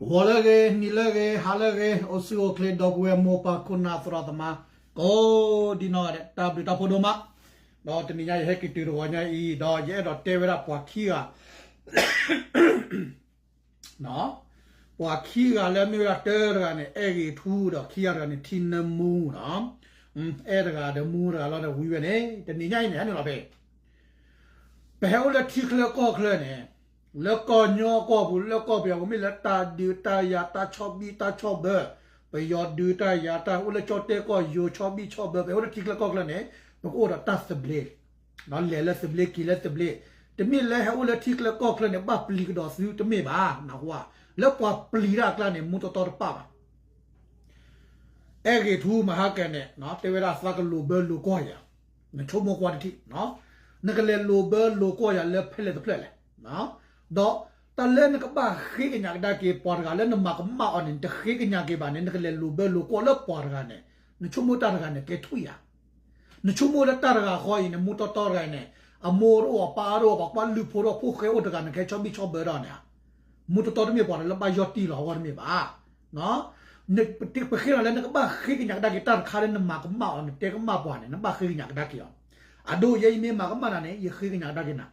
ဂီၤလၢအဂ့ၤ, နံၤလၢအဂ့ၤ, ဟါလၢအဂ့ၤ, အိၣ်ဆူၣ်အိၣ်ချ့ ဒီပုၢ်ဝဲၢ်မိၢ်ပၢ်ခိၣ်နၢ်သရၣ်သမါ ကိးဒံနီၢ်ဂၤဒဲး တၢ်ဘျုးတၢ်ဖှိၣ်ဒိၣ်မး, ဒီးတနံၤညါယဟဲက့ၤတုၤတဂီၤညါအံၤ ဒီးယအဲၣ်ဒိးတဲဝဲဒၣ်ပှၤခံဂၤ ပှၤခံဂၤလၢမ့ၢ်ဝဲဒၣ်တၢတဂၤန့ၣ် အဲၣ်ဂ့ၤထူဒီးခံဂၤတဂၤန့ၣ် ထံနၢမူဒီး အဲၣ်တဂၤဒီးမူတဂၤလီၤဒီးဝံၤဝဲန့ၣ် တနံၤညါအံၤန့ၣ် ဟဲနုာ်လီၤဖဲ ပဟဲအိၣ်လၢထံချၢကီၢ်ချၢန့ၣ် လၢကီၢ်ညီကီၢ်ပူၤ လၢကီၢ်ပယီၤပူၤမ့ၢ်လၢတၢ်ဒုးတၢ်ယၤတၢ်ဆီၣ်ဘံၣ်တၢ်ဆီၣ်ဘၢ, ပယီၤဒုးတၢ်ယၤတၢ်အိၣ်လၢကၠီၣ်တဲၣ်ကီၢ်ယိၤဆီၣ်ဘံၣ်ဆီၣ်ဘၢ ပဟဲအိၣ်လၢထံချၢကီၢ်ချၢန့ၣ် ပကအိၣ်ဒီးတၢ်သဘျ့ လဲၤလၢသဘျ့က့ၤလၢသဘျ့, တမ့ၢ်လၢဟဲအိၣ်လၢထံချၢကီၢ်ချၢန့ၣ် ဘၣ်ပျံၤကဒီးသုတမ့ၢ်ဘၣ် နၢ်ဟူဧါ, လၢပှၤပျံၤတၢ်အကျါန့ၣ် မူတီတီတပၣ်ဘၣ် အဲၣ်ဂ့ၤထူမဟါကဲန့ၣ် တဲဝဲဒၣ်သးကလိာ်ဘၢလိာ်ကွီၢ်ယၤ, နဆိကမိၣ်ကွၢ်တထံၣ်, နကလဲၤလိာ်ဘၢလိာ်ကွီၢ်ယၤလၢဖဲလဲၣ်တဖျၢၣ်လဲၣ်, ဒီးတၢ်လၢနကဘၣ်ဃ့ကညးကဒါက့ၤပှၤတဂၤလၢနမၤကမၣ်အီၤန့ၣ် နတဃ့ကညးက့ၤဘၣ်န့ၣ် နကလဲၤလိာ်ဘၢလိာ်ကွီၢ်လၢပှၤတဂၤန့ၣ် နဆိကမိၣ်တၢ်တဂၤန့ၣ် ကဲထွံၣ်ယၤ နဆိကမိၣ်လၢတၢ်တဂၤဃီအံၤန့ၣ် မူတီတီတဂၤအံၤန့ၣ် အမိၢ်တအိၣ်အပၢ်တအိၣ် ပှၤကွၢ်လုၢ်ဖိတအိၣ် ဖိဃဲအိၣ်တဂၤ နကဟဲဆီၣ်ဘံၣ်ဆီၣ်ဘၢဒီးန့ၣ်ဧါ, မူတီတီတမ့ၢ်ပှၤလၢဘၣ်ယီၢ်တံၢ်လီၤအဂီၢ်တမ့ၢ်ဘၣ်. ပဃ့နၤလၢနကဘၣ်ဃ့ကညးကဒါက့ၤတၢ်တခါလၢနမၤကမၣ်အီၤ နတဲကမၣ်ပှၤန့ၣ် နဘၣ်ဃ့ကညးကဒါက့ၤအီၤ, အဒိ ယဲယမ့ၢ်မၤကမၣ်နၤန့ၣ် ယဃ့ကညးကဒါက့ၤနၤ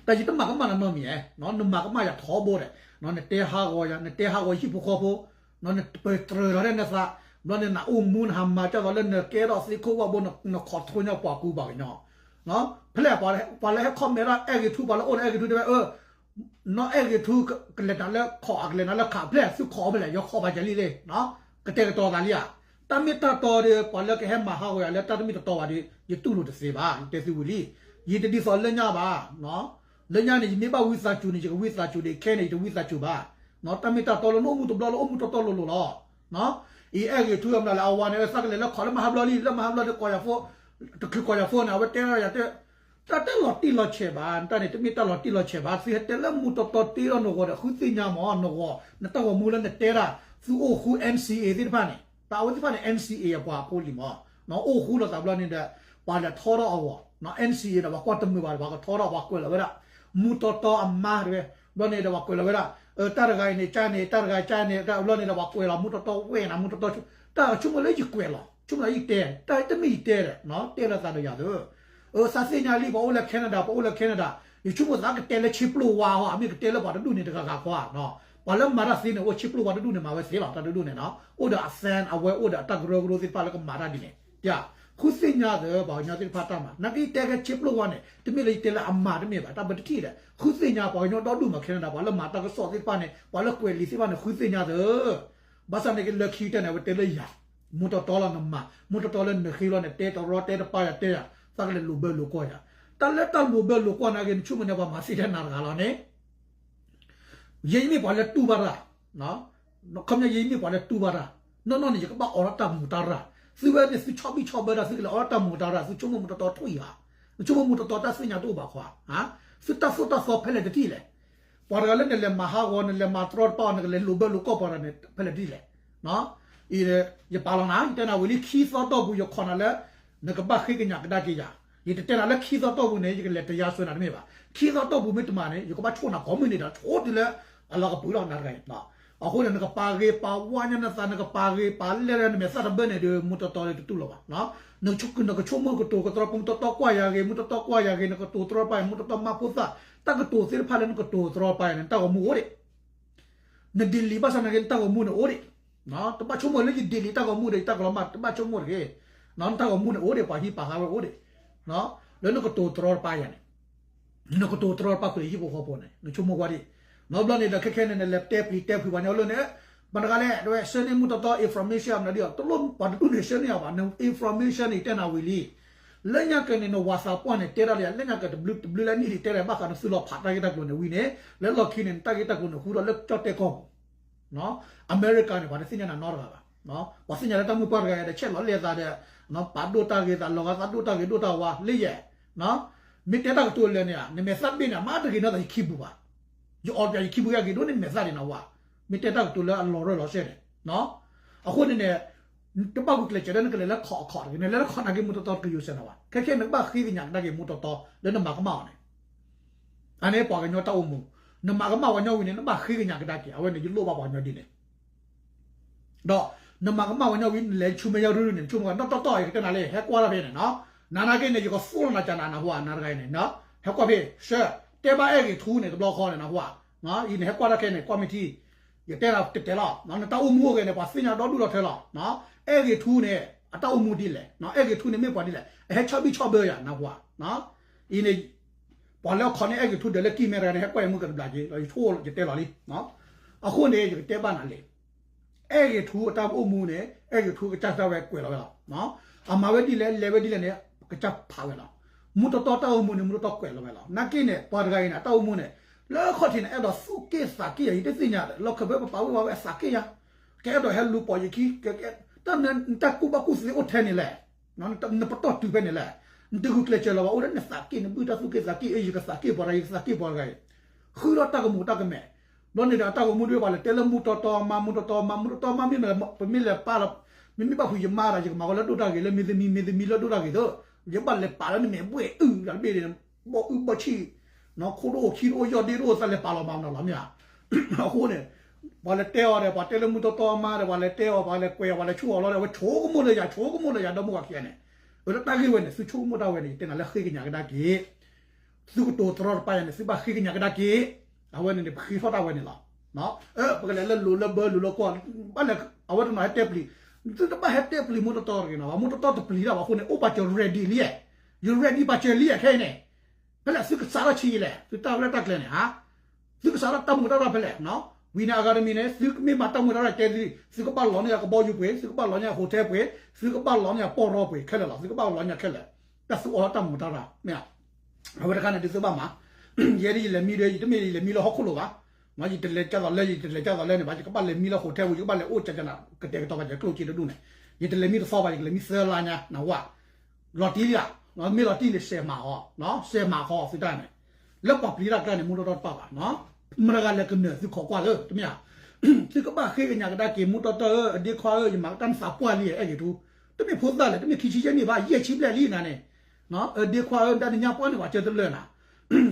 တၢ်ယတမၤကမၣ်နၤနီတမံၤဧါ, နမၤကမၣ်ယၤထီဘိဒီး နတဲဟးဂီၤယၤ နတဲဟးဂီၤဟံၣ်ဖိဃီဖိ, နပတြၢၤလီၤဒၣ်နသး, ဘျီန့ၣ်နအိၣ်မူနဟးမၤကၢ်သိးလၢနကဲထီၣ်သ့ခိၣ်ဝၣ်ဘိ နခီၣ်ထီညါပှၤကူပှၤကညီ, ဖဲလဲၣ် ပှၤလၢဟဲ comment ဒၣ်အဲၣ်ဂ့ၤထူ ပှၤလၢအိၣ်လၢအဲၣ်ဂ့ၤထူတဲဝဲ နီၢ်အဲၣ်ဂ့ၤထူ ကလဲၤနၤလၢခီၣ် အကလဲၤနၤလၢခး ဖဲလဲၣ်သုခီၣ်ဖဲလဲၣ် ယခီၣ်ဘၣ်ကလံလံ, ကတဲာ်ကတီၤသးလံဧါ, တၢ်မ့ၢ်တၢ်တီဒီး ပှၤလၢကဟဲမၤဟးဂီၤယၤလၢတၢ်တမ့ၢ်တတီဘၣ်ဒီး ယတူၢ်လိာ်တသ့ဘၣ် ယတဲသုဝံၤလံ, ယတဒ်သိးလၢညါဘၣ် လၢညါန့ၣ် ယမ့ၢ်ဘၣ်ဝံသးစူၤန့ၣ် ယကဝံသးစူၤဒီး ခဲန့ၣ် ယတဝံသးစူၤဘၣ်, တၢ်မ့ၢ်တၢ်တီလၢနအိၣ်မူတဘျီလၢအိၣ်မူတီတီလိၤလိၤလီၤ, အံၤအဲၣ်ဂ့ၤထူအမနုၤလဲၣ် အဝၤန့ၣ် သးကလဲၤလၢခီၣ်လၢမဟါဘျီလံ လၢမဟါဘျီဒီး ကိးယၤဖိ, တချုးကိးယၤဖိန့ၣ် အဝဲတဲထီၣ်ယၤတဲ တၢ်တလီၤတံၢ်လီၤဆဲးဘၣ် တၢ်န့ၣ် တမ့ၢ်တၢ်လီၤတံၢ်လီၤဆဲးဘၣ် သုဟဲတဲလၢမူတီတီတ့ထီၣ်နဂီၢ်ဒီး ဃုသ့ၣ်ညါမး နဂီၢ် နတၢ်ဂီၤမူလၢနတဲဒၣ် သုအိၣ်ဃူ N C A သ့ၣ်တဖၣ်န့ၣ် တၢ်အဝဲသ့ၣ်တဖၣ်န့ၣ် N C A အပှၤဖိလံၤမး, အိၣ်ဃူလိာ်သးဘျီန့ၣ်ဒီး ပှၤလဲၤထီထီၣ်အဂီၢ် N C A ဒီး ပှၤကွၢ်တမုာ်ဘၣ်ဒီး ပှၤကထီထီၣ် ပှၤကွဲးလီၤဝဲဒၣ် မူတီတီအမါတဝဲ, ဘျီန့ၣ်ဒီး ပှၤကွဲးလီၤဝဲဒၣ် တၢ်တဂၤအံၤန့ၣ် ကန့ၣ် တၢ်တဂၤကန့ၣ် တၢ်ဘျီန့ၣ်ဒီး ပှၤကွဲးလီၤ မူတီတီဝဲနၤ မူတီတီ တၢ်ဆိကမိၣ်လၢယကွဲးလီၤ ဆိကမိၣ်လၢယတဲ တၢ်တမ့ၢ်ယတဲဒီး တဲလၢသးဒီးယၤသၢ သးသ့ၣ်ညါလံ ပှၤအိၣ်လၢ Canada ပှၤအိၣ်လၢ Canada ယဆိကမိၣ်သးကတဲလၢဆ့ပျိၢ်ဝါဟီ အမ့ၢ်ကတဲလၢပှၤတဒူၣ်န့ၣ်တဂၤဂၤဃီဧါ, ပှၤလၢမၤတၢ်သ့န့ၣ် အိၣ်ဆ့ပျိၢ်ဝါတဒူၣ်န့ၣ် မၤဝဲသ့လီၤ တၢ်တဒူၣ်န့ၣ်နီၤ အိၣ်ဒီးအ fan အဝဲအိၣ်ဒီးအတၢ်ကရၢကရိသ့ၣ်တဖၣ်လၢကမၤတၢ်ဒ်န့ၣ် ဃုသ့ၣ်ညါသၢ ပှၤကညီသ့ၣ်တဖၣ်တၢ်မၤ နာ်က့ယတဲကဲဆ့ပျိၢ်ဝါန့ၣ် တမ့ၢ်လၢယတဲလၢအမၤတမ့ၢ်ဘၣ် တၢ်ဘၣ်တထံၣ်ဒီး ဃုသ့ၣ်ညါပှၤကညီဒီဒူၣ်မး Canada ပှၤလၢမၤတၢ်ကစီၣ်သ့ၣ်တဖၣ်န့ၣ် ပှၤလၢကွဲးလံာ်သ့ၣ်တဖၣ်န့ၣ် ဃုသ့ၣ်ညါသၢ ဘၣ်ဆၣ်န့ၣ်က့လၢခံကတၢၢ်န့ၣ် အဝဲတဲလၢယၤ မူတီတီလီၤနမၤ မူတီတီလၢနဃ့လီၤန့ၣ် တဲတရီတဲတပါယၤတဲယၤ သးကလဲၤလိာ်ဘၢလိာ်ကွီၢ်ယၤ တၢ်လၢတၢ်လိာ်ဘၢလိာ်ကွီၢ်နာ်က့ နဆိကမိၣ်န့ၣ် ပှၤမၤသ့ထဲနၤတဂၤလီၤန့ၣ် ယဲယမ့ၢ်ပှၤလၢတူၢ်ဘၣ်တၢ် ခီပညီယဲယမ့ၢ်ပှၤလၢတူၢ်ဘၣ်တၢ် နီၢ်နီၢ်န့ၣ် ယကဘၣ်အိးထီၣ်တၢ်မူးတၢ်ရၢ် သုဝဲန့ၣ် သုဆီၣ်ဘံၣ်ဆီၣ်ဘၢတၢ် သုကလဲၤအိးထီၣ်တၢ်မူးတၢ်ရၢ် သုဆိကမိၣ်မူတီတီထွံၣ်ဧါ နဆိကမိၣ်မူတီတီတၢ်သ့ၣ်ညါတအိၣ်ဘၣ်ခွါ သုတၢ်သိၣ်တၢ်သီဖဲလဲၣ်တထံၣ်လဲၣ် ပှၤတဂၤလၢနလဲၤမၤဟးဂီၤ နလဲၤမၤတရီတပါအီၤ နကလဲၤလိာ်ဘၢလိာ်ကွီၢ်ပှၤတဂၤန့ၣ် ဖဲလဲၣ်တထံၣ်လဲၣ် ယပာ်လီၤနၤ ယတဲနၤဝံၤလံ ခံသီတီၢ်ပူၤ ယခိးနၤလၢ နကဘၣ်ဃ့ကညးကဒါက့ၤယၤ ယတတဲနၤလၢခံသီတီၢ်ပူၤန့ၣ် ယကလဲၤတယါစွဲနၤတမ့ၢ်ဘၣ် ခံသီတီၢ်ပူၤမ့ၢ်တမၤန့ၣ် ယကဘၣ်ဆိၣ်နၤကိးမုၢ်နံၤဒီး ဆိၣ်တုၤလၢ အလီၤကပုာ်လီၤနၤတဂၤအံၤ အဃိန့ၣ် နကပာ်ဂ့ၤပာ်ဝါညါနသး နကပာ်ဂ့ၤပာ်လဲၢ်နမဲာ်သၣ်တဘၢန့ၣ်ဒီး မူတီတီဒီးတတူၢ်လိာ်ဘၣ် နကဆိကမိၣ်ကတိၤကတြီ မူတီတီကွၢ်ယၤဂ့ၤ မူတီတီကွၢ်ယၤဂ့ၤ နကတိၤတြီပာ်ယၤ မူတီတီမၤဖိသၣ် တၢ်ကတိၤသ့ၣ်တဖၣ်လၢနကတိၤတြီပာ်ယၤန့ၣ် နတၢ်ဂီၤမူအိၣ်ဒံး နဒ့လံာ်ဘၣ်ဆၣ်နာ်က့ နတၢ်ဂီၤမူန့ၣ်အိၣ်ဒံး တဘၣ်ဆိကမိၣ်လၢယဒ့လံာ်တၢ်ဂီၤမူဒီး ယတၢ်ကလီၤမၢ် တဘၣ်ဆိကမိၣ်တဂ့ၤ နတၢ်ဂီၤမူန့ၣ်အိၣ်ဒံး ပှၤဟံးပာ်ဃာ်ဝဲအိၣ်ဒံး လၢနကတိၤတြီတပါယၤန့ၣ် နကတိၤတြီတပါဃုာ်ဒီးဟံၣ်ဖိဃီဖိန့ၣ် နဆိကမိၣ်ကွၢ်ဒံး ဘျီန့ၣ်ဒီးခဲခဲန့ၣ် နလဲၤတဲပျံၤတဲဖုးပှၤညီလၢန့ၣ် ဘၣ်တဂၤလဲၣ် တဝဲဆှၢန့ၢ်မူတီတီ information မနုၤဒ်အီၤ တလိၣ်ပှၤတဒူၣ်န့ၣ် ဆှၢန့ၢ်အီၤဘၣ် န information န့ၣ် တဲနၤဝံၤလံ လၢညါက့န့ၣ် နဝၤသးပှၢ်န့ၣ် တဲဒၣ်လၢယၤ လၢညါက့တဘျုးတဘျုးလၢနံၣ်လံ တဲဒၣ်ဘၣ်ဃးနသုလီၤဖးတၢ်ဂ့ၢ်တၢ်ကျိၤန့ၣ်ဝံၤန့ၣ် လၢလီၢ်ခံန့ၣ် နတၢ်ဂ့ၢ်တၢ်ကျိၤန့ၣ် ဟူထီၣ်လၢကၠီၣ်တဲၣ်ကီၢ်ပူၤ အမဲရကၤန့ၣ် ပှၤတသ့ၣ်ညါနၤနီတဂၤဘၣ်. ပှၤသ့ၣ်ညါလၢတၢ်မုၢ်ပှၢ်တဂၤအံၤဒီး ဆဲးလီၤလဲၢ်သးဒီး ပာ်ဒိၣ်တၢ်ဂ့ၤသး လီၤဂာ်သးဒိၣ်တၢ်ဂ့ၤဒိၣ်တၢ်ဝါ လၢယဲၢ် မ့ၢ်တဲတၢ်ကတိၤလၢာ်န့ၣ် နမဲာ်သၣ်တဘ့ၣ်န့ၣ် မ့ၢ်တဂ့ၤနီၢ်သးယခံပူၤဘၣ်. ယအီၣ်ပျးယခံပူၤ ယက့ၤဒိၣ်န့ၢ်မဲာ်သၣ်ဒံးနဝါ မ့ၢ်တဲတၢ်ကတိၤလၢအလီၤရၢၢ်လီၤစဲၣ်န့ၣ် အဃိန့ၣ်န့ၣ် တဘၣ်ဂုာ်ကျဲးစၢးလၢနကလဲၤလၢခီၣ်အခီၣ်တဂ့ၤ နလဲၤလၢခီၣ်နာ်က့ မူတီတီတကယိၤစဲးနဝါ ခဲခဲနကဘၣ်ဃ့ကညးကဒါက့ၤမူတီတီ လၢနမၤကမၣ်အီၤန့ၣ် အန့ၣ်ပှၤကညီတၢ်အိၣ်မူ နမၤကမၣ်ပှၤညီဝံၤန့ၣ် နဘၣ်ဃ့ကညးကဒါက့ၤ အဝဲန့ၣ် ယလိၣ်ဘၣ်ပှၤကညီဒ်န့ၣ် ဒီးနမၤကမၣ်ပှၤညီဝံၤ နလဲၤဆူမဲာ်ညါရူရူန့ၣ် နဆိကမိၣ်ဂ့ၤ နီၢ်တီတီအံၤ ယကတဲနၤလံ ဟဲကွၢ်တၢ်ဖဲန့ၣ်နီၤ, နနာ်က့န့ၣ် ယကသူၣ်လီၤနၤကနၤ နၢ်ဟူဧါ နၤတဂၤအံၤန့ၣ်, ဟဲကွၢ်ဖဲ ဆှၢ တဲဘၣ်အဲၣ်ဂ့ၤထူန့ၣ် တဘျီဃီန့ၣ် နၢ်ဟူဧါ, အံၤန့ၣ် ဟဲကွၢ်တၢ်ခဲန့ၣ် ကွၢ်မ့ၢ်ထံ ယတဲနၤတတဲလီၤ, နတၢ်အိၣ်မူအိၣ်ဂဲၤန့ၣ် ပှၤသ့ၣ်ညါဒီဒူၣ်ဒီထၢလီၤ, အဲၣ်ဂ့ၤထူန့ၣ် အတၢ်အိၣ်မူဒ်လဲၣ်, အဲၣ်ဂ့ၤထူန့ၣ်မ့ၢ်ပှၤဒ်လဲၣ်, အဟဲဆီၣ်ဘံၣ်ဆီၣ်ဘၢယၤ နၢ်ဟူဧါ, အံၤန့ၣ် ပှၤလၢအခိးန့ၢ်အဲၣ်ဂ့ၤထူဒီးလၢကံၢ်မဲတဂၤန့ၣ် ဟဲကွၢ်အံၤမုၢ်ကတဘျးက့ၤ ယဆိကမိၣ်ယတဲလီၤလံ, အဃိန့ၣ် ယကတဲဘၣ်နၤလံ အဲၣ်ဂ့ၤထူအတၢ်အိၣ်မူန့ၣ် အဲၣ်ဂ့ၤထူကစၢ်တၢ်ဝဲကွဲးလီၤဝဲလီၤ, အမၤဝဲဒ်လဲၣ် လဲၤဝဲဒ်လဲၣ်န့ၣ် ကစၢ်ဖးဝဲလီၤ, မူတီတီတၢ်အိၣ်မူန့ၣ် မူတီတီကွဲးလီၤဝဲလီၤ, နာ်က့န့ၣ် ပှၤတဂၤအံၤန့ၣ် အတၢ်အိၣ်မူန့ၣ် လၢခီၣ်ထံးန့ၣ် အဲၣ်ဒိးသူၣ်က့ၣ်သးက့ၣ်ယၤ ယတသ့ၣ်ညါဒီး လီၢ်ခၢၣ်ဘၢပပာ်ဝဲပာ်ဝဲအသးက့ၣ်ယၤ, ကအဲၣ်ဒိးဟဲလူၤပိာ်ယခံ, တၢ်ကူၣ်ဘၣ်ကူၣ်သ့အိၣ်ထဲန့ၣ်လဲၣ် နပတီၢ်တုၤဖဲန့ၣ်လဲၣ်, နတဂုာ်ကျဲးစၢးလၢၤဘၣ် အိၣ်လၢနသးက့ၣ် နဘုၣ်တၢ်သူၣ်က့ၣ်သးက့ၣ် အ့ ယကသးက့ၣ်ပှၤတဂၤ ယကသးက့ၣ်ပှၤတဂၤအံၤ, ဃုထီၣ်တၢ်ကမူးတၢ်ကမဲာ်, ဘျီန့ၣ်ဒီးတၢ်ဂီၤမူဒ်ပှၤလဲၤတဲလၢမူတီတီမါ မူတီတီမါ မူတီတီမါ မ့မ့ၢ်လဲၤပာ်လီၤ, မ့မ့ၢ်ဘၣ်ဖုးယမါဒီး ယကမၤဝဲလၢဒိၣ်တၢ်ဂ့ၤ လၢမ့ၢ်သမံ မ့ၢ်သမံလၢဒိၣ်တၢ်ဂ့ၤသိး, ယဘၣ်လဲၤပာ်လၢနမဲာ်ဘှဲၣ်အုၣ်တဘ့ၣ်န့ၣ်, ဘီၣ်အုၣ်ဘီၣ်ဆံၣ်, ခိၣ်ဒိၣ်အိၣ်ခံဒိၣ်အိၣ် ယီၢ်ဒ့ဒိၣ်အိၣ် သးလဲၤပာ်လီၤမၤမနုၤလီၤမ့ၢ်ဧါ, အဃိန့ၣ် ပှၤလဲၤတဲအီၤဒီး ပှၤတဲလၢမူတီတီမါဒီး ပှၤလဲၤတဲအီၤ ပှၤလဲၤကွဲးအီၤ ပှၤလဲၤဆိၣ်အီၤလီၤဒီး အဝဲဆိကမိၣ်လၢယၤ ဆိကမိၣ်လၢယၤ ဒီမါဝၤခံဂၤန့ၣ်, အတၢ်ဂ့ၢ်ဝဲန့ၣ် သုဆိကမိၣ်တၢ်ဝဲန့ၣ် ယတဲနၤလၢဃ့ကညးကဒါက့ၤ သုကတိၤတရီတပါယၤန့ၣ် သုဘၣ်ဃ့ကညးကဒါက့ၤ, အဝဲန့ၣ်န့ၣ် ပဃ့ထီၣ်တၢ်ဝဲန့ၣ်လီၤ, ပကလဲၤလၢလိၤလၢဘၢလိၤလၢကီၢ်, ဘၣ်လဲၤ အဝဲတနီၤဟဲတဲပျံၤ, သုတဘၣ်ဟဲတဲပျံၤမူတီတီတဂ့ၤနီၤ, မူတီတီတပျံၤတၢ်ဘၣ်အဃိန့ၣ် အိၣ်ပာ်စၢၤ ready လံ, ယ ready ပာ်စၢၤလံခဲအံၤန့ၣ်, ဖဲလဲၣ်သုကစးထီၣ်ဆံးလဲၣ် သုတၢ်ရဲၣ်တၢ်ကျဲၤန့ၣ်ဧါ သုကစးထီၣ်တၢ်မူးတၢ်ရဲၣ်ဖဲလဲၣ်, ဝံၤန့ၣ်အဂၤတမံၤန့ၣ် သုမ့ၢ်မၤတၢ်မူးတၢ်ရဲၣ်တဲသု, သုကဘၣ်လီၤန့ၢ်ယၤကဘီယူၤပှ့ၤ, သုကဘၣ်လီၤန့ၢ်ယၤ hotel ပှ့ၤ, သုကဘၣ်လီၤန့ၢ်ယၤပီၢ်ရီပှ့ၤခဲလၢာ်လီၤ, သုကဘၣ်လီၤန့ၢ်ယၤခဲလၢာ်, တၢ်သုအိးထီၣ်တၢ်မူးတၢ်ရဲၣ်မ့ၢ်ဧါ, အဝဲတခါန့ၣ် ဒ်သုဘၣ်မၤ, ယဲဒ်ယလဲၤမံဒီး ယတမ့ၢ်ယလဲၤမံလၢဟီၣ်ခိၣ်လိၤဘၣ်, ယတလဲၤကၢ်သိးလၢ ယတလဲၤကၢ်သိးလၢန့ၣ်ဘၣ်, ယကဘၣ်လဲၤမံလၢ hotel ပူၤ, ယကဘၣ်လဲၤအိၣ်ကကနၤ ကတဲာ်ကတီၤပာ်ကဲကျိၣ်စ့တဒူၣ်န့ၣ်, ယတလဲၤမံတသီဘၣ်, ယကလဲၤမံသၢလါညါ နၢ်ဟူဧါ လီၤတံၢ်လံဧါ, မ့ၢ်လီၤတံၢ်န့ၣ် စဲးမၤဃီ, စဲးမၤဃီသုတၢ်န့ၣ်, လၢပှၤပျံၤတၢ်ကျါန့ၣ် မူတီတီတပာ်ဘၣ်, မတၤတဂၤလဲၤကနၢၤသုခိးကွၢ်လၢ တမ့ၢ်ဧါ, သုကဘၣ်ဃ့ကညးကဒါက့ၤ မူတီတီဧၢ အဒ့ခွါဧၢ ယမၤတၢ်နသးပှၢ်လံ အဲၣ်ဂ့ၤထူ, တမ့ၢ်ဖိသၣ်လဲၣ် တမ့ၢ်ခံဆံယဲၢ်နံၣ်ဘၣ် ယဲၢ်ဆံဘျဲၣ်လံနၤန့ၣ်, အဒ့ခွါဧၢ တၢ်နညါပှၢ်န့ၣ် ပှၤစၢတလၢာ်နၤ,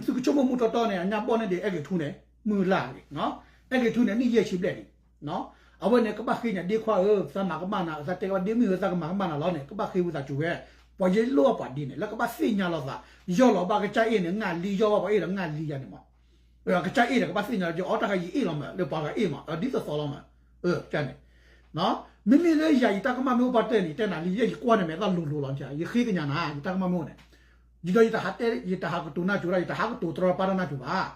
သုကဆိကမိၣ်မူတီတီန့ၣ် အညါဘီၣ်န့ၢ်ဒံးအဲၣ်ဂ့ၤထူန့ၣ် မုၢ်လၢ်ဂ့ၤ, အဲၣ်ဂ့ၤထူန့ၣ် နံၣ်ယဲၢ်ဆံဘျဲၣ်လံ အဝဲန့ၣ် ကဘၣ်ဃ့ကညးဒ့ခွါဧၢ သးမၤကမၣ်နၤ သးတဲကဘၣ်ဒ့မုၣ်ဧၢ သးကမၤကမၣ်နၤလီၤန့ၣ် ကဘၣ်ဃ့ဝံသးစူၤဝဲ, ပှၤယဲလိၣ်ဘၣ်ပှၤဒ်န့ၣ် လၢကဘၣ်သ့ၣ်ညါလိာ်သး, ယီၢ်လီၤဘၣ်ကစၢ်အ့ၣ်န့ၣ် ငါလံ ယီၢ်ဘၣ်ပှၤအ့ၣ်ဒီးငါလံယၤန့ၣ်မး, ကစၢ်အ့ၣ်ဒီးကဘၣ်သ့ၣ်ညါလီၤ ယအီၣ်တၢ်ခါယအ့ၣ်လီၤမး လၢပှၤဂၤအ့ၣ်မး ဒ်သိးသိးလီၤမး, န့ၣ် မ့မ့ၢ်လၢယၤ ယတၢ်ကမၣ်မ့ၢ်အိၣ်ပှၤတဲန့ၣ် တဲနၤလံ ယဲယကွၢ်န့ၣ် မဲာ်သၣ်လိၤလိၤလီၤ ယဃ့ကညးနၤ ယတၢ်ကမၣ်မ့ၢ်အိၣ်န့ၣ်, ယဒီးယတဟးတဲ ယတဟးကတိၤနၢ်ကၠိတၢ် ယတဟးကတိၤတရီတပါတၢ်နၢ်ကၠိဘၣ်,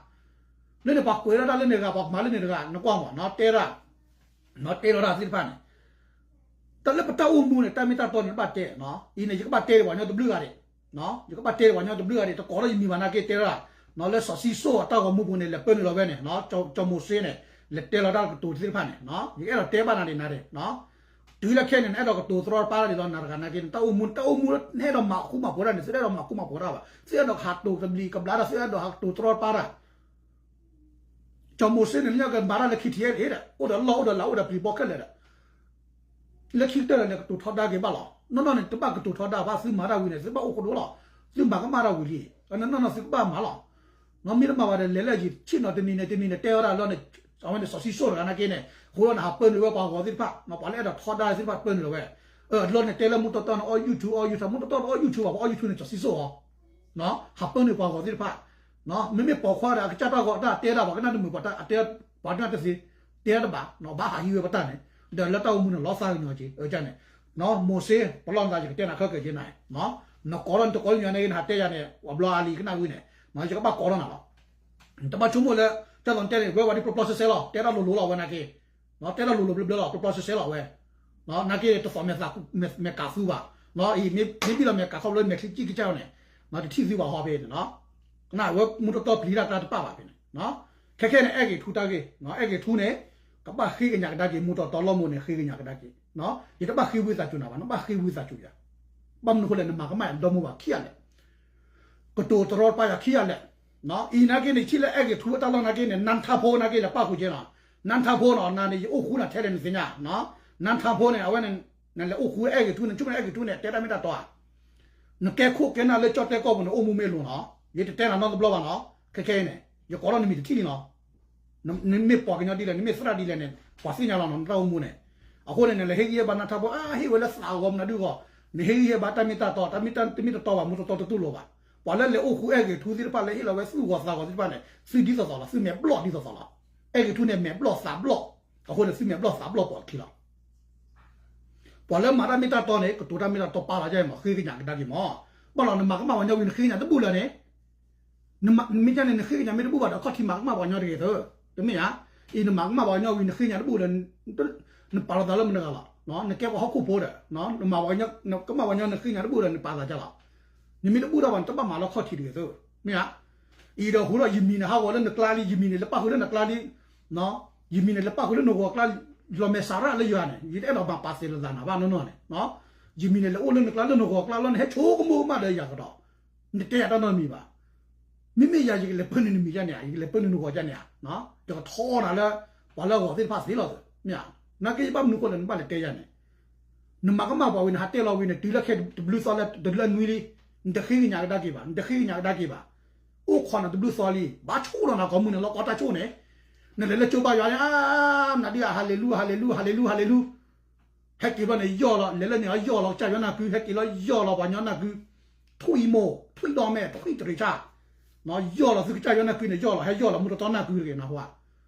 လၢန့ၣ် ပှၤကွဲးလီၤတၢ်လၢန့ၣ်တဂၤ ပှၤကမၤလၢန့ၣ်တဂၤ နကွၢ်မး နီၢ်တဲဒၣ်, နီၢ်တဲလီၤတၢ်သ့ၣ်တဖၣ်န့ၣ်, တၢ်လၢပတၢ်အိၣ်မူန့ၣ် တၢ်မ့ၢ်တၢ်တီန့ၣ် ဘၣ်တဲ, အံၤန့ၣ် ယကဘၣ်တဲဒံးပှၤကညီတဘျုးဂၤဒံး, ယကဘၣ်တဲဒံးပှၤကညီတဘျုးဂၤဒံး တကိးထီၣ်ယမံၤဘၣ်နာ်က့တဲဒၣ်, လၢစီၤၡံၣ်စိၣ်အတၢ်ဂီၤမူပူၤန့ၣ် လဲၤပၢနုာ်လီၤဝဲန့ၣ်, စီၤမိၤၡ့န့ၣ် လဲၤတဲလီၤတၢ်ကတိၤသ့ၣ်တဖၣ်န့ၣ်, ယအဲၣ်ဒိးတဲဘၣ်နၤဒံးနၤဒံး, တုၤလၢခဲအံၤန့ၣ် နအဲၣ်ဒိးကတိၤတရီတပါတၢ်ဒ်သိးနၤတဂၤနာ်က့ နတၢ်အိၣ်မူ တၢ်အိၣ်မူလၢနအဲၣ်ဒိးမၤဃူမၤဖိးတၢ်န့ၣ် သုအဲၣ်ဒိးမၤဃူမၤဖိးတၢ်ဘၣ်, သုအဲၣ်ဒိးဟးတိၤသဘျံးကဘျါတၢ် သုအဲၣ်ဒိးဟးကတိၤတရီတပါတၢ် စီၤမိၤၡ့န့ၣ် လၢညါကမၤတၢ်လၢခံထံၣ်အံၤဒီး အိၣ်ဒီးလီၢ်အိၣ်ဒီးလးအိၣ်ဒီးပျံၤဘီခဲလၢာ်ဒီး လၢခံကတၢၢ်လၢာ်န့ၣ် ကတိၤထီဒါက့ၤဘၣ်လီၤ. နီၢ်နီၢ်န့ၣ် တဘၣ်ကတိၤထီဒါဘၣ် သုမၤတၢ်ဝံၤန့ၣ် သုဘၣ်အိၣ်ခိးဒိလီၤ. သုမၤကမၣ်တၢ်ဝံၤလံ. နီၢ်နီၢ်သုကဘၣ်မၤလီၤ. မ့ၢ်တမၤဘၣ်ဒီး လဲၤလၢယဆ့ၣ်နီၤတနံၤန့ၣ် တနံၤန့ၣ် တဲဝဲဒၣ်လီၤန့ၣ် အဝဲန့ၣ်စီၤၡံၣ်စိၣ်တဂၤနာ်က့န့ၣ် အဃိလီၤန့ၣ် ဟးပၢနုာ်ဝဲပှၤဂီၤသ့ၣ်တဖၣ် ပှၤလၢအဲၣ်ဒိးထီဒါသ့ၣ်တဖၣ်ပၢနုာ်လီၤဝဲ. လီၤန့ၣ်တဲလၢမူတီတီန့ၣ် အီၣ် YouTube အီၣ် YouTube မူတီတီတအီၣ် YouTube ဘၣ် ပှၤအီၣ် YouTube န့ၣ် စီၤၡံၣ်စိၣ်အီၤ ဟးပၢနုာ်ပှၤဂီၤသ့ၣ်တဖၣ် မ့မ့ၢ်ပိာ်ခွါဒီး အကစၢ်တၢ်ဂီၤတၢ်တဲဒၣ် ပှၤကနၣ်တမုာ် ပှၤတဲ ပှၤကနၣ်တသ့ တဲတဘၣ် ဘၣ်ဟးဟံးဝဲပတၢ်န့ၣ် ဒီးလၢတၢ်အိၣ်မူန့ၣ် လီၤသးကညီၤက့ၤ န့ၣ် မိၤၡ့ ပလီၢ်နသး ယကတဲနၤခဲက့ၤက့ၤနၤ နကိးထီၣ်နတကိးညီန့ၣ် နဟးတဲယၤန့ၣ် ပှၤဘျီအါလံ ကနၣ်ဝံၤန့ၣ် ယကဘၣ်ကိးထီၣ်နၤလီၤ. တဘၣ်ဆိကမိၣ်လၢ တၢ်လီၤတဲန့ၣ် ဝဲဝဲဒ်ပျီပျီဆဲဆဲလီၤ တဲတၢ်လိၤလိၤလီၤဝဲနာ်က့ တဲတၢ်လိၤလိၤဘျၢဘျၢလီၤ ပျီပျီဆဲဆဲလီၤဝဲ နာ်က့တသီၣ်မဲာ်ကးသူဘၣ် အံၤမ့ၢ်ဘံၣ်လီၤမဲာ်ကးခီဖျိမဲာ်ချံကံၣ်ကစၢ်န့ၣ် တထံၣ်သုဘၣ်ဟီဖဲန့ၣ် ကနၣ်ဝဲမူတီတီပျံၤတၢ်တၢ်တပာ်ဘၣ်ဖဲန့ၣ် ခဲခဲန့ၣ် အဲၣ်ဂ့ၤထူတၢ်ဂ့ၢ် အဲၣ်ဂ့ၤထူန့ၣ် ကဘၣ်ဃ့ကညးကဒါက့ၤ မူတီတီလီၢ်မိၢ်န့ၣ် ဃ့ကညးကဒါက့ၤ ယတဘၣ်ဃ့ဝံသးစူၤနၤဘၣ် နဘၣ်ဃ့ဝံသးစူၤယၤ ဘၣ်မနုၤဃိလဲၣ် နမၤကမၣ်ယၤဒီမါဝၤခံဂၤလဲၣ် ကတိၤတရီတပါယၤခံဂၤလဲၣ် အံၤနာ်က့န့ၣ် ထံၣ်လၢအဲၣ်ဂ့ၤထူအတၢ်လီၢ်နာ်က့န့ၣ် နၢ်ထါဖိနာ်က့လဲၤပၣ်ဃုာ်က့ၤနီၤ နၢ်ထါဖိနီၤ နၤန့ၣ် ယအိၣ်ဃူနၤထဲလဲၣ်နသ့ၣ်ညါ နၢ်ထါဖိန့ၣ် အဝဲန့ၣ် နလဲၤအိၣ်ဃူအဲၣ်ဂ့ၤထူန့ၣ် ဆိကမိၣ်အဲၣ်ဂ့ၤထူန့ၣ် တဲတၢ်မ့ၢ်တၢ်တီဧါ နကဲခိၣ်ကဲနၢ်လၢကၠီၣ်တဲၣ်ကီၢ်ပူၤန့ၣ် အိၣ်မူမ့ၢ်လိၤနီၤ ယတတဲနၤနီတဘျီဘၣ်နီၤ ခဲခဲအံၤန့ၣ် ယကိးထီၣ်နမံၤတထံၣ်လံနီၤ နမ့ၢ်ပှၤကညီဒ်လဲၣ် နမ့ၢ်သရၣ်ဒ်လဲၣ်န့ၣ် ပှၤသ့ၣ်ညါလီၤနီၤ နတၢ်အိၣ်မူန့ၣ်. အဃိန့ၣ် နလဲၤဟ့ၣ်ဂံၢ်ဟ့ၣ်ဘါနၢ်ထၢ်ဖိ အါ ဟ့ၣ်ဝဲလၢသးဂီၤမနုၤဒုးဂီၤ, နဟ့ၣ်ဂံၢ်ဟ့ၣ်ဘါတၢ်မ့ၢ်တၢ်တီ တၢ်မ့ၢ်တၢ် တမ့ၢ်တတီဘၣ် မူတတီတတူၢ်လိာ်ဘၣ်. ပှၤလၢလဲၤအိၣ်ဃူအဲၣ်ဂ့ၤထူသ့ၣ်တဖၣ် လၢဟ့ၣ်လီၤဝဲသူၣ်ဂီၤသးဂီၤသ့ၣ်တဖၣ်န့ၣ် သူၣ်ဒ်သိးသိးလီၤ, သူၣ်မဲာ်ဘျီၣ်ဒ်သိးသိးလီၤ. အဲၣ်ဂ့ၤထူန့ၣ် မဲာ်ဘျီၣ်သးဘျီၣ်, အဃိန့ၣ် သူၣ်မဲာ်ဘျီၣ်သးဘျီၣ်ပိာ်အခံလီၤ. ပှၤလၢမၤတၢ်မ့ၢ်တၢ်တီန့ၣ် ကတိၤတၢ်မ့ၢ်တၢ်တီပာ်လီၤဒ်အံၤမး ဃ့ကညးကဒါက့ၤမး. ဘၣ်လီၤ နမၤကမၣ်ပှၤကညီဝံၤ နဃ့ကညးတဘူၣ်လၢၤန့ၣ် မ့ၢ်ကန့ၣ် နဃ့ကညးမ့ၢ်တဘူၣ်ဘၣ်ဒီး ခီၣ်ထံးမၤကမၣ်ပှၤကညီတဂ့ၤသု, တမ့ၢ်ဧါ. အံၤနမၤကမၣ်ပှၤကညီဝံၤ နဃ့ကညးတဘူၣ်ဒီး နပာ်လီၤသးလၢမတဂၤလီၤ. နကဲပှၤဟီၣ်ခိၣ်ဖိဒီး နမၤပှၤကမၣ်ပှၤကညီ နဃ့ကညးတဘူၣ်ဒီး နပာ်သးကလီၤ. နမ့ၢ်တဘူၣ်တၢ်ဘၣ် နတဘၣ်မၤလၢခီၣ်ထံးတဂ့ၤသု, မ့ၢ်ဧါ. အံၤဒီးဃိဒီး ယမံၤန့ၣ် ဟးဂီၤလၢနကျါလံ, ယမံၤန့ၣ် လဲၤပၣ်ဃုာ်လၢနကျါလံ, ယမံၤန့ၣ် လဲၤပၣ်ဃုာ်လၢနဂီၤကျါလံ, လီၤမဲာ်ဆးရၣ်လၢယၤန့ၣ် ယတအဲၣ်ဒိးမၤပာ်သ့လီၤသးနၤဘၣ်နီၢ်နီၢ်န့ၣ်. ယမံၤန့ၣ် လဲၤအိၣ်လၢနကျါလၢနဂီၤကျါလီၤ နဟဲဆိကမိၣ်ကမၣ်ဒီးယၤကဒီး နတဲယၤတၢ်နီတမံၤဘၣ်. မ့မ့ၢ်ယၤ ယကလဲၤပၢနုာ်နမံၤဒ်န့ၣ်ဧါ, ယကလဲၤပၢနုာ်နဂီၤဒ်န့ၣ်ဧါ, ယကထီနၤလၢ ပှၤလၢအဂီၤသ့ၣ်တဖၣ်သ့လီၤသ့, မ့ၢ်ဧါ. နာ်က့ယဘၣ်မနုၤဃိလဲၣ် နဘၣ်လဲၤတဲယၤန့ၣ်. နမၤကမၣ်ပှၤဝံၤ နဟးတဲလီၤဝံၤန့ၣ် တုၤလၢခဲတဘျုးသီလၢတလၢနွံလံ, နတဃ့ကညးကဒါက့ၤဘၣ်, နတဃ့ကညးကဒါက့ၤဘၣ်. အိၣ်ခိးနၤတဘျုးသီလံ, ဘၣ်ဆိၣ်လီၤနၤကိးမုၢ်နံၤလီၤ ကိးတၢ်ဆိၣ်န့ၣ်, နလဲၤလၢကၠိဘါယွၤန့ၣ် အါ နဒုး ဟၤလ့လူ ဟၤလ့လူ ဟၤလ့လူ ဟၤလ့လူ ဟဲက့ၤဘျီန့ၣ် ယီၢ်လီၤ လဲၤလၢန့ၣ် ယီၢ်လီၤကစၢ်ယွၤနၢ်ကု ဟဲက့ၤလီၤ ယီၢ်လီၤပှၤကညီနၢ်ကု, ထွံၣ်မိၢ် ထွံၣ်ဒီမဲာ် ထွံၣ်တရံးဆၣ်, ယီၢ်လီၤသုကစၢ်ယွၤနၢ်ကုန့ၣ် ယီၢ်လီၤ ဟဲယီၢ်လီၤမူတတီနၢ်ကုတဂ့ၤနဟါ,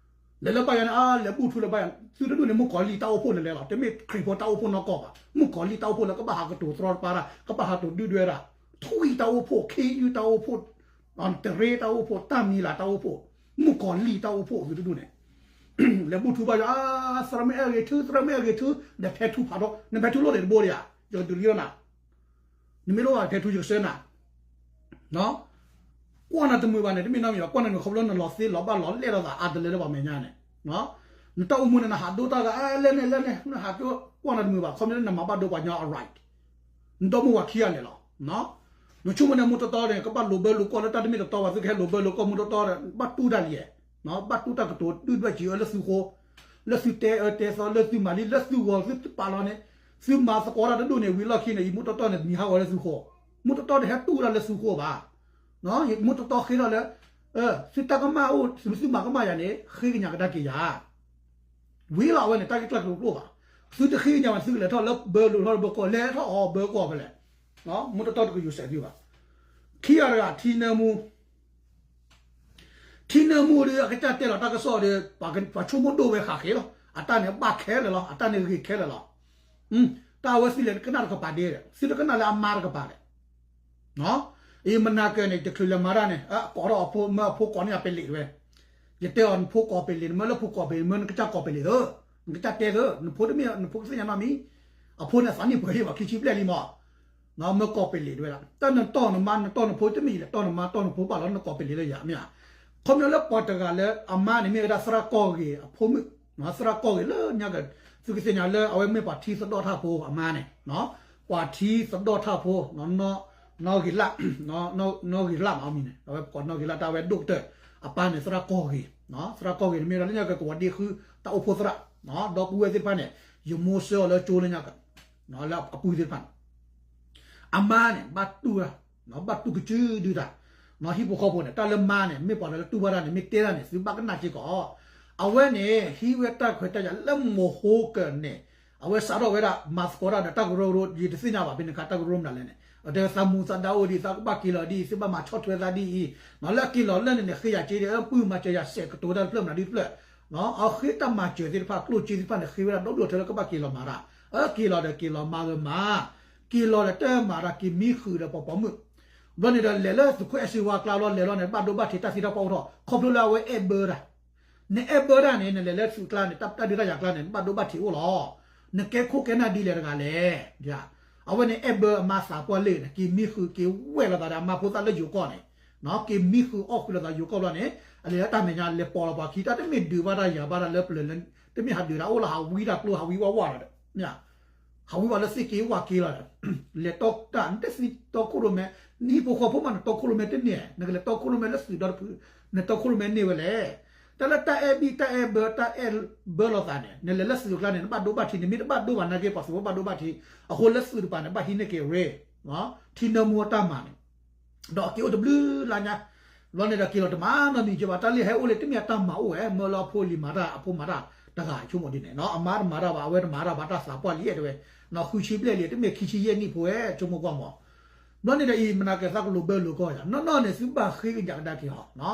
လဲၤလၢဘါယွၤန့ၣ် အါ လဲၤဘူၣ်ထူလၢဘါယွၤ သုတဒူၣ်န့ၣ် မုၣ်ကီၤလံၢ်တၢ်အိၣ်ဖှိၣ်လဲၤလဲၤလီၤ တမ့ၢ်ခရံာ်ဖိတၢ်အိၣ်ဖှိၣ်နီၢ်ကီၢ်ဘၣ် မုၣ်ကီၤလံၢ်တၢ်အိၣ်ဖှိၣ်လၢကဘၣ်ဟးကတိၤတြီတပါတၢ် ကဘၣ်ဟးတိၤဒုၣ်ဒွဲတၢ်, ထွံၣ်တၢ်အိၣ်ဖှိၣ် ခ့ယုၢ်တၢ်အိၣ်ဖှိၣ်, တရ့တၢ်အိၣ်ဖှိၣ် တၢ်မံၤလၤတၢ်အိၣ်ဖှိၣ်, မုၣ်ကီၤလံၢ်တၢ်အိၣ်ဖှိၣ်သုတဒူၣ်န့ၣ် လဲၤဘူၣ်ထူဘါယွၤ အါ သရၣ်မုၣ်အဲၣ်ဂ့ၤထု သရၣ်မုၣ်အဲၣ်ဂ့ၤထု ဒီးဖဲထူဖးဒိၣ် နဖဲထူလိၣ်ဒံးတဘိဒံးဧါ, ယကဒုးလံလီၤနၤ, နမ့ၢ်လိၣ်ဘၣ်ဖဲထူယကဆှၢနၤ ကွၢ်နၤတမုာ်ဘၣ်န့ၣ် တမ့ၢ်နီတမံၤဘၣ် ကွၢ်နၤတမုာ်ခီဖျိနလီၤသ့လီၤဘၣ်လီၤလဲၣ်လိာ်သးအါတလၢလၢပှၤမဲာ်ညါန့ၣ်, နတၢ်အိၣ်မူန့ၣ် နဟးဒိတၢ်ဂၤ လဲၣ်န့ၣ်လဲၣ်န့ၣ် နဟးဒိ ကွၢ်နၤတမုာ်ဘၣ် ခီဖျိလၢနမၤဘၣ်ဒိပှၤကညီအ right, နဒီမုၢ်ဝၤခံဂၤလဲၣ်လီၤ. နဆိကမိၣ်န့ၣ် မူတတီန့ၣ် ကဘၣ်လိာ်ဘၢလိာ်ကီၢ်လၢတၢ်တမ့ၢ်တတီဘၣ် သုကဟဲလိာ်ဘၢလိာ်ကီၢ်မူတတီဒီး ဘၣ်တူၢ်တၢ်လံ, ဘၣ်တူၢ်တၢ်ကတိၤဒုၣ်ဒွဲၣ်စံးအၢလၢသုဃိ, လၢသုတဲအၢတဲသီ လၢသုမၤလံ လၢသုဂီၤသုတပာ်လီၤန့ၣ်, သုမၤသကိးတၢ်တဒူၣ်န့ၣ် ဝံၤလီၢ်ခံန့ၣ် ယမူတတီန့ၣ် မံၤဟးဂီၤလၢသုဃိ, မူတတီတဟဲတူၢ်တၢ်လၢသုဃိဘၣ်. မူတတီဃ့ထီၣ်လၢ သုတၢ်ကမၣ်အိၣ် သုမ့ၢ်သုမၤကမၣ်ယၤန့ၣ် ဃ့ကညးကဒါက့ၤယၤ ဝံၤလီၤအဝဲန့ၣ် တၢ်ဂ့ၢ်ကျၢ်ကလိာ်ကျိၣ်ဘၣ်. သုတဃ့ကညးဘၣ် သုကလဲၤထီၣ်လၢဘၢလိာ်ထီၣ်ဘၢကီၢ် လဲၤထီၣ်အီၤဘၢကီၢ်ဖဲလဲၣ်, မူတတီတကယိၤစဲးသုဘၣ်. ခံဂၤတဂၤ ထံနၢမူ ထံနၢမူဒီး အကစၢ်တဲလီၤတၢ်ကစီၣ်ဒီး ပှၤဆိကမိၣ်ဒိၣ်ဝဲဃးဃ့လီၤ. အတၢ်န့ၣ်ဘၣ်ခဲလၢာ်လီၤ အတၢ်န့ၣ်ဂ့ၤခဲလၢာ်လီၤ. တၢ်အဝဲသ့ၣ်လဲၤကနၣ်တကပၤဒ့ဒီး သုတကနၣ်လၢအမါတကပၤလဲၣ်. အံၤမနၤကၢၤန့ၣ် တချုးလဲၤမၤတၢ်န့ၣ် ကိးထီၣ်အဖိ မၢအဖိကိးန့ၢ်ယၤပလံးဝဲ, ယတဲအီၤနဖိကိးပလံး နမၢလၢဖိကိးပလံး နမၢနကစၢ်ကိးပလံးသၢ, နကစၢ်တဲသၢ နဖိတမ့ၢ် နဖိကသ့ၣ်ညါနီတမံၤ, အဖိန့ၣ်သးနံၣ်ပှဲၤဟ့ၣ်ဘၣ်ခံဆံဘျဲၣ်လံမး မၢကိးပလံးဒဝဲဒၣ် တၢ်နတီၢ်နမါ နတီၢ်နဖိတမ့ၢ်ယလဲၣ် တီၢ်နမါတီၢ်နဖိဘၣ်လီၤ နကိးပလံးလၢယၤမ့ၢ်ဧါ. ခီဖျိလၢပှၤတဂၤလၢအမါန့ၣ်မ့ၢ်ဝဲဒၣ်သရၣ်ကီၢ်ဂ့ၤအဖိမုၣ်, သရၣ်ကီၢ်ဂ့ၤလၢညါက သုကသ့ၣ်ညါလၢအဝဲမ့ၢ်ပှၤထံသဒီၣ်ထၣ်ဖိအမါန့ၣ်, ပှၤထံသဒီၣ်ထၣ်ဖိ နီၢ်ဂ့ၤလၢ်, နီၢ်ဂ့ၤလၢ်မးအမံၤန့ၣ် အဝဲကိးနီၢ်ဂ့ၤလၢ် တၢ်ဝဲဒိၣ်ကတၢၢ်, အပၢ်န့ၣ်သရၣ်ကီၢ်ဂ့ၤ, သရၣ်ကီၢ်ဂ့ၤန့ၣ်မ့ၢ်ဝဲဒၣ်လၢညါက ကဝီၤဒ့ဃု တၢ်အိၣ်ဖှိၣ်သရၣ်, ဒီပုၢ်ဝဲၢ်သ့ၣ်တဖၣ်န့ၣ် ယမိၢ်ဆှၢအီၤလၢကၠိလၢညါက လၢအပုၢ်သ့ၣ်တဖၣ်န့ၣ် အမါန့ၣ် ဘၣ်တူၢ်, ဘၣ်တူၢ်ကစုဒုတၢ်, ဟံၣ်ဖိဃီဖိန့ၣ် တၢ်လၢမါန့ၣ် မ့ၢ်ပှၤလၢတူၢ်ဘၣ်တၢ်န့ၣ် မ့ၢ်တဲတၢ်န့ၣ် သုဘၣ်ကနၣ်စ့ၢ်ကီး, အဝဲန့ၣ် ဟံးဝဲတၢ်ခွဲးတၢ်ယာ်လၢမိၢ်ဟိကၢန့ၣ်, အဝဲစးထီၣ်ဝဲဒၣ် မၤသကိးတၢ်ဒီးတၢ်ကရၢကရိ ယတသ့ၣ်ညါဘၣ် ဖဲန့ၣ်အခါ တၢ်ကရၢမနုၤလဲၣ်န့ၣ် အတဲသးမူသးဒါအိၣ်ဒံး သးကဘၣ်က့ၤလီၤဒ်အံၤ သုဘၣ်မၤဆီၣ်ထွဲသးဒ်အံၤ, လၢအက့ၤလီၤလၢန့ၣ်န့ၣ် ဃ့ယၤက့ၤဒီး ပုၢ်မၤစၢၤယၤစဲးကတိၤတၢ်တဖျၢၣ်မနုၤဒ်တဖျၢၣ် အဃ့တၢ်မၤစၢၤသ့ၣ်တဖၣ် ကျိၣ်စ့သ့ၣ်တဖၣ်န့ၣ် ဃ့ဝဲဒၣ်ဒီဒိၣ်ထဲလၢကဘၣ်က့ၤလီၤမၤတၢ်, အက့ၤလီၤဒီးက့ၤလီၤမၤဒီးမၤ, က့ၤလီၤဒီးတမၤတၢ် က့ၤမံဃုာ်ဒီးပှၤပိာ်မုၣ်, ဘျီန့ၣ်ဒီးလဲၤလၢသုးခိၣ်အဲၣ်စ့ဝါကျါလီၤ လဲၤလီၤန့ၣ် ဘၣ်ဒိဘၣ်ထံးတၢ်သံတၢ်ပှၢ်အိၣ်ထီၣ် ခီဖျိလၢအဝဲအဲၣ်ဘၢတၢ်, နအဲၣ်ဘၢတၢ်န့ၣ် နလဲၤလၢသုးကျါန့ၣ် တၢ်ဒုးတၢ်ယၤကျါန့ၣ် နဘၣ်ဒိဘၣ်ထံးအိၣ်လီၤ, နကဲခိၣ်ကဲနၢ်ဒ်လဲၣ်တဂၤလဲၣ်, အဝဲန့ၣ်အဲၣ်ဘၢအမါသးပှၢ်လၢာ်န့ၣ် က့ၤမံဃုာ်က့ၤဝဲလိာ်သးဒီးအမါဖိသၣ်လၢယိၤကီၢ်န့ၣ် က့ၤမံဃုာ်အီၣ်ဃုာ်လိာ်သးယိၤကီၢ်ဘျီန့ၣ် အလဲၤလၢတၢ်မဲာ်ညါလဲၤပိာ်လီၤပှၤခံ တၢ်တမ့ၢ်ဒုးဘၣ်တၢ်ယၤဘၣ်တၢ်လၢပျၢၤလၢ တမ့ၢ်ဟးဒုးတၢ်အိၣ်လီၤ ဟးဝံတၢ်ကျိ ဟးဝံဝၣ်ဝၣ်လီၤဒီး ဟးဝံဝဲလၢသ့ၣ်က့ၤဝၣ်က့ၤလီၤဒီး လဲၤတီတၢ် နတသံတီခိၣ်ရိၣ်မဲ နဟံၣ်ဖိဃီဖိမး နတီခိၣ်ရိၣ်မဲတန့ၢ် နကလဲၤတီခိၣ်ရိၣ်မဲလၢသုးဒီတဖု နတီခိၣ်ရိၣ်မဲန့ၢ်ဝဲလဲၣ်. တၢ်လၢတၢ်အဲၣ်ဘံၣ်တၢ်အဲၣ်ဘၢတၢ်အဲၣ်ဘၢလိာ်သးန့ၣ် နလဲၤလၢသုးကျါန့ၣ် နဘၣ်ဒိဘၣ်ထံး နမ့ၢ်တဘၣ်ဒိဘၣ်နာ်က့ ပှၤသုးဖိဘၣ်ဒိဘၣ်ထံး အဃိလၢသုးတပၤန့ၣ် ဘၣ်ဟံးန့ၢ်က့ၤရ့ ထံနၢမူအတၢ်မၤန့ၣ် ဒီးအက့ၤအိၣ်တဘျုးလါညါ ဘျီန့ၣ်ဒီးက့ၤလီၤတမၤနီတမံၤက့ဘၣ်, တၢ်လၢဟဲအိၣ်လၢတမ့ၢ်အတၢ်မၤအိၣ်ဝဲ, မၢလၢအဖိလံၤမၤတၢ် အဖိမၤတၢ်တဂၤဆိကမိၣ်ဒ်န့ၣ်နီၤ, အမါတမၤတၢ်ဘၣ်, အဝဲတမၤတၢ်ဘၣ်, တၢ်သးပှၢ်လံအဲၣ်တဲဝဲ, ဃုဆံဘျဲၣ်လံ တမ့ၢ်ခံဆံယဲၢ်နံၣ်ဖိဝဲ ဆိကမိၣ်ကွၢ်မး. ဘျီန့ၣ်ဒီးအံၤ မနၤကဲသးကလိာ်ဘၢလိာ်ကီၢ်ယၤ, နီၢ်နီၢ်န့ၣ် သုဘၣ်ဃ့ကညးကဒါက့ၤဟီ,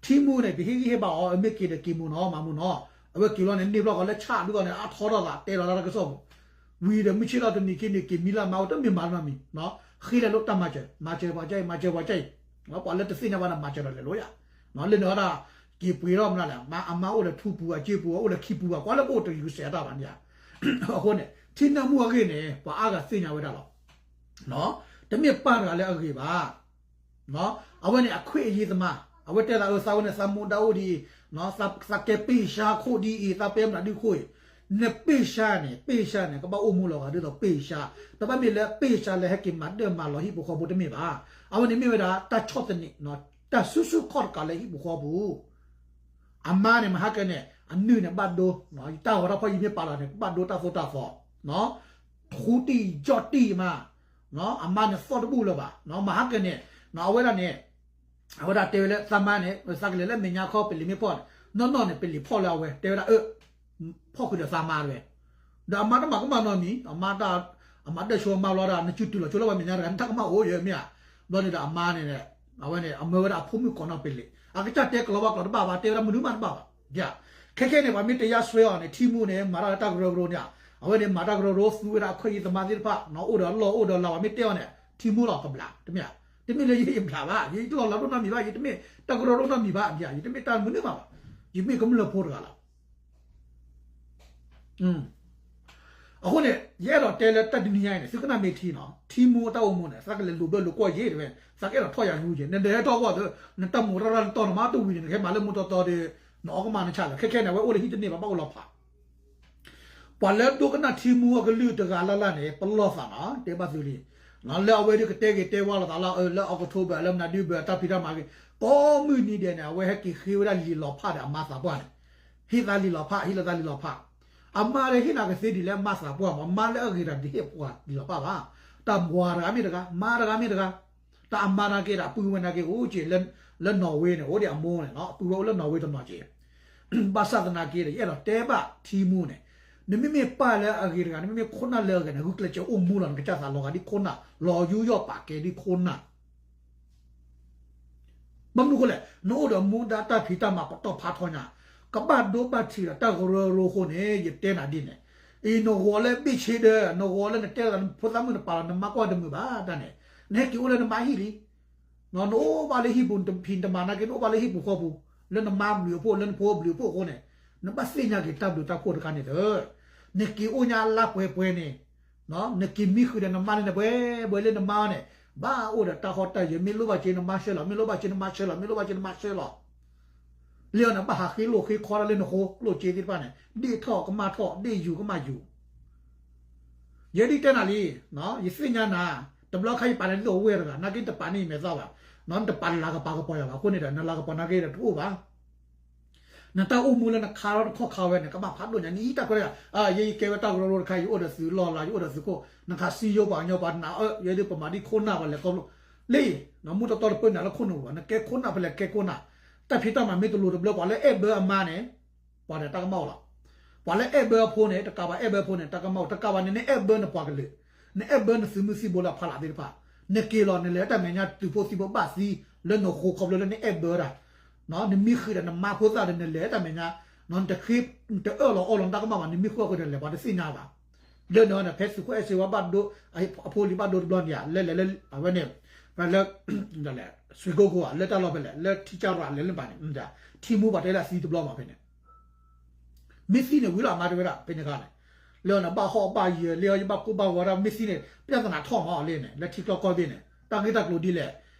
ထံမူန့ၣ် ပဟ့ၣ်ဂံၢ်ဟ့ၣ်ဘါအီၤ, အမ့ၢ်က့ၤဒီးက့ၤမူနီၤ မၤမူနီၤ, အဝဲက့ၤလီၤန့ၣ် န့ၢ်ဘျီဃီလၢဆၣ်ဒုးဂီၢ်န့ၣ် အထီထီၣ်သးတဲလီၤတၢ်တၢ်ကစီၣ်ပူၤ ဝံၤဒီးမုၢ်ဆ့ၣ်ထီၣ်တနံၤခံနံၤက့ၤမံလၢမါအိၣ် တမ့ၢ်မၤနီတမံၤ, ဃ့လဲၤလိာ်တၢ်မၤစၢၤ, မၤစၢၤပှၤကၢအံၤ, မၤစၢၤပှၤကၢအံၤ, ပှၤလၢတသ့ၣ်ညါဘၣ်န့ၣ် မၤစၢၤဒီးလဲၤလိာ်ယၤ, လၢန့ၣ်ဝဲဒၣ် က့ၤပှ့ၤထီၣ်မနုၤလဲၣ်, အမါအိၣ်ဒီးထူပူၤ အစ့ပူၤ အိၣ်ဒီးခံပူၤဘၣ်, ကွၢ်လၢကအိၣ်တယူၤစဲးတၢ်ဘၣ်န့ၣ်ဧါ. အဃိန့ၣ် ထံနၢမူအဂ့ၢ်န့ၣ် ပှၤအါဂၤသ့ၣ်ညါဝဲဒၣ်လီၤ. တမ့ၢ်ပၢ်တဂၤလၢအဂ့ၤဘၣ် အဝဲန့ၣ်အခွဲးအယာ်သမါ, အဝဲတဲသးအၢ သးဝဲန့ၣ် သးမူဒါအိၣ်ဒ်အံၤ, သးကဲပ့ၢ်ဆါခိၣ်ဒ်အံၤ, သးပ့ၢ်မနုၤဒုခိၣ်အံၤ, နပ့ၢ်ဆါန့ၣ် ပ့ၢ်ဆါန့ၣ် ကဘၣ်အိၣ်မူလီၤဂာ်ဒ်သိးပ့ၢ်ဆါ, တဘၣ်မ့ၢ်လၢပ့ၢ်ဆါလၢဟဲက့ၤမၤဒၢၣ်မၤလီၤဟံၣ်ဖိဃီဖိတမ့ၢ်ဘၣ်. အဝဲန့ၣ်မ့ၢ်ဝဲဒၣ်တၢ်ဆီၣ်သနံး, တၢ်ဆူၣ်ဆူၣ်ခီၣ်တကးလၢဟံၣ်ဖိဃီဖိ အမါန့ၣ် မဟါကဲန့ၣ် အနုၢ်န့ၣ်ဘၣ်ဒိ, တၢ်ဂီၤတၢ်ဖီၣ်ယံၤမ့ၢ်ပာ်လီၤန့ၣ် ဘၣ်ဒိတၢ်သိၣ်တၢ်သီ, ထူတံၢ်ယီၢ်တံၢ်မး, အမါန့ၣ်သီၣ်တဘူၣ်လၢၤဘၣ်, မဟါကဲန့ၣ် အဝဲဒၣ်န့ၣ် အဝဲဒၣ်တဲဝဲလၢသးမါန့ၣ် သးကလဲၤလၢမဲာ်ညါခီ ပလံာ်မ့ၢ်ဖီၣ်န့ၣ် နီၢ်နီၢ်န့ၣ် ပလံာ်ဖီၣ်လၢအဝဲ တဲဝဲဒၣ်အၢ ဖီၣ်ဃုာ်ဒီးသးမါတဝဲ, ဒီးအမါတမၤကမၣ်နီတမံၤ, အမါတၢ်, အမၤဒၢၣ်ဆိအမါဘျီဒၣ် နစုတုၤလီၤဆိလၢပှၤမဲာ်ညါတဂၤ နတၢ်ကမၣ်အိၣ်ယဲမ့ၢ်ဧါ. ဘျီန့ၣ်ဒီးအမါန့ၣ်, အဝဲန့ၣ် အမၢဝဲဒၣ်အဖိမုၣ်ကိးနီၢ်ပလံာ်, အကစၢ်တဲကလီၤဘၣ်ကျိာ်တဘၣ်ဘၣ်, တဲဝဲဒၣ်မနုၤမးတဘၣ်ဘၣ်, ခဲခဲန့ၣ် ပှၤမ့ၢ်တဲယါစွဲအီၤန့ၣ် ထံမူန့ၣ် မၤတၢ်လၢတၢ်ကရၢကရိန့ၣ်, အဝဲန့ၣ် မၤတၢ်ကရၢကရိ သူဝဲဒၣ်အခွဲးယာ်သမါသ့ၣ်တဖၣ်, အိၣ်ဒီးလီၢ်အိၣ်ဒီးလၤ ပှၤမ့ၢ်တဲအီၤန့ၣ် ထံမူလီၤကဘျး, တမ့ၢ်, တမ့ၢ်လၢယဘျးဘၣ်, ယတလီၤလၤဒိၣ်နီတမံၤဘၣ်, ယတမ့ၢ်တၢ်ကရၢကရိနီတမံၤဘၣ်, ယတမ့ၢ်တၢ်မနုၤမးဘၣ်, ယမ့ၢ်ကမျၢၢ်ဖိတဂၤလီၤ. အဃိန့ၣ် ယအဲၣ်ဒိးတဲလၢတၢ်တနံၤညါအံၤန့ၣ် သုကနၣ်မ့ၢ်ထံနီၤ, ထံမူတၢ်အိၣ်မူန့ၣ် သးကလဲၤလိာ်ဘၢလိာ်ကွီၢ်ယ့ၣ်တဲဝဲ, သးကအဲၣ်ဒိးထီၣ်ယၤယူယ့ၣ်, နဒဲထီၣ်ကွၢ်သၢ, နတၢ်မူတၢ်ရၢ်လၢတီနမါတဝံၤန့ၣ် နကဟဲမၤလၢမူတီတီဒီး နအီၣ်ကမၣ်နဆၣ်လၢ ခဲခဲန့ၣ် အဝဲအိၣ်လၢဟံၣ်တန့ၢ်ဘၣ် ဘၣ်အိၣ်လီၤဖး ပှၤလၢဒိကနၣ်ထံမူအကလုၢ်တဂၤလၢ်လၢ်န့ၣ် ပလီၢ်သးနီၤ တဲဘၣ်သုလံ, လၢအဝဲဒၣ်ကတဲဂ့ၤတဲဝါလိာ်သးလၢ လၢ October လၢမနုၤဒုဘၢ တၢ်ဖံးတၢ်မၤဂ့ၤ ကိးမုၢ်နံၤဒဲးန့ၣ် အဝဲဟဲက့ၤဃ့ဝဲဒၣ်လံာ်လီၤဖးဒီးအမါသးပှၢ်န့ၣ်, ဟ့ၣ်သးလံာ်လီၤဖး ဟ့ၣ်လီၤသးလံာ်လီၤဖး, အမါလၢဟ့ၣ်နၤကသ့ဒ်လဲၣ် မါသးပှၢ်မး မါလၢအဂ့ၤတၢ်ဒ်ဟ့ၣ်ပှၤလံာ်လီၤဖးဘၣ်, တၢ်ပှၤတဂၤမ့ၢ်တဂၤ မါတဂၤမ့ၢ်တဂၤ တၢ်အမါနာ်က့ဒီး ပုၢ်ဝဲၢ်နာ်က့ အိၣ်က့ၤ လၢနီၣ်ဝ့န့ၣ် အိၣ်ဒံးအမိၢ်န့ၣ် ပုၢ်ဝဲၢ်အိၣ်လၢနီၣ်ဝ့တနီၤက့ၤ, ဘၣ်ဆၣ်သနာ်က့ဒီး ယအဲၣ်ဒိးတဲဘၣ်ထံမူန့ၣ်, နမ့မ့ၢ်ပၢ်လၢအဂ့ၤတဂၤ နမ့မ့ၢ်ခိၣ်နၢ်လၢအဂ့ၤန့ၣ် ဂုာ်ကျဲးစၢးအိၣ်မူလီၤ နကစၢ်သးလီၤဂာ်ဒ်ခိၣ်နၢ် လီၤယူးယီၣ်ပာ်ကဲဒ်ခိၣ်နၢ် ဘၣ်မနုၤအဃိလဲၣ် နအိၣ်ဒီးမူဒါတၢ်ဖံးတၢ်မၤပတီၢ်ဖးထီညါ, ကဘၣ်ဒိဘၣ်ထံးဒီးတၢ်ကရၢကရိအဃိန့ၣ် ယတဲနၤဒ်န့ၣ်, အံၤနဂီၤလၢဘ့ၣ်ဆ့ဒၢ နဂီၤလၢနတဲလီၤသး နဖိသၣ်မုၣ်နပာ်လီၤ နမါကွၢ်တမုာ်ဘၣ်တၢ်န့ၣ်, နဟဲက့ၤအိၣ်လၢနမါဟံၣ်လံ, နအိၣ်ဘၣ်လၢဟံၣ်ပူၤဖံးတမၤနာ်က့ နအိၣ်ဘၣ်လၢဟံၣ်ပူၤဃီပူၤ, လၢနမါဘျုးအဖှိၣ် လၢနဖိဘျုးအဖှိၣ်အဃိန့ၣ်, နဘၣ်သ့ၣ်ညါက့ၤတၢ်ဘျုးတၢ်ဖှိၣ်တခါန့ၣ်သၢ, နက့ၤအိၣ်ညါလါပှဲၤပှဲၤန့ၣ် နက့ၤမံဃုာ်ဒီးနမါန့ၣ် နပှဲၤပှဲၤလၢနမါန့ၣ်, ဘၣ်အိၣ်ဒီးတၢ်ဟီၣ်တၢ်ယၢၤ မ့ၢ်လိၣ်ဘၣ်စ့နမါဆှၢလီၤ မ့ၢ်လိၣ်ဘၣ်စ့နမါဆှၢလီၤ မ့ၢ်လိၣ်ဘၣ်စ့နမါဆှၢလီၤ, လၢအီၤန့ၣ် ဘၣ်ဟးဃ့လိၢ်ဃ့ခီတၢ်လၢနဃိ လိၢ်စ့သ့ၣ်တဖၣ်န့ၣ် ဒ့ၣ်ထီၣ်ကမၣ်ထီၣ် ဒ့ၣ်ယူၤကမၣ်ယူၤ ယဲဒ်တဲနၤလံ, ယသ့ၣ်ညါနၤ, တဘျီခါယပာ်နၤဒ်သိးဝဲၢ်တဂၤ နာ်က့တပာ်န့ၢ်ယမဲာ်သၣ်ဘၣ်, နတပာ်နလၤကပာ်ကပီၤယၤဘၣ် အဃိန့ၣ်ဒီး နလၤကပီၤနာ်က့ဒီးတအိၣ်ဘၣ် နတၢ်အိၣ်မူလၢနခါထီၣ်တခီခါဝဲန့ၣ် ကဘၣ်ဖးဒိၣ်ညါ နအံၤတၢ်ကွဲးတဂၤ, ယဲယကဲဝဲတၢ်ကရၢကရိတခါ ယအိၣ်ဒီးသုးလီၢ်လၤ ယအိၣ်ဒီးသုးခိၣ် နခးစံယိပှၤကညီပှၤနာ်အၢ ယဲဒ်ပမၤဒ်ခိၣ်နၢ်ပှၤလဲၤခီဖျိ, လၢအံၤ မူတီတီတပၢၢ်နၤလၢခိၣ်နူာ်ဘၣ် နကဲခိၣ်နၢ်ဖဲလဲၣ်ကဲခိၣ်နၢ်, တၢ်ဖံးတၢ်မၤမ့ၢ်တလိၤတဘျၢ ပှၤလၢအဲၣ်ဘၢအမါန့ၣ် ပှၤဒီးတၢ်ကမၣ်အိၣ်လီၤ. ပှၤလၢအဲၣ်ဘၢအဖိန့ၣ် တကးဘၣ်အဲၣ်ဘၢအဖိန့ၣ် တၢ်ကမၣ်အိၣ် တကးဘၣ်န့ၣ် နအဲၣ်ဘၢနပှၤကလုာ်, နအဲၣ်ဘၢနသုးမုၢ်သံၣ်ဘိလၢအဖီလာ်သ့ၣ်တဖၣ်, နက့ၤလီၤ နလဲၤတၢ်မဲာ်ညါသုးဖိသံၣ်ဘိဘၣ်သံ လၢနဃိခီဖျိလၢနအဲၣ်ဘၢတၢ်, နမံဃုာ်ဒီးနမါဖိသၣ်ဒီးနလဲၤတၢ်မဲာ်ညါ, နတဃ့, တအၢၣ်လီၤအီလီၤနတၢ်ကမၣ်ဘၣ် နမံဃုာ်အဃိန့ၣ် လဲၤပှၤတသ့ၣ်ညါဘၣ် လၢနဖဲသုးခိၣ်အဲၣ်စ့ဝါဘၣ်ဒိ, အဖိအလံၤဘၣ်ဒိတဘျီန့ၣ်ဧါ လၢလဲၤလၢအဝဲန့ၣ်, လၢ, လဲၤ, ဆွ့ကိကိဧါ လၢတၢ်လီၢ်ဖဲလဲၣ် လၢထံကၢ်ရၤလဲၤလၢပၤန့ၣ်, ထံမူဘၣ်တဲလၢအသံတဘျီမးဖဲန့ၣ်, မ့ၢ်သံန့ၣ်ဝံၤလီၤအမါတဲဝဲဒၣ် ဖဲန့ၣ်ခါန့ၣ်, လၢနဘၣ်ဟီၣ်ဘၣ်ယၢၤလၢယဘၣ်ကိၢ်ဘၣ်ဂီၤဒၣ် မ့ၢ်သံန့ၣ် ပြဿနာထီၣ်မးအီၤလံန့ၣ် လၢထံကျီကီၢ်ဘ့ၣ်န့ၣ် တၢ်ဂ့ၢ်တၢ်ကျိၤဒ်လဲၣ်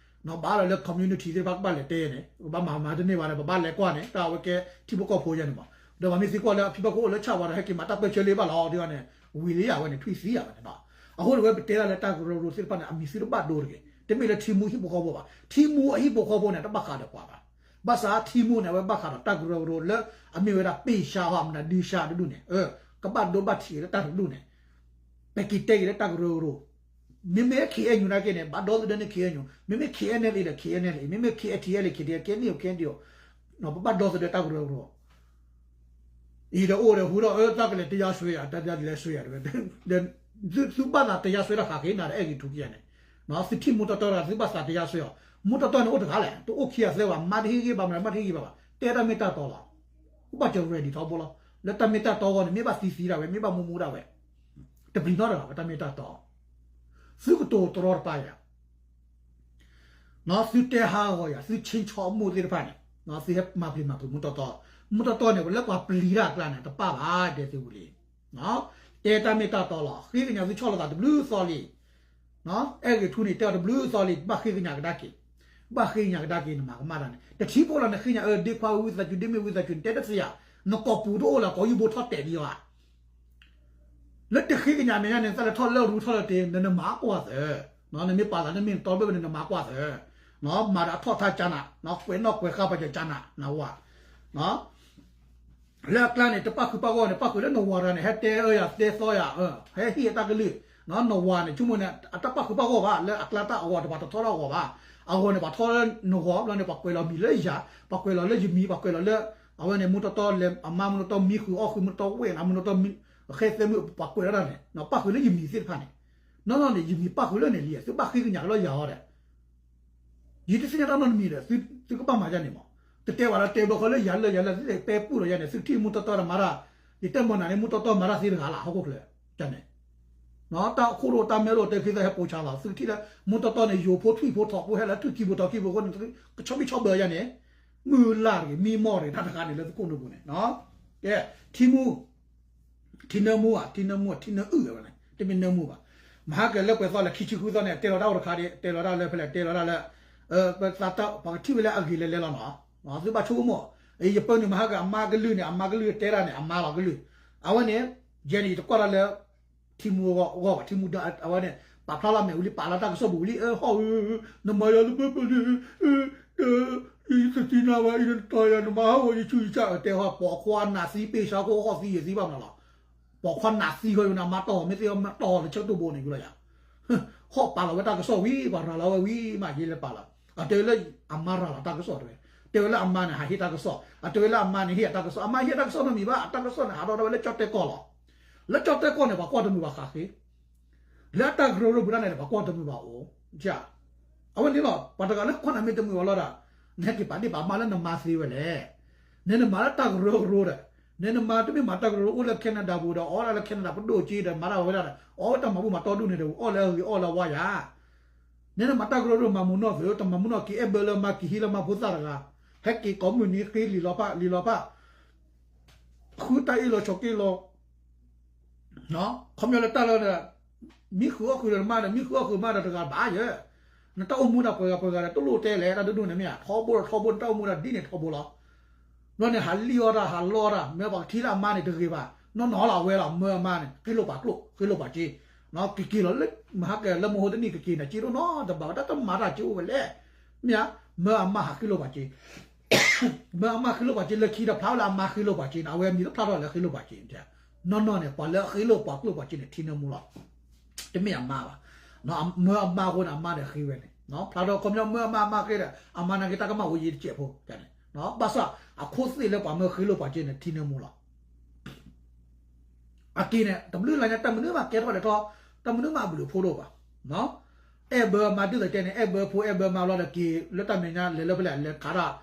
နဘၣ်လီၤလၢ community သ့ၣ်တဖၣ်ကဘၣ်လဲၤတဲန့ၣ် ပဘၣ်မၤမၤတန့ၢ်ဘၣ်ဒီး ပဘၣ်လဲၤကွၢ်န့ၣ် တၢ်အဝဲကဲထံဖိကီၢ်ဖိယဲန့ၣ်မး, ဒီးပှၤမ့ၢ်သံကွၢ်လၢအဖံဘၣ်ခိၣ်အိၣ်လၢဆၣ်ဝါဒီး ဟဲက့ၤမၤတၢ်ပၢၢ်ဆၢလံဘၣ်လီၤ ဒ်ဝဲန့ၣ် ဝံၤလံယၤဝဲန့ၣ် ထွံၣ်သံယၤဝဲန့ၣ်နီၤ, အဃိန့ၣ်ဝဲပတဲဒၣ်လၢတၢ်ကရၢကရိသ့ၣ်တဖၣ်န့ၣ် အမံၤသုတဘၣ်ဒိတဂ့ၤ, တမ့ၢ်လၢထံမူဟံၣ်ဖိဃီဖိဘၣ်, ထံမူအဟံၣ်ဖိဃီဖိန့ၣ် တဘၣ်ဃးဒီးပှၤဘၣ်, ဘၣ်ဆၣ်ထံမူန့ၣ် အဝဲဘၣ်ဃးဒီးတၢ်ကရၢကရိလၢ အမ့ၢ်ဝဲဒၣ်ပ့ၢ်ဆါဟီ မနုၤဒုးဆါတဒူၣ်န့ၣ် ကဘၣ်ဒိဘၣ်ထံးလၢတၢ်တဒူၣ်န့ၣ် ပက့ၤတဲက့ၤလၢတၢ်ကရၢကရိ, မ့မ့ၢ် ခ့ၣ်အဲၣ်ယူၣ် နာ်က့န့ၣ် ဘၣ်ဒီသဒၢန့ၢ် ခ့ၣ်အဲၣ်ယူၣ်, မ့မ့ၢ် ခ့ၣ်အဲၣ်ယူၣ် ဒီး ခ့ၣ်အဲၣ်ယူၣ်, မ့မ့ၢ် ခ့ၣ်အဲၣ်ယူၣ် ဒီး ခ့ၣ်အဲၣ်ယူၣ်, ပဘၣ်ဒီသဒၢတၢ်ကရၢကရိ အံၤဒီးအိၣ်ဒီးဟူဒီး အၢ တၢ်ကလဲၤတရားစွဲယၤ, တၢ်လဲၤစွဲယၤ, သုဘၣ်သးတရားစွဲတၢ်ဃးက့ၤနၤဒီး အဲၣ်ဂ့ၤထူကယၤန့ၣ်, သုထံၣ်မူတီတီတဂၤ သုဘၣ်သးတရားစွဲအီၤ, မူတီတီန့ၣ်အိၣ်တဂၤလဲၣ်, တအိၣ်ခံဂၤသၢဂၤဘၣ်, မါတဟ့ၣ်ဂံၢ်ဘါမနုၤ မါတဟ့ၣ်ဂံၢ်ဘါဘၣ်, တဲတၢ်မ့ၢ်တၢ်တီလီၤ. ဘၣ်စၢၤ ready ထီဘိလီၤ. လၢတၢ်မ့ၢ်တၢ်တီအဂီၢ်န့ၣ် မ့ၢ်ဘၣ်သံသံဒၣ်ဝဲ, မ့ၢ်ဘၣ်မူမူဒၣ်ဝဲ, တပျံၤနီတဂၤဘၣ် တၢ်မ့ၢ်တၢ်တီ. သုကတိၤတရီတပါယၤ, သုတဲဟးဂီၤယၤ, သုဆ့ဆီအမိၢ်သ့ၣ်တဖၣ်န့ၣ်, သုဟဲမၤပျံၤမၤဖုးမူတီတီ, မူတီတီန့ၣ် လၢပှၤပျံၤတၢ်အကျါန့ၣ် တပၣ်ဘၣ် တဲသုဝံၤလံ. တဲတၢ်မ့ၢ်တၢ်တီလီၤ. ဃ့ကညးသုဆီၣ်လီၤသးတဘျုးသီလံ. အဲၣ်ဂ့ၤထူန့ၣ် တဲအီၤတဘျုးသီလံ, ဘၣ်ဃ့ကညးကဒါက့ၤ, ဘၣ်ဃ့ကညးကဒါက့ၤ နမၤကမၣ်တၢ်န့ၣ် တထံဖိလီၤ. နဃ့ကညး အၢ ဒ့ခွါဝံသးစူၤ ဒ့မ့ၢ်ဝံသးစူၤ နတဲတသ့ယၤ, နကိာ်ပူၤတအိၣ်လၢ ကိာ်ယူၢ်ဘိထီၣ်တဲာ်လံအီၤဧါ. လၢတဃ့ကညးမဲာ်ညါန့ၣ် သးလဲၤထီၣ်လၢရူထီၣ်လၢတ့ နနမၤကွၢ်သၢ, နမ့ၢ်ပာ်သးနမ့ၢ်နတီဘၣ်န့ၣ် နမၤကွၢ်သၢ, မၤဒီးအထီၣ်ထါကၢနၤ, ကွဲးနီၣ်ကွဲးဃါပှၤကၢကၢနၤ နဝၤ လၢအကျါန့ၣ် တပၣ်ဃုာ်ပၣ်ဂီၢ်န့ၣ် ပၣ်ဃုာ်လၢနဝၤတဂၤန့ၣ် ဟဲတဲအၢယၤတဲသီယၤ, ဟဲဟ့ၣ်အတၢ်ကလုၢ်, နဝၤန့ၣ် ဆိကမိၣ်န့ၣ် အတၢ်ပၣ်ဃုာ်ပၣ်ဂီၢ်ဘၣ်, လၢအကျါတၢ်အဂီၢ်တပၤတထီထီၣ်အဂီၢ်ဘၣ်, အဂီၢ်န့ၣ် ပှၤထီလၢနဂီၢ်ဘျီန့ၣ် ပှၤကွဲးလီၤမံၤလၢယၤ, ပှၤကွဲးလီၤလၢယမံၤ, ပှၤကွဲးလီၤလၢ အဝဲန့ၣ် မူတီတီလဲၤအမါ မူတီတီမံဃုာ်အီၣ်ဃုာ် မူတီတီဝဲၢ်နၤ မူတီတီမံ ဃဲသဲမုၣ် ပှၤကွဲးလီၤတၢ်န့ၣ် ပၣ်ဃုာ်လၢယမံၤသ့ၣ်တဖၣ်န့ၣ်, နီၢ်နီၢ်န့ၣ် ယမံၤပၣ်ဃုာ်လၢန့ၣ်လံ, သုဘၣ်ဃ့ကညးလၢယၤအီၤဒီး ယတသ့ၣ်ညါတၢ်နီတမံၤဒီး သုကဘၣ်မၤယၤန့ၣ်မး, တတဲဝဲလၢတဲဘျီဃီလၢယၤလၢယၤလၢ သုတဲပူၣ်ဒီးယၤန့ၣ် သုထံၣ်မူတီတီဒီးမၤတၢ်, ယတဲမၤနၤန့ၣ် မူတီတီမၤတၢ်သ့တဂၤလၢဟီၣ်ခိၣ်ချၢ, န့ၣ် တၢ်ခိၣ်ရိၣ်တၢ်မဲရိၣ်တဲခံသၢဟဲပိာ်ဆါလီၤ, သုထံၣ်လၢ မူတီတီန့ၣ် ယိၤဖိထွံၣ်ဖိထီၣ်ဖိဟဲလၢထွံၣ်ခံဘိထီၣ်ခံဘိအဃိန့ၣ် ကဆီဘံၣ်ဆီဘၢယၤန့ၣ်, မုၢ်လၢ်တဂ့ၤ မံမီၢ်တဂ့ၤ တၢ်တခါန့ၣ်လၢသုခိၣ်နူာ်ပူၤန့ၣ်, ကဲ, ထံမူ ထံနၢမူဧါ, ထံနၢမူ ထံနၢအုၣ်ဝဲန့ၣ် တမ့ၢ်နၢမူဘၣ်, မဟါကလၢပှဲၤသီလၢခံဆံဃုသီန့ၣ် တဲလီၤတၢ်အိၣ်တခါဒံး, တဲလီၤတၢ်လၢဖဲလဲၣ်, တဲလီၤတၢ်လၢ ပသးတၢ် ပှၤကထံၣ်ဝဲလၢအဂ့ၤလဲၤလဲၤလီၤနီၤ, သုဘၣ်ဆိကမိၣ်, ယပၢနုာ်မဟါကအမါကလုၢ်န့ၣ် အမါကလုၢ်တဲတၢ်န့ၣ် အမါလီၤကလုၢ်, အဝဲန့ၣ်, ယဲန့ၣ် ယတကွၢ်တၢ်လၢ ထံမူအဂီၢ်ဘၣ်, ထံမူဒီးအဝဲန့ၣ် ပာ်ဖျါလီၤမဲာ်ဝံၤလံ ပာ်လီၤတၢ်ကစီၣ်ပူၤဝံၤလံ, အၢ ဟီၣ်ဧၢ, နမၤယၤလၢပၢပၢန့ၣ်, တသ့ၣ်ညါဘၣ်အံၤ နတီၤယၤ နမၤဟးဂီၤယဆူးယဆါ တဲဟီၣ် ပိာ်ခွါနးသံ ပ့ၢ်ဆါခိၣ်ဟီၣ်သံယဲၢ်သံဘၣ်မနုၤလီၤ, ပိာ်ခွါနးသံဃီ ယနမၤတီၢ်မ့ၢ်သ့ၣ်မၤတီၢ်လၢဆၢကတီၢ်ဘိန့ၣ် ယူၤလီၤယၤ ဟီၣ်ပာ်လီၤဝဲတၢ်ကစီၣ်ဝံၤ ပှၤရၤလီၤဝဲဝံၤမး ယဲလဲၤပာ်လီၤ, အတဲဝဲလၢအမါရၤလီၤတၢ်ကစီၣ်တဲဝဲ, တဲဝဲလၢအမါန့ၣ် ဟးဟ့ၣ်တၢ်ကစီၣ်, အတဲဝဲလၢအမါန့ၣ် ဟ့ၣ်အတၢ်ကစီၣ်, အမါဟ့ၣ်တၢ်ကစီၣ်နီတမံၤဘၣ်, အတၢ်ကစီၣ်န့ၣ် ဟးထီၣ်ဝဲလၢကၠီၣ်တဲၣ်ကီၢ်လီၤ, လၢကၠီၣ်တဲၣ်ကီၢ်န့ၣ် ပှၤကွၢ်တမုာ်ဘၣ်ဃးဃ့ လၢအတၢ်ကရၢကရိပူၤဒၣ်န့ၣ် ပှၤကွၢ်တမုာ်ဘၣ်အိၣ်, အဝဲန့ၣ်လီၤ ပှၤတဂၤလၢကွၢ်နၤမ့ၢ်တမုာ်ဘၣ်လီၤဒီး, နဟဲက့ၤပာ်ဒ့ၣ်ပာ်မါလၢနမါသ့ဝဲလဲၣ်, နနမၤလၢတၢ်ကရၢကရိဒီး, နနမၤတမ့ၢ်မၤတၢ်ကရၢကရိအိၣ်လၢ Canada ပူၤဒီး အီၣ်ဒၣ်လၢ Canada ပဒိၣ်က့ဒီး မၤတၢ်ဝဲဒၣ်ဒီး အီၣ်ဝဲတၢ်မၤဘူၣ်မၤတီဒူၣ်န့ၣ်ဒီး အီၣ်လၢအဂ့ၤအီၣ်လၢအဝါယၤ နနမၤတၢ်ကရၢကရိမၤမူနီၢ်သုး တမၤမူနီၢ်က့ၤအဲၣ်ဘၢလၢမါက့ၤဟံးလၢမါဖိသၣ်တဂၤ, ဟဲက့ၤကိးမုၢ်နံၤဃ့လံာ်လီၤဖးလံာ်လီၤဖး, ဃုတၢ်အ့ၣ်လီၤဆိးက့လီၤ, ခီပညီလၢတၢ်လၢ, မံဃုာ်အီၣ်ဃုာ်ဒီးနမါဒီး မံဃုာ်အီၣ်ဃုာ်မါဒီးတဂၤဘၣ်ယဲ, နတၢ်အိၣ်မူဒၣ်ပှဲၤဂၤပှဲၤဂၤဒီး တလိၣ်တဲလဲၣ် တၢ်ဒိၣ်ဒိၣ်န့ၣ်မ့ၢ်ဧါ ထီဘိဒီးထီဘိ နတၢ်အိၣ်မူဒၣ်ဒ်န့ၣ်ထီဘိလီၤ ဘျီန့ၣ် ဟးလံၣ်အီၣ်တၢ် ဟးလီအီၣ်တၢ် မ့ၢ်ပှၤကထံၣ်လၢအမါန့ၣ်တဂ့ၤဘၣ်, နီၢ်နီၢ်လီၤ အဝဲလီၤ မၢအမါန့ၣ် ဃ့လိာ်ပာ်ကျိၣ် ဃ့လိာ်ပာ်စ့, က့ၤက့ၤလီၤလၢ မဟါကလၢမဟိတနံၣ်ကက့ၤန့ၣ် စ့ဒိၣ်နီတဘၣ် တၢ်တမၤတၢ်စ့အိၣ်ဝဲလဲၣ်, မ့ၢ်ဧါ, မၢအမါဟးဃ့လိာ်ပာ်စ့, မၢအမါဃ့လိာ်ပာ်စ့လၢခံဒီး ဖျါဝဲလၢအမါဃ့လိာ်ပာ်စ့န့ၣ် အဝဲမံၤလၢဖျါထီၣ်လၢဃ့လိာ်ပာ်စ့န့ၣ်, နီၢ်နီၢ်န့ၣ် ပှၤလၢအဃ့လိာ်ပာ်ကျိၣ်ပာ်စ့န့ၣ် ထံနၢမူလီၤ တမ့ၢ်အမါဘၣ်, မၢအမါအဃိန့ၣ် အမါန့ၣ်ဃ့ဝဲန့ၣ်, ဖျါထီၣ်ခီပညီ မၢအမါ အမါဃ့ဒီး အမါနာ်က့တၢ်ကမၣ်အိၣ်ယံၤတစဲးဖိန့ၣ်, ဘၣ်ဆၣ် အခိၣ်သ့ၣ်လၢပှၤမၢဃ့လိာ်ပာ်စ့န့ၣ် ထံနၢမူလီၤ အက့ၤန့ၣ် တဘျုးလါညါ တၢ်မနုၤမးကဲထီၣ်လဲၤထီၣ်, တၢ်မနုၤမးအဘျုးအဖှိၣ်တအိၣ်ဘၣ်, အဲၣ်ဘၢအမါဒုးသးတဲန့ၣ် အဲၣ်ဘၢဖိအဲၣ်ဘၢမါလီၤဒီးက့ၤ လၢတၢ်မဲာ်ညါလဲၤလၢဖဲလဲၣ် လဲၤခးတၢ်,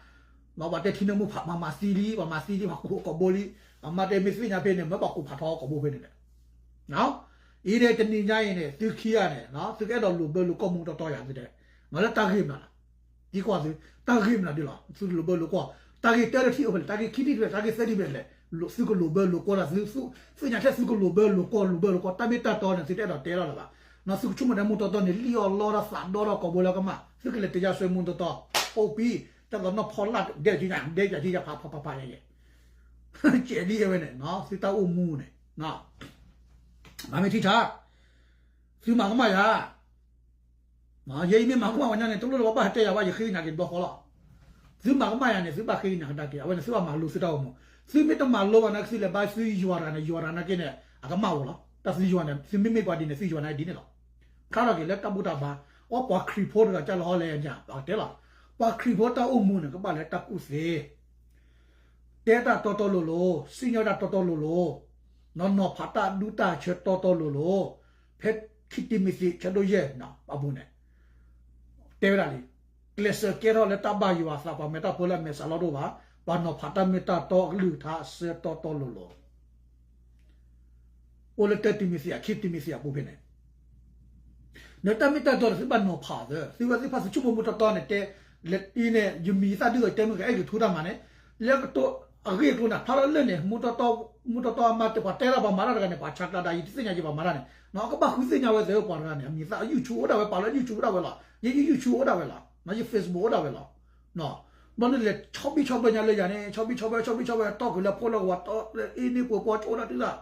ပှၤတဲထံနၢမူဖး ပှၤမၤသံလံ ပှၤမၤသံလံ ပှၤကိးကိးဘိလံ, အမါတဲမ့ၢ်သ့ၣ်ညါဖဲန့ၣ် မ့ၢ်ပှၤကိးဖးထီကိးဘိဖဲန့ၣ်ဒီး အံၤန့ၣ်တနံၤညါအံၤန့ၣ် သုခံဂၤန့ၣ် သုကအဲၣ်ဒိးလိာ်ဘၢလိာ်ကွီၢ်မူတီတီယၤသုတဲ, လၢတၢ်ဂ့ၢ်မနုၤလဲၣ်, သံကွၢ်သု, တၢ်ဂ့ၢ်မနုၤဒ်လဲၣ် သုလိာ်ဘၢလိာ်ကွီၢ်, တၢ်ဂ့ၢ်တၢတထံၣ်အိၣ်ဖဲလဲၣ် တၢ်ဂ့ၢ်ခံထံၣ်တဖဲလဲၣ် တၢ်ဂ့ၢ်သၢထံၣ်ဖဲလဲၣ်, သုကလိာ်ဘၢလိာ်ကွီၢ်တၢ်သု, သ့ၣ်ညါထဲသုကလိာ်ဘၢလိာ်ကွီၢ်လိာ်ဘၢလိာ်ကွီၢ် တၢ်မ့ၢ်တၢ်တီန့ၣ် သုတအဲၣ်ဒိးတဲလီၤလၢၤဘၣ်, သုကဆိကမိၣ်ဒီးမူတီတီန့ၣ် လံၣ်အီၣ်လီတၢ်သးဒီဒီးကိးဘိလၢကမၣ် သုကလဲၤတယါစွဲမူတီတီ, အိၣ်ပံၤ, တၢ်သးနီၢ်ဖီလာ်ဒဲးကံညါ ဒဲးကံယါဖးဖးဖးဖးယဲၢ် ကဲဒ်အဝဲန့ၣ် သုတၢ်အိၣ်မူန့ၣ်, မ့မ့ၢ်ထံၣ်ထါ, သုမၤကမၣ်ယၤ, ယဲအံၤမ့ၢ်မၤကမၣ်ဝဲညါန့ၣ် တလိၣ်လၢပှၤဘၣ်ဟဲတဲယၤဘၣ် ယဃ့ကညးက့ၤတဘျီဃီလီၤ, သုမၤကမၣ်ယၤန့ၣ် သုဘၣ်ဃ့ကညးကဒါက့ၤ အဝဲန့ၣ် သုဘၣ်မၤလိသုတၢ်အိၣ်မူ, သုမ့ၢ်တမၤလိဘၣ်နာ်က့ သုလဲၤဘါသုယွၤတဂၤန့ၣ် ယွၤတဂၤနာ်က့န့ၣ် အကမၣ်ဝဲလီၤ, တၢ်သုယွၤန့ၣ် သုမ့မ့ၢ်ပှၤဒ်န့ၣ် သုယွၤန့ၣ်ဒ်န့ၣ်လီၤ ခါထီၣ်က့ၤလၢတၢ်ဘူၣ်တၢ်ဘါ, အိၣ်ပှၤခရံာ်ဖိတဂၤကၢ်လီၤဟီလဲၣ်ညါ ပှၤကတဲလီၤ. ပှၤခရံာ်ဖိတၢ်အိၣ်မူန့ၣ် ကဘၣ်လၢတၢ်ကူၣ်သ့, တဲတၢ်တီတီလိၤလိၤ, စံၣ်ညီၣ်တၢ်တီတီလိၤလိၤ, နီၤဖးတၢ်ဒူတၢ်ဆၢတီတီလိၤလိၤ, ဖဲခံတံၤမသ့းဆၢဒိၣ်ယဲၢ်အပူၤန့ၣ် တဲဝဲဒၣ်လံ, ကျဲးစၢးကဲထီၣ်လၢတၢ်ဘၣ်ယွၤအသး ပှၤမဲာ်တၢ်ဖိလၢအမဲာ်ဆှးလီၢ်တအိၣ်ဘၣ်, ပှၤနီၤဖးတၢ်မ့ၢ်တၢ်တီအကလုၢ်ကထါအဆၢတီတီလိၤလိၤ အိၣ်လၢတၢတံၤမသ့း ခံတံၤမသ့းအပူၤဖဲန့ၣ်, နတၢ်မ့ၢ်တၢ်တီဒီး သုဘၣ်နီၤဖးသၢ, သုဝဲသ့ၣ်တဖၣ်သုဆိကမိၣ်မူတီတီန့ၣ် တဲလၢအံၤန့ၣ် ယမံၤသၣ်ဒုးအီၤ ယတဲမုၢ်ကအဲၣ်က့ၤထူတၢ်မၤန့ၣ်, လၢကတိၤအဂ့ၢ်အကျိၤန့ၣ် ဖျါထီၣ်လၢန့ၣ် မူတီတီအမါတဲ ပှၤတဲဒၣ်ပှၤမၤတၢ်တဂၤန့ၣ် ပှၤဆးကျးဒၣ် ယတသ့ၣ်ညါယပှၤမၤတၢ်န့ၣ်, ကဘၣ်ဃုသ့ၣ်ညါဝဲသ့ၣ်ပှၤတဂၤန့ၣ် အမံၤသၣ် YouTube အိၣ်ဒၣ်ဝဲ ပာ်လၢ YouTube အိၣ်ဒၣ်ဝဲလီၤ, ယ YouTube အိၣ်ဒၣ်ဝဲလီၤ, ယ Facebook အိၣ်ဒၣ်ဝဲလီၤ. ဘျီန့ၣ်လဲၤဆီဘံၣ်ဆီဘၢညါလၢယၤန့ၣ် ဆီဘံၣ်ဆီဘၢ ဆီဘံၣ်ဆီဘၢ တီၢ်ကွံာ်လၢဖိလၢကဝီၤ တီၢ်လၢအ့န့ၢ်ပှဲၤပှဲၤ ဆိဒၣ်တုၤလၢ,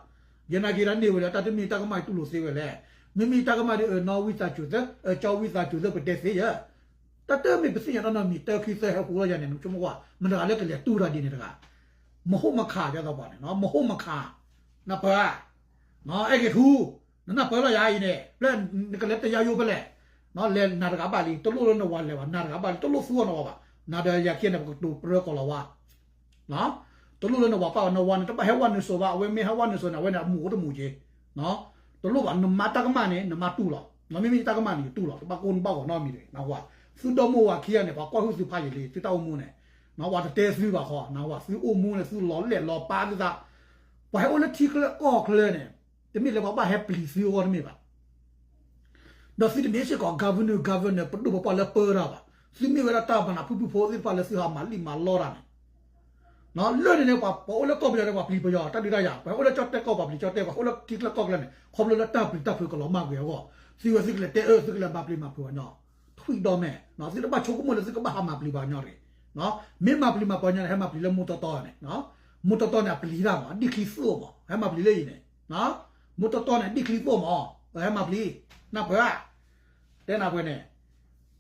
ယနာ်က့ၤတၢ်န့ၢ်ဝဲလၢ တၢ်တမ့ၢ်တၢ်ကမၣ်အံၤတူၢ်လိာ်သ့ဝဲလဲၣ်, မ့မ့ၢ်တၢ်ကမၣ်ဒီး နီၢ်ဝံသးစူၤသၢ ကၠီဝံသးစူၤသၢ ပတဲသ့ယဲၢ်, တၢ်တမ့ၢ်ပသ့ၣ်ညါတၢ်နီတမံၤ တၢခံသၢဟဲဟူလီၤယၤန့ၣ် နဆိကမိၣ်ကွၢ် မတၤတဂၤလၢကလဲၤတူၢ်တၢ်ဒ်န့ၣ်တဂၤ, မဟိမခး ကသိးပှၤန့ၣ် မဟိမခး, နၢ်ပၢၢ်ဧါ အဲၣ်ဂ့ၤထူ, နနၢ်ပၢၢ်လီၤယၤအံၤန့ၣ် ဖဲနကလဲၤတယါယိဖဲလဲၣ်, လဲၤနၤတဂၤဘၣ်လံ တလိၣ်လၢနဝၤလဲၤဘၣ် နၤတဂၤဘၣ်လံ တလိၣ်သူအီၤနဝၤဘၣ်, နၤဒီးယၤခံဂၤန့ၣ် ပကတိၤပြၢကီၢ်လီၤဝါ, တလိၣ်လၢနဝၤပၢ်ဘၣ် နဝၤန့ၣ် တဘၣ်ဟဲဝဲနုာ်စိၤဘၣ် အဝဲမ့ၢ်ဟဲဝဲနုာ်စိၤန့ၣ် အဝဲန့ၣ် အမူးအိၣ်တမူးက့ၤ, တလိၣ်ဘၣ် နမၤတၢ်ကမၣ်န့ၣ် နမၤတူၢ်လီၤ, မ့မ့ၢ်တၢ်ကမၣ်န့ၣ် ယတူၢ်လီၤ တဘၣ်ကိၢ်နဘၣ်ဂီၤနီတမံၤတဂ့ၤ, နဝၤ, သုဒီမိၢ်ဝၤခံဂၤန့ၣ် ပှၤကွၢ်ဟုၣ်သုဖးယံာ်လံ သုတၢ်အိၣ်မူန့ၣ်, နဝၤတတဲသုဘၣ်ဃီ နဝၤ သုအိၣ်မူန့ၣ် သုလီၤလဲၢ်လီၤပၢ်သုသး, ပှၤဟဲအိၣ်လၢထံချၢကီၢ်ချၢန့ၣ် တမ့ၢ်လၢပှၤဘၣ်ဟဲပျံၤသုအဂီၢ်တမ့ၢ်ဘၣ် ဒီးသုတမ့ၢ်စ့ၢ်ကီး governor governor ပဒိၣ်ပပှၢ်လၢပၢတၢ်ဘၣ်, သုမ့ၢ်ဝဲဒၣ်တၢ်ပနၢ်ဖုၣ်ဖုၣ်ဖိသ့ၣ်တဖၣ်လၢသုဟးမၤလံၣ်မၤလီတၢ်န့ၣ်, လၢန့ၣ်န့ၣ် ပှၤအိၣ်လၢကီၢ်ပယီၤန့ၣ် ပှၤပျံၤပယီၤတၢ်ဒုးတၢ်ယၤ, ပှၤအိၣ်လၢကၠီၣ်တဲၣ်ကီၢ် ပှၤပျံၤကၠီၣ်တဲၣ်, ပှၤအိၣ်လၢထံချၢကီၢ်ချၢန့ၣ် ခီဖျိလၢတၢ်ပျံၤတၢ်ဖုးကလီၤမၢ်ကွံာ်အဂီၢ်, သုဝဲသုကလဲၤတဲအၢ သုကလဲၤမၤပျံၤမၤဖုးပှၤကညီ, ထွံၣ်ဒီမဲာ်, သုတဘၣ်ဆိကမိၣ်လၢသုကဘၣ်ဟးမၤပျံၤပှၤကညီတဂ့ၤ, မ့ၢ်မၤပျံၤမၤပှၤကညီန့ၣ် ဟဲမၤပျံၤလၢမူတီတီန့ၣ်, မူတီတီန့ၣ် အပျံၤတၢ်မး အဒံၣ်ချံသိၣ်မး ဟဲမၤပျံၤလၢအံၤန့ၣ် မူတီတီန့ၣ် ဒံၣ်ချံသိၣ်မး ဟဲမၤပျံၤ, နၢ်ပၢၢ်ဧါ, တဲနၢ်ပၢၢ်န့ၣ်,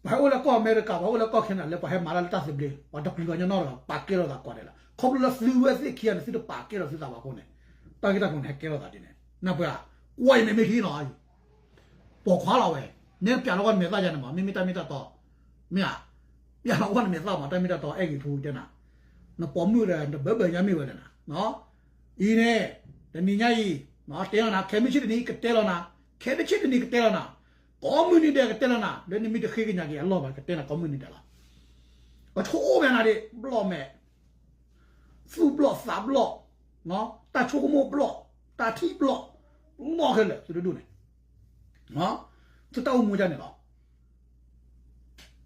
ပှၤဟဲအိၣ်လၢကီၢ်အမဲရကၤ ပှၤဟဲအိၣ်လၢကီၢ် Canada လၢပှၤဟဲမၤတၢ်လၢတၢ်သဘျ့ ပှၤတပျံၤပှၤကညီနီတဂၤ ပာ်ကဲထီၣ်သးကိးဂၤဒဲးလီၤ. ခီဖျိလၢသုဝဲသ့ၣ်ခံဂၤန့ၣ် သုတပာ်ကဲထီၣ်သုသးဘၣ်အဃိန့ၣ်, တၢ်ဂ့ၢ်တၢ်ကျိၤန့ၣ် ဟဲကဲထီၣ်သးဒ်န့ၣ်, နၢ်ပၢၢ်ဧါ, ကွၢ်အံၤန့ၣ်မ့ၢ်ထံနီၤ, ပိာ်ခွါလီၤဝဲ, နဲပျးလီၤဝဲနမဲာ်သၣ်ယၤန့ၣ်မး မ့မ့ၢ်တၢ်မ့ၢ်တၢ်တီ, မ့ၢ်ဧါ, ပျးလီၤဝဲနမဲာ်သၣ်မး တၢ်မ့ၢ်တၢ်တီ အဲၣ်ဂ့ၤထူတဲနၤ, နပိာ်မုၣ်ဒီး နဘၢဘၢညါမ့ၢ်ဝဲလဲၣ်နၤ အံၤန့ၣ်, တနံၤညါအံၤ, တဲလီၤနၤ ခဲမုၢ်ဆ့ၣ်တနံၤကတဲလီၤနၤ, ခဲတဆ့ၣ်တနံၤကတဲလီၤနၤ, ကိးမုၢ်နံၤဒဲးကတဲလီၤနၤ လၢနမ့ၢ်တဃ့ကညးက့ၤအလီၢ်ဘၣ် ကတဲနၤကိးမုၢ်နံၤဒဲးလီၤ. အဆိကမိၣ်မဲာ်နၤဒံး ဘျီၣ်မဲာ်, သူၣ်ဘျီၣ်သးဘျီၣ်, တၢ်ဆိကမိၣ်ဘျီၣ်, တၢ်ထံၣ်ဘျီၣ်, ဘျီၣ်ခဲလၢာ် သုတဒူၣ်န့ၣ်, သုတၢ်အိၣ်မူဒ်န့ၣ်လီၤ.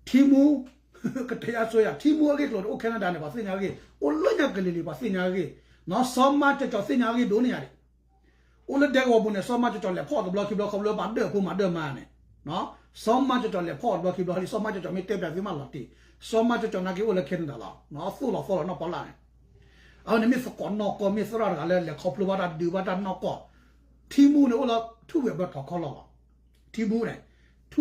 ထံမူ, ကတဲယၤဆိယၤ ထံမူအဂ့ၢ်ကျိၤတအိၣ် Canada န့ၣ် ပှၤသ့ၣ်ညါအဂ့ၢ်, အိၣ်လၢညါကလံၤလံၤ ပှၤသ့ၣ်ညါအဂ့ၢ်, စီၤမၤကၠီၤကၠီၤသ့ၣ်ညါအဂ့ၢ်ဒိၣ်န့ၢ်ယၤဒံး, အိၣ်လၢဒဲကဝီၤပူၤန့ၣ် စီၤမၤကၠီၤကၠီၤလဲၤဖီၣ်တဘျီခံဘျီ ခီဖျိလၢပှၤဒၢးဖိမၤဒၢးမါန့ၣ်, စီၤမၤကၠီၤကၠီၤလဲၤဖီၣ်တဘျီခံဘျီ လံ စီၤမၤကၠီၤကၠီၤမ့ၢ်တဲပျးသုမးလီၤတံၢ်, စီၤမၤကၠီၤကၠီၤနာ်က့အိၣ်လၢ Canada လီၤ, သိၣ်လီၤသီလီၤနီၢ်ပီလၢ်န့ၣ်, အဝဲန့ၣ်မ့ၢ်သကိးနီၢ်ကီၢ် မ့ၢ်သရၣ်တဂၤလၢလဲၤခီဖျိဘၣ်တၢ်ဒုးဘၣ်တၢ်နီၢ်ကီၢ်, ထံမူန့ၣ်အိၣ်လၢ ထူဝ့ၢ်ဘၢထီၣ်ခီလီၤလီၤ ထံမူန့ၣ်, ထူဝ့ၢ်ဘၢထီၣ်ခီ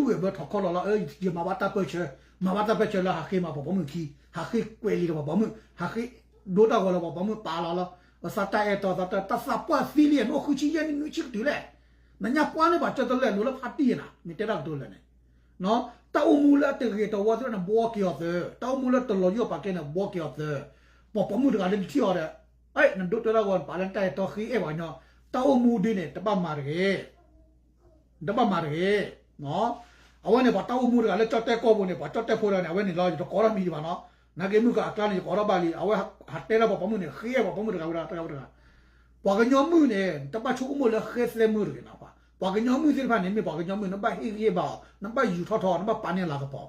လီၤလီၤ အၢ ယမၤဘၣ်တၢ်ပၢၢ်ဆၢ, မၤဘၣ်တၢ်ပၢၢ်ဆၢလၢဟးဃ့မၤပှၤပိာ်မုၣ်ခံ, ဟးဃ့ကွဲးလံာ်ဒီးပှၤပိာ်မုၣ်, ဟးဃ့ဒိတၢ်ဂီၤလၢပှၤပိာ်မုၣ်ပာ်လီၤလီၤ, အသးတၢ်အဲၣ်တီသးတၢ် တၢ်သးပှၢ်သံလံ နအိၣ်ဃုဆံယဲၢ်နံၣ်နွံဆံကတုၤလဲၣ်, နညါပှၢ်န့ၢ်ပှၤကၢတလၢလိၤလၢဖးတံၢ်နၤ မ့ၢ်တဲတၢ်ကတိၤလၢာ်န့ၣ် တၢ်အိၣ်မူလၢအတဂ့ၤတဝါသ့ၣ်တဖၣ်န့ၣ် ဘှီက့ၤအီၤသၢ, တၢ်အိၣ်မူလၢတလီၤယိၣ်ပာ်ကဲန့ၣ် ဘှီက့ၤအီၤသၢ, ပှၤပိာ်မုၣ်တဂၤလၢနထံၣ်အီၤဒီး, အဲ နဒိၣ်တဲတၢ်ဂီၤ နပာ်လၢနတၢ်အဲၣ်တီဃ့အဲၣ်ပှၤကညီ, တၢ်အိၣ်မူဒ်န့ၣ် တဘၣ်မၤတဂ့ၤ, တဘၣ်မၤတဂ့ၤ, အဝဲန့ၣ် ပှၤတၢ်အိၣ်မူတဂၤလၢကၠီၣ်တဲၣ်ကီၢ်ပူၤန့ၣ် ပှၤကၠီၣ်တဲၣ်ဖိတဂၤန့ၣ် အဝဲန့ၣ်လီၤ ယတကိးထီၣ်မံၤဒံးဘၣ်နီၤ, နာ်က့မုၢ်ကအကျါန့ၣ် ယကိးထီၣ်ဘၣ်လံ အဝဲဟးတဲလၢပှၤပိာ်မုၣ်န့ၣ် ဃ့အဲၣ်ပှၤပိာ်မုၣ်တဂၤဝဲဒၣ်တဂၤဝဲတဂၤ ပှၤကညီမုၣ်န့ၣ် တဘၣ်ဆိကမိၣ်လၢဃဲသဲမုၣ်တဂ့ၤနီၤ, ပှၤကညီမုၣ်သ့ၣ်တဖၣ်န့ၣ် မ့ၢ်ပှၤကညီမုၣ် နဘၣ်ဟ့ၣ်ဂံၢ်ဟ့ၣ်ဘါအီၤ နဘၣ်ယူၤထီၣ်ထီအီၤ နဘၣ်ပာ်န့ၢ်အလၤကပီၤ,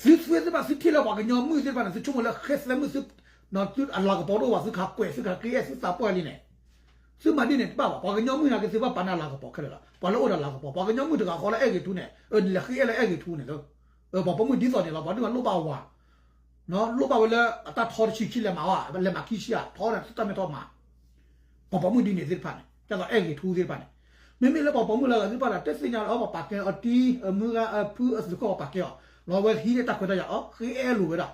သုသုသ့ၣ်တဖၣ် သုထံၣ်လၢပှၤကညီမုၣ်သ့ၣ်တဖၣ်န့ၣ် သုဆိကမိၣ်လၢဃဲသဲမုၣ် သုအလၤကပီၤတအိၣ်ဘၣ် သုကဟးကွဲး သုကဟးဃ့အဲၣ် သုသးပှၢ်လံန့ၣ်, သုမၤဒ်န့ၣ်တဘၣ်ဘၣ်, ပှၤကညီမုၣ်နာ်က့ သုဘၣ်ပာ်န့ၢ်အလၤကပီၤခဲလၢာ်လီၤ, ပှၤလၢအိၣ်ဒီးလၤကပီၤ ပှၤကညီမုၣ်တဂၤဃီလၢအဲၣ်ဂ့ၤထူန့ၣ် လဲၤဃ့အဲၣ်လၢအဲၣ်ဂ့ၤထူန့ၣ်လီၤ, ပှၤပိာ်မုၣ်ဒ်သိးန့ၣ်လီၤ ပှၤဒိၣ်မးလိၣ်ဘၣ်ဝၤ လိၣ်ဘၣ်ဝဲလၢအတၢ်ထီတဆံခံလဲၤမၤဝဲ လဲၤမၤခံဆံဧါ ထီန့ၣ် သုတၢ်မ့ၢ်ထီမၤ, ပှၤပိာ်မုၣ်ဒ်န့ၣ်သ့ၣ်တဖၣ်န့ၣ် ဒ်သိးအဲၣ်ဂ့ၤထူသ့ၣ်တဖၣ်န့ၣ်, မ့မ့ၢ်လၢပှၤပိာ်မုၣ်လၢအဂၤသ့ၣ်တဖၣ်ဒီး တသ့ၣ်ညါလၢ ပှၤပာ်ကဲအီၤတံၤ အမုၢ်ဂၤအဖုအသုးခိၣ်ပှၤပာ်ကဲအီၤ လီၤဝဲဟံးန့ၢ်တၢ်ခွဲးတၢ်ယာ်အီၤ ဃ့အဲၣ်လိာ်ဝဲဒၣ်,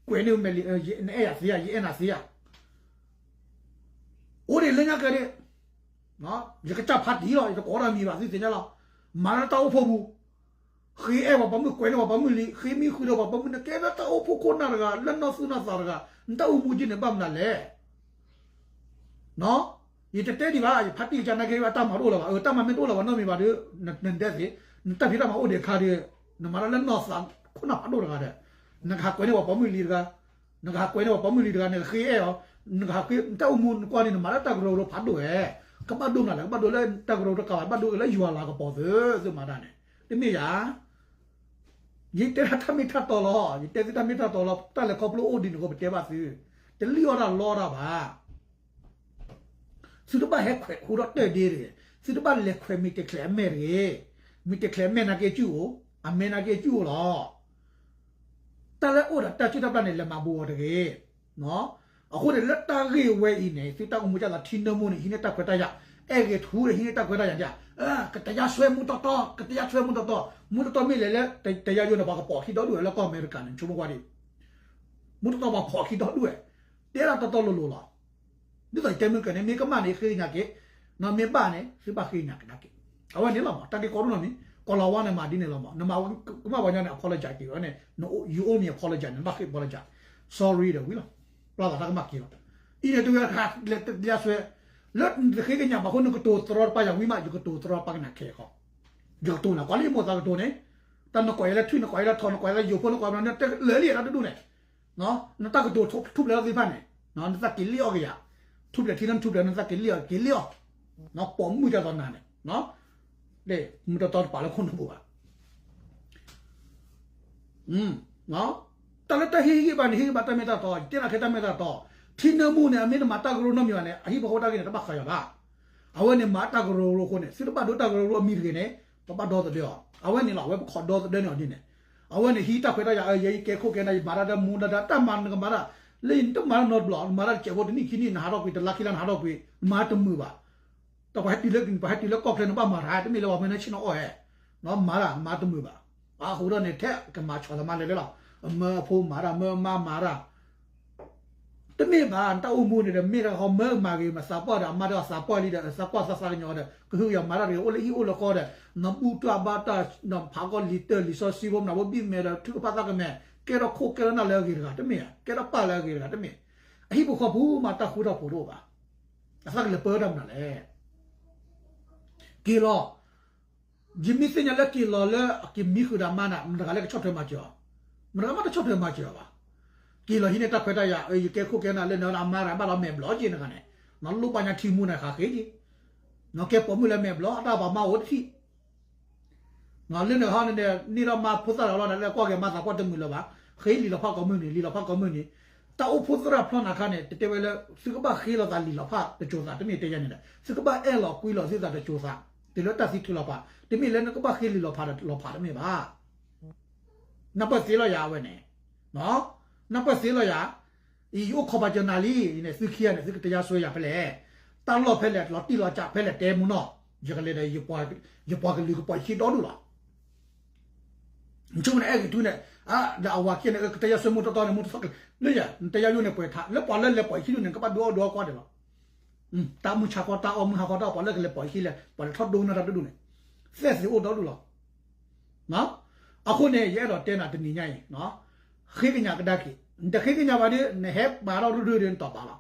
ကွဲးန့ၢ်မဲာ်လံ နအဲၣ်ယၤသ့ဧါ ယအဲၣ်နၤသ့ဧါ အိၣ်ဒံးလၢညါကဲဒၣ် ယကစၢ်ဖါတံၢ်လီၤ, ယတကိးတၢ်မံၤဘၣ် သုသ့ၣ်ညါလီၤ. မၤလၢတၢ်အိၣ်ဖှိၣ်ပူၤ, ဃ့အဲၣ်ပှၤပိာ်မုၣ်, ကွဲးန့ၢ်ပှၤပိာ်မုၣ်လံ, ဃ့မံဃုာ်ဒီးပှၤပိာ်မုၣ်န့ၣ် ကဲလၢတၢ်အိၣ်ဖှိၣ်ခိၣ်နၢ်တဂၤ လၢနီၢ်သူၣ်နီၢ်သးတဂၤ, နတၢ်အိၣ်မူက့န့ၣ်ဘၣ်မနုၤလဲၣ်. ယတတဲဒံးဘၣ်, ယဖါတံၢ်ကစၢ်နာ်က့ အတၢ်မၤတအိၣ်လၢၤဘၣ်, အတၢ်မၤမ့ၢ်တအိၣ်လၢၤဘၣ်နီတမံၤဘၣ်ဒီး နတဲသ့, နတၢ်ဖံးတၢ်မၤအိၣ်ဒံးအခါဒီး နမၤတၢ်လၢနီၢ်သးခိၣ်နၢ်ဖးဒိၣ်တဂၤဒီး နကဟးကွဲးန့ၢ်ပှၤပိာ်မုၣ်လံတဂၤ, နကဟးကွဲးန့ၢ်ပှၤပိာ်မုၣ်လံတဂၤ, နကဃ့အဲၣ်အီၤ, နကဟးဃ့ နတၢ်အိၣ်မူနကွၢ်န့ၣ် နမၤတၢ်တၢ်ကရၢကရိဖးဒိၣ်ဝဲ, ကဘၣ်ဒိမနုၤလဲၣ်, ကဘၣ်ဒိလၢတၢ်ကရၢကရိတကးဘၣ်, ဘၣ်ဒိက့ၤလၢယွၤလၤကပီၤသု, သုမၤတၢ်န့ၣ်, တမ့ၢ်ယၤ ယတဲဒၣ်တၢ်မ့ၢ်တၢ်တီလီၤ, ယတဲသုတၢ်မ့ၢ်တၢ်တီလီၤ, တၢ်လဲၤခီဖျိအိၣ်ဒ်န့ၣ်အဃိပတဲဘၣ်သု, တလံၣ်အီၣ်တၢ်လီတၢ်ဘၣ်. သုတဘၣ်ဟဲခွဲးဟူထီၣ်တၢၢ်ဒ့တဂ့ၤ, သုတဘၣ်လဲၤခွဲးမ့ၢ်တချဲးအမဲာ်တဂ့ၤ, မ့ၢ်တချဲးအမဲာ်နာ်က့အစုၣ်အိၣ်, အမဲာ်နာ်က့အစုၣ်အိၣ်လီၤ. တၢ်လၢအိၣ်ဒီးတၢ်စုၣ်တၢ်ပျၢ်န့ၣ် လဲၤမၤဘူးအီၤတဂ့ၤ. အဃိန့ၣ် လၢတၢ်ဂ့ၢ်ဝဲအံၤန့ၣ် သုတၢ်အိၣ်မူကၢ်သးထံနၢမူန့ၣ် ဟံးန့ၢ်တၢ်ခွဲးတၢ်ယာ်, အဲၣ်ဂ့ၤထူန့ၣ် ဟံးန့ၢ်တၢ်ခွဲးတၢ်ယာ်ဒ်, ကတရားစွဲ မူတီတီ, ကတရားစွဲ မူတီတီ, မူတီတီမ့ၢ်လဲၤလၢ တရားရုံးန့ၣ် ပှၤကပိာ်ခံဒီဒူၣ်ဝဲလၢကီၢ်အမဲရကၤန့ၣ် ဆိကမိၣ်ကွၢ်ဒံး, မူတီတီပှၤပိာ်ခံဒီဒူၣ်ဝဲ, တဲဒၣ်တီတီလိၤလိၤလီၤ. ဒ်သိးယတဲမုၢ်ကန့ၣ် မ့ၢ်ကမၣ်န့ၣ် ဃ့ကညးက့ၤ, မ့ၢ်ဘၣ်န့ၣ် သုဘၣ်ဃ့ကညးကဒါက့ၤ. အဝဲန့ၣ်လီၤမး တၢ်ဂ့ၢ်ကီဒိၣ်နီၢ်မံၤ, ကီၤလၤဝါန့ၣ်မၤဒ်န့ၣ်လီၤမး, နမၤကမၣ်ပှၤညီန့ၣ် apologize က့ၤဝဲန့ၣ်, you owe me apologize န့ၣ် နဘၣ်ဃ့ apologize, sorry ဒီးဝံၤလီၤ. ပျၢ်သးတၢ်ကမၣ်က့ၤလီၤ. အံၤန့ၣ် တဂၤတခါလဲၤတတရားစွဲ, လၢနဃ့ကညးဘၣ်အဃိ နကတိၤသရီတပါယၤဝံၤမး ယကတိၤသရီတပါကနၣ်ခဲအံၤဃီ, ယကတိၤနၤ ကွၢ်လၢယမိၢ်သးကတိၤန့ၣ်, တၢ်နကွၢ်ယဲလၢထွံၣ် နကွၢ်ယဲလၢထီ နကွၢ်ယဲလၢယိၤဖိ နကွၢ်ယဲလၢ တလၢာ်လံတၢ်တဒူၣ်န့ၣ် နတၢ်ကတိၤထူၣ်ဖျဲးထီၣ်သ့ၣ်တဖၣ်န့ၣ်, နသးက့ၤလ့အီၣ်က့ၤယၤ, ထူၣ်ဖျဲးထံလၢနထူၣ်ဖျဲး နသးက့ၤလ့အီၣ်က့ၤလ့အီၣ်, ပိာ်မုၣ်ဒ်သိးနၤန့ၣ်, မူတီတီတပာ်လၢခိၣ်နူာ်ပူၤဘၣ်. တၢ်လၢတၢ်ဟ့ၣ်ဂံၢ်ဘါန့ၣ် ဟ့ၣ်ဂံၢ်ဘါတၢ်မ့ၢ်တၢ်တီ, ယတဲနၤခဲတၢ်မ့ၢ်တၢ်တီ, ထံနၢမူန့ၣ် အမ့ၢ်တမၤတၢ်ကရၢနီတမံၤဘၣ်န့ၣ် အဟံၣ်ဖိဃီဖိတၢ်ဂ့ၢ်န့ၣ် တဘၣ်ဃးယၤဘၣ်. အဝဲန့ၣ်မၤတၢ်ကရၢကရိအဃိန့ၣ် သုတဘၣ်ဒိတၢ်ကရၢကရိအမံၤတဂ့ၤန့ၣ် ပဘၣ်ဒီသဒၢအီၤ. အဝဲန့ၣ်လီၤ အဝဲပခိးဒီသဒၢန့ၢ်အီၤဒ်န့ၣ်, အဝဲန့ၣ်ဟံးတၢ်ခွဲးတၢ်ယာ် ယဲယကဲခိၣ်ကဲနၢ် ယမၤတၢ်ဒီးမူဒါဒါ တၢ်မၤနကမၤတၢ်, လၢနတမၤတၢ်နီတဘျီ နမၤတၢ်တစဲးဖိတနံၣ်ခံနံၣ် နဟးထီၣ်ကွံာ် တလါခံလါနဟးထီၣ်ကွံာ် နမၤတမုာ်ဘၣ်. တၢ်ပှၤဟဲတုၤလၢ ပှၤဟဲတုၤလၢကီၢ်ချၢန့ၣ် ဘၣ်မၤတၢ် တမ့ၢ်လၢပှၤမၢနၢဆ့ၣ်နီၤအီၣ်ဧဲ, မၤတၢ် မၤတမုာ်ဘၣ်. အဃိဒီးန့ၣ် ထဲကမၤဆီၣ်သးမၤလဲၤလၢလီၤ, အမၢအဖိမၤတၢ် မၢအမါမၤတၢ် တမ့ၢ်ဘၣ် နတၢ်အိၣ်မူန့ၣ်ဒီး မ့ၢ်တၢ်ဃီမၢကမၤဂ့ၤ မသးပှၢ်ဒီး အမါဒီးသးပှၢ်လံဒီး သးကွၢ်သးသးကညီၤဒီး ကဟုကယာ်မၤတၢ်တဂ့ၤ အိၣ်လၢဟံၣ်အိၣ်လၢဃီဒီး နဘူၣ်တွၢ်ဘါတၢ် နဖးကီၢ်လံၤတၢၢ်လံၤစီဆှံဖိ မနၤဖိဘံၣ်မဲာ်ဒီး ထုကဖၣ်သးကမဲာ် ကဲထီၣ်ခိၣ်ကဲထီၣ်နၢ်လၢအဂ့ၤတဂၤ တမ့ၢ်ဧါ, ကဲထီၣ်ပၢ်လၢအဂ့ၤတဂၤ တမ့ၢ်ဧါ. အဟံၣ်ဖိဃီဖိမး တၢ်ဃူတၢ်ဖိးတအိၣ်ဘၣ်, အသးကလဲၤပၢတၢ်မနုၤလဲၣ်. က့ၤလီၤ ယမ့ၢ်သ့ၣ်ညါလၢက့ၤလီၤလၢအကမံဃုာ်ဒီးအမါန့ၣ် မတၤတဂၤလၢကဆီၣ်ထွဲမၤစၢၤအီၤ, မတၤတဂၤမးတဆီၣ်ထွဲမၤစၢၤအီၤဘၣ်. က့ၤလီၤဟံးန့ၢ်တၢ်ခွဲးတၢ်ယာ် ယကဲခိၣ်ကဲနၢ်လၢနအမါတဂၤဘၣ်လီၤမဲာ်ဘျီက့ၤနဂၤန့ၣ်, နလိၣ်ဘၣ်ညါထံမူန့ၣ်ဃးဃ့က့ၤ, နကဲပိာ်မုၣ်လၢမဲာ်ဘျီ အတၢ်ပှၤမါအိၣ်တထံၣ် လၢနဟီန့ၣ် န့ၢ်ထီၣ်မါဖိသၣ်တဂၤလီၤ နလဲၤကွၢ်က့ၤမါသးကွၢ်တမုာ်လၢၤဘၣ်, ဃ့လံာ်လီၤဖးကိးမုၢ်နံၤ လံာ်လီၤဖးကိးမုၢ်နံၤ, တၢ်အိၣ်ဖှိၣ်သရၣ်ဖျီနၤခါန့ၣ် တတဲဝဲလၢ သုကဘၣ်ဃ့လိာ်သးလံာ်လီၤဖးတစိၤသး တမ့ၢ်တဲယၤန့ၣ်ဒီး သုကဘၣ်အဲၣ်လီၤကွံလီၤသုသးတစိၤသး, တုၤလၢတၢ်သံထုးလီၤပာ်, တမ့ၢ်လၢနကဘၣ်ဃ့လံာ်လီၤဖးတလီၤဖးတမ့ၢ်ဘၣ်. နၢ်ပၢၢ်သ့လီၤယၤအဝဲန့ၣ်, နၢ်ပၢၢ်သ့လီၤယၤ, အံၤယအိၣ်ခိးပာ်စၢၤနၤလံ, သုခံဂၤန့ၣ် သုကတရားစွဲယၤဖဲလဲၣ်, တၢ်လီၢ်ဖဲလဲၣ် လီၤတံၢ်လီၤဆဲးဖဲလဲၣ် တဲမူနီၢ်, ယကလဲၤဒီး ယပှၤကလုာ်ကပိာ်ယခံဒီဒူၣ်လီၤ. နဆိကမိၣ်န့ၣ် အဲၣ်ဂ့ၤထူန့ၣ်, ဒီးအဝၤခံဂၤန့ၣ် ကတရားစွဲ မူတီတီန့ၣ် မူတီတီ, လၢယၤ နတရားရုံးန့ၣ် ပှဲၤထး လၢပှၤလၢလဲၤပိာ်ယခံဒူၣ်န့ၣ် ကဘၣ်ဒုးအီၣ်ဒုးအီကွၢ်ဒဲးလီၤ. တၢ်မုၢ်ဆါခီ တၢ်အီၣ်မုၢ်ဟါခီ တၢ်ပှၤလၢကလဲၤပိာ်ယခံလဲၣ် ပှၤလဲၤထီၣ်ဒိကနၣ်တၢ်တဒူၣ်န့ၣ်, သဲၣ်သ့ၣ်အိၣ်ဒီဒူၣ်လီၤ. အဃိန့ၣ် ယအဲၣ်ဒိးတဲနၤတနံၤညါအံၤ, ဃ့ကညးကဒါက့ၤ, နတဃ့ကညးဘၣ်ဒီး နဟဲပာ်ထီၣ်ရူၢ်ရူၢ်ဒီးနတီၢ်ဘၣ်လီၤ.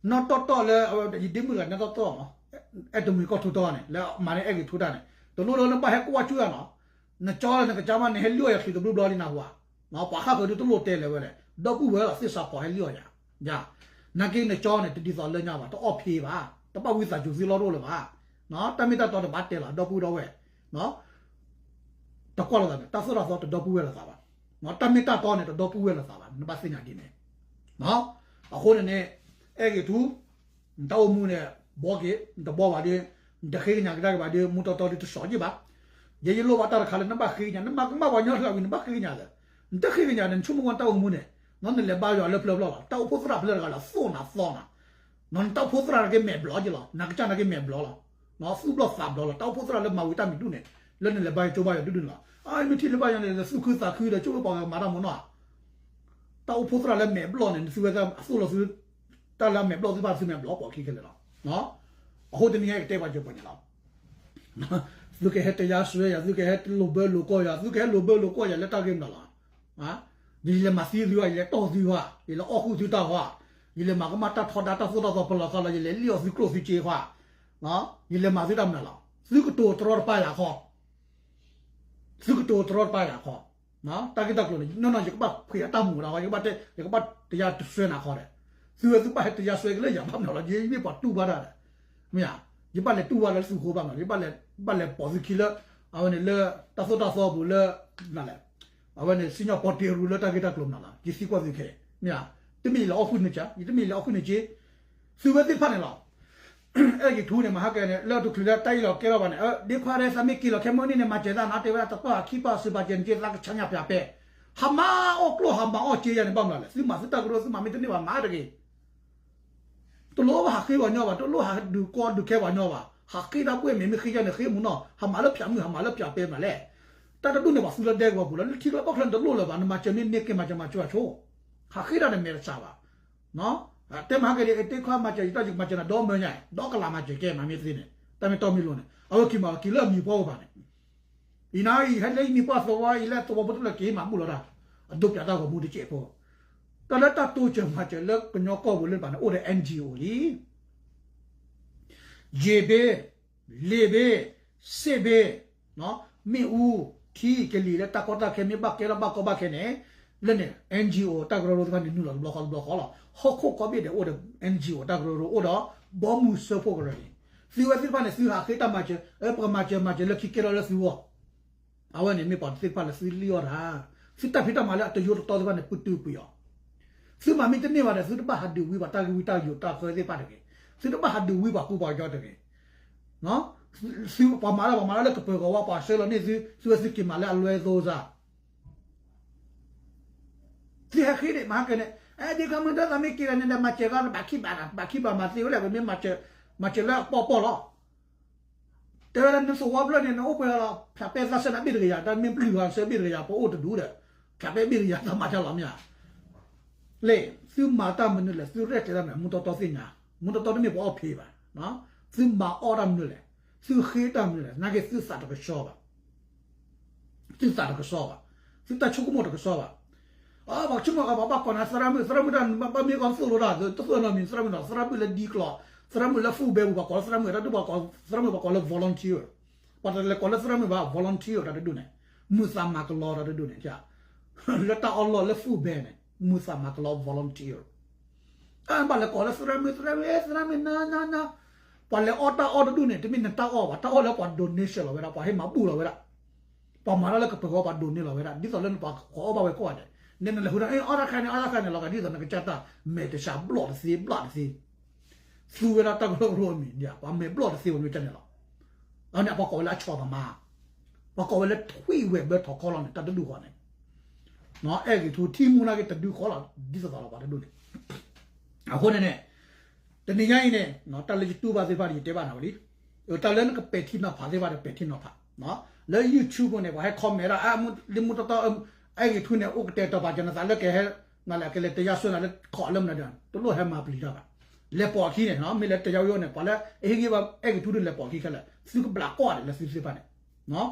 နီၢ်တီတီလၢ ယဒ့မုၣ်တဂၤနီၢ်တီတီမး, အဲၣ်တမှံၤကီၢ်ထူတီန့ၣ် လၢမၤန့ၢ်အဲၣ်ဂ့ၤထူတၢ်န့ၣ် တလိၣ်လၢနဘၣ်ဟဲကွၢ်ကၠူၣ်ယၤနီၤ, နကၠီလၢနကစၢ်မးန့ၣ် ဟဲလံၣ်အီၣ်ယၤချုးတဘျုးဘျီလံနၢ်ဟူဧါ. ပှၤဃၣ်ဃၢၤဒုးတလိၣ်တဲလၢၤဝဲလဲၣ်, ဒီပုၢ်ဝဲၢ်လီၤ သ့ၣ်စးဖီၣ်ဟဲလံၣ်အီၣ်ယၤ, ယၤ, နာ်က့နကၠီန့ၣ် တဒ်သိးလၢညါဘၣ် တအီၣ်ဖ့ဘၣ်, တဘၣ်ဝံသးစူၤသုလီၢ်တအိၣ်လၢၤဘၣ်. တၢ်မ့ၢ်တၢ်တီန့ၣ် ဘၣ်တဲလီၤ ဒီပုၢ်ဒီဝဲၢ် တကွၢ်လိာ်သးန့ၣ် တၢ်သိၣ်တၢ်သီတဒီပုၢ်ဝဲၢ်လိာ်သးဘၣ်. တၢ်မ့ၢ်တၢ်တီန့ၣ် တဒီပုၢ်ဝဲၢ်လိာ်သးဘၣ် နဘၣ်သ့ၣ်ညါဒ်န့ၣ်. အဃိန့ၣ်န့ၣ် အဲၣ်ဂ့ၤထူ နတၢ်အိၣ်မူန့ၣ် ဘှီက့ၤ နတဘှီဘၣ်ဒီး နတဃ့ကညးကဒါက့ၤဘၣ်ဒီး မူတီတီဒီးတစီၤက့ၤဘၣ်. ယဲယလိၣ်ဘၣ်တၢ်တခါလၢနဘၣ်ဃ့ကညး နမၤကမၣ်ပှၤညီတဂၤဝံၤ နဘၣ်ဃ့ကညးသ့, နတဃ့ကညးဒီး နဆိကမိၣ်ဝဲတၢ်အိၣ်မူန့ၣ် နလဲၤဘါယွၤလၢပျၢၤပျီၢ်လီၤ. တၢ်အိၣ်ဖှိၣ်သရၣ်ဖျၢၣ်တဂၤလၢသိၣ်နၤသီနၤ နတၢ်အိၣ်ဖှိၣ်သရၣ်နာ်က့မဲာ်ဘျီက့ၤလီၤ, နကစၢ်နာ်က့မဲာ်ဘျီလီၤ, သူၣ်ဘျီၣ်သးဘျီလီၤ. တၢ်အိၣ်ဖှိၣ်သရၣ်လၢမၤဝံၤတၢ်မံၤဒူၣ်န့ၣ် လၢနလဲၤဘါယွၤကၠိဘါယွၤဒူၣ်ဒူၣ်န့ၣ်လီၤ. အမ့ၢ်ထံၣ်လၢဘါယွၤန့ၣ် သူၣ်ခုသးခုဒီး ကၠိဝဲပှၤကမၤတၢ်မူနီၢ်ဧါ. တၢ်အိၣ်ဖှိၣ်သရၣ်လၢမဲာ်ဘျီၣ်န့ၣ် နသူဝဲအသိၣ်လီၤသု တၢ်လၢအမဲာ်ဘျီၣ်သ့ၣ်တဖၣ် သုမဲာ်ဘျီၣ်ပိာ်ခံခဲလၢာ်လီၤ. အဃိတနံၤညါအံၤကတဲပှၤစၢၤပှၤန့ၣ်လီၤ. သုကဟဲတယါစွဲယၤ, သုကဟဲလိာ်ဘၢလိာ်ကွီၢ်ယၤ, သုကဟဲလိာ်ဘၢလိာ်ကွီၢ်ယၤလၢတၢ်ဂ့ၢ်မနုၤလီၤ. ယလဲၤမၤသံသုဧါ, ယလဲၤတီၢ်သုဧါ, ယလဲၤအီၣ်ဃုာ်သုတၢ်ဧါ, ယလဲၤမၤကမၣ်တၢ်ထီဒါတၢ်သိၣ်တၢ်သီဖီလီၤသးလီၤ, ယလဲၤလံၣ်အီၣ်သုကျိၣ်သုစ့ဧါ, ယလဲၤမၤသုတၢ်မနုၤလီၤ. သုကတိၤတရီတပါယၤခီ, သုကတိၤတရီတပါယၤခီ, တၢ်ဂ့ၢ်တၢ်ကျိၤန့ၣ် နီၢ်နီၢ် ယကဘၣ်ဖှံးအတၢ်မူးဒီး ယကဘၣ်တဲ ယကဘၣ်တယါတစွဲနၤခီဒီး, သုဝဲသုဘၣ်ဟဲတယါစွဲက့ၤလၢယၤဘၣ်မနုၤလီၤ, ယမ့ၢ်ပှၤတူၢ်ဘၣ်တၢ်ဒီး, မ့ၢ်ဧါ, ယဘၣ်လဲၤတူၢ်ဘၣ်လၢသုဃိဘၣ်မနုၤလီၤ, ယဘၣ်လဲၤပိာ်သုခံလၢ အဝဲန့ၣ်လၢ တၢ်သိၣ်တၢ်သီပူၤလၢ နလဲၣ်, အဝဲန့ၣ် စံၣ်ညီၣ်ပီတ့ရူလၢတၢ်ဂ့ၢ်တၢ်ကျိၤမနုၤလီၤ, ယသံကွၢ်သုခဲ, မ့ၢ်ဧါ, တမ့ၢ်ယလဲၤအီၣ်ဃုာ်န့ၢ်က, ယတမ့ၢ်ယလဲၤအီၣ်ဃုာ်န့ၢ်က့, သုဝဲသ့ၣ်တဖၣ်န့ၣ်လီၤ. အဲၣ်ဂ့ၤထူန့ၣ် မဟါကဲန့ၣ် လၢတချုးလၢတၢ်အံၤလီၤကဲထီၣ်ဘၣ်န့ၣ် ဒ့ခွါဒဲး သးမ့ၢ်က့ၤလီၤခဲမုၢ်နံၤန့ၣ် မၤစၢၤသးနီၤ တဲဝဲဒၣ်တပၢၢ်ခံပၢၢ်စံးပာ်စဲၤနက့ သးကဆါညါပၠးပဲ, ဟးမၤအီၣ်ကျိၣ်ဟးမၤအီၣ်စ့ယၤန့ၣ် ဘၣ်မနုၤလဲၣ်, သုမၤသုတၢ်ကရၢ သုမၤမ့ၢ်တန့ၢ်ဘၣ်မၤတဂ့ၤ, တလိၣ်ဘၣ်ဟးဃ့ပှၤညီဘၣ်, တလိၣ်ဟးဒုးကီဒုးခဲပှၤညီဘၣ်, ဟးဃ့တၢ်ပှဲၢ်မ့ၢ်မ့ၢ်ဃ့ယၤန့ၣ် ဃ့မူနီၤ, ဟးမၤလၢပၠးမုၢ် ဟးမၤလၢပၠးပဲမနုၤလဲၣ်, တၢ်တဒူၣ်န့ၣ် ပှၤသူလၢဒဲကဝီၤပူၤလီၤ, လၢထံကျါဘီၣ်ကျါန့ၣ်တလိၣ်လၢၤဘၣ်, နမၤစၢၤန့ၣ် န့ၢ်က့ၤမၤစၢၤမၤစၢၤဆိ ဟးဃ့တၢ်န့ၣ်မဲာ်တစှၤဘၣ်, တဲမဟါကဲဒ် တ့ခွါမၤစၢၤ ယတၢ်ယကမၤစၢၤနၤဒီမၢညါ, ဒီကလးမၤစၢၤကဲ မၤမ့ၢ်သ့န့ၣ် တၢ်မ့ၢ်တီမ့ၢ်လိၤန့ၣ် အဝဲက့ၤမၤက့ၤလၢအမံၤပှၢ်အိၣ်ဘၣ်န့ၣ်, အံၤနၤအံၤ ဟဲလၢအမံၤပှၢ်သဝီအံၤ လၢသဝီဖိတဖျၢၣ်က့ၤမၤဘူၣ်လီၤတၢ်, အဒိပၠးတၢ်ဂီၤမူတစဲးဖိ, တၢ်လၢတၢ်တိစၢၤမၤစၢၤလၢကညီကီၢ်ပူၤလၢပာ်န့ၣ် အိၣ်ဒီး NGO လံ ယ့ၢ်ဘ့ၣ်, လ့ၣ်ဘ့ၣ်, စ့ၣ်ဘ့ၣ်, မ့ၣ်အူ, ထံကလံၤလၢတၢ်ကီတၢ်ခဲမ့ၢ်ဘၣ်ကဲထီၣ်ဘၣ်ကီဘၣ်ခဲန့ၣ်, လၢန့ၣ် NGO တၢ်ကရၢကရိသ့ၣ်တဖၣ်န့ၣ် နုာ်လီၤတဘျီဃီတဘျီဃီလီၤ. ဟီၣ်ခိၣ်ကိးဘ့ၣ်ဒဲးအိၣ်ဒီး NGO တၢ်ကရၢကရိအိၣ်ဒီး ဘီမုၢ်စၢဖှိၣ်ကရၢန့ၣ်, သုဝဲသ့ၣ်တဖၣ်န့ၣ် သုဟးဃ့တၢ်မၤစၢၤ ပကမၤစၢၤမၤစၢၤလၢခံကဲထီၣ်လၢသုဂီၢ် အဝဲန့ၣ်မ့ၢ်ပှၤသ့ၣ်တဖၣ်လၢသုလံၣ်အီၣ်တၢ်, သုတၢ်ဖံးတၢ်မၤလၢအတယိတတီသ့ၣ်တဖၣ်န့ၣ် ပတုာ်ကွံာ်အီၤ, သုမၤမ့ၢ်တန့ၢ်ဘၣ်ဒီး သုတဘၣ်ဟးဒုးဝံပှၤတၢ်ဂ့ၢ်ဝံတၢ်ယိာ်တၢ်ဃၢသ့ၣ်တဖၣ်တဂ့ၤ, သုတဘၣ်ဟးဒုးဝံပှၤကူပှၤကညီတဂ့ၤ, သုပှၤမၤလၢပှၤမၤလၢလၢကပၢၤဂီၤဝါ ပှၤဆှၢလီၤန့ၢ်သု, သုဝဲသုက့ၤမၤလၢအလွဲသိစါ သုဟဲဃ့န့ၣ် မၤဟါကဲန့ၣ်, ဒ်ခီမုၢ်ဒီးသးမ့ၢ်က့ၤလီၤန့ၣ်ဒီး မၤစၢၤဂီၢ်တဘၣ်ခံဘၣ်, ဘၣ်ခံဘၣ်မၤသ့ဝဲလဲၣ်, ပမ့ၢ်မၤစၢၤလၢအပီၢ်ပီၢ်လီၤ. တဲဝဲဒၣ်နသဝီဖျၢၣ်န့ၣ် နအိၣ်ပှဲၤလီၤ, ဖျးပဲသးစဲဒၣ်ဘ့ၣ်တကယၤ, တၢ်မ့ၢ်ပျုၢ်ဂီၤစဲဘ့ၣ်တကယၤ ပအိၣ်တဒူၣ်ဒီး, ဖျးပဲဘ့ၣ်တကယၤ သးမၤတၢ်လီၤမ့ၢ်ဧါ. လဲၣ်, သုမၤတၢ်မနုၤလဲၣ်, သုရဲၣ်ကျဲၤတၢ်မနုၤလဲၣ်, မူတီတီသ့ၣ်ညါ, မူတီတီတမ့ၢ်ပှၤအီၣ်ဖံးဘၣ်, သုမၤအီၣ်တၢ်မနုၤလဲၣ်, သုဃ့တၢ်မနုၤလဲၣ်, နာ်က့သုသးတကဆှီဘၣ် သုသးတကဆှီဘၣ်, သုတၢ်ဆိကမိၣ်တကဆှီဘၣ်. ပှၤဆိကမိၣ် ပှၤဘၣ်ကိးနၤသရၣ်မုၣ်, သရၣ်မုၣ်တၢ်ဘၣ်မ့ၢ်ကီသိၣ်လိတၢ်, တသိၣ်နီတမံၤ သရၣ်မုၣ်ဒီး သရၣ်မုၣ်လၢဒ်ကျိၤ, သရၣ်မုၣ်လၢ food bank ပူၤ ပှၤကိးလၢသရၣ်မုၣ်, တၢ်ဒုးပှၤကိးသရၣ်မုၣ် ပှၤကိးလၢ volunteer, ပှၤတလဲၤကိးလၢသရၣ်မုၣ်ဘၣ် volunteer တၢ်တဒုန့ၣ်, မုာ်သးမၤကလီတၢ်တဒုန့ၣ်, လၢတၢ်အီၣ်လီၢ်လၢ food bank န့ၣ် မုာ်သးမၤကလီ volunteer တၢ်ဘၣ်လဲၤကိးလၢသရၣ်မုၣ်, သရၣ်မုၣ်, သရၣ်မုၣ်နၤနၤနၤ, ပှၤလဲၤအီၣ်တၢ်အီၣ်တဒူၣ်န့ၣ် တမ့ၢ်နတၢ်အီၣ်ဘၣ်, တၢ်အီၣ်လၢပှၤ donation လီၤဝဲဒၣ်, ပှၤဟ့ၣ်မၤဘူၣ်လီၤဝဲဒၣ်, ပှၤမၤတၢ်လၢကပၢၤဂီၤပှၤ donate လီၤဝဲဒၣ်, ဒ်သိးလၢနပှၤကိးအီၣ်ဘၣ်ဝဲကိးဂၤဒဲး, နနလဲၤဟူဒၣ် အီၣ်တၢ်ခါန့ၣ် အီၣ်တၢ်ခါန့ၣ်လီၤဂာ်ဒ်သိးနကစၢ်တၢ်မဲာ်တဆှးဘျီၣ်တသ့ဘျၣ်တသ့, သူဝဲဒၣ်တၢ်ကရၢကရိအမံၤ, ပှၤမဲာ်ဘျီၣ်တသ့ဝဲမ့ၢ်တၢ်န့ၣ်လီၤ. အန့ၣ်ပှၤကိးဝဲလၢအဆီၣ်သမား, ပှၤကိးဝဲလၢထွံၣ်ဝဲၢ်ဘၢထီၣ်ခီလီၤန့ၣ် တၢ်တဒူၣ်ဃီန့ၣ်, အဲၣ်ဂ့ၤထူထံမူနာ်က့တဒူၣ်ဃီလီၤ, ဒ်သိးသိးလီၤပှၤတဒူၣ်န့ၣ်, အဃိန့ၣ်န့ၣ်, တနံၤညါအံၤန့ၣ် တၢ်လၢယတူၢ်ဘၣ်သ့ၣ်တဖၣ်ဒီးယတဲဘၣ်နၤဝဲလံ, တၢ်လၢနကပဲာ်ထံနီၤဖးသ့ၣ်တဖၣ်ဒီးပဲာ်ထံနီၤဖး, လၢ YouTube န့ၣ် ပှၤဟဲ comment ဒၣ် လၢမူတီတီ အဲၣ်ဂ့ၤထူန့ၣ် အိၣ်ကတဲာ်ကတီၤပာ်စၢၤနသးလၢကဟဲ, နလဲၤကလဲၤတယါစွဲနၤလၢခီၣ်လၢမနုၤဒီး တလိၣ်ဟဲမၤပျံၤတၢ်ဘၣ်, လဲၤပိာ်အခံန့ၣ် မ့ၢ်လၢတယါဝံၤန့ၣ် ပှၤလၢအဟ့ၣ်ဂံၢ်ဘါအဲၣ်ဂ့ၤထူဒုးလဲၤပိာ်အခံခဲလၢာ်, သုကဘျးကွၢ်ဒံးလၢသုသ့ၣ်တဖၣ်န့ၣ်,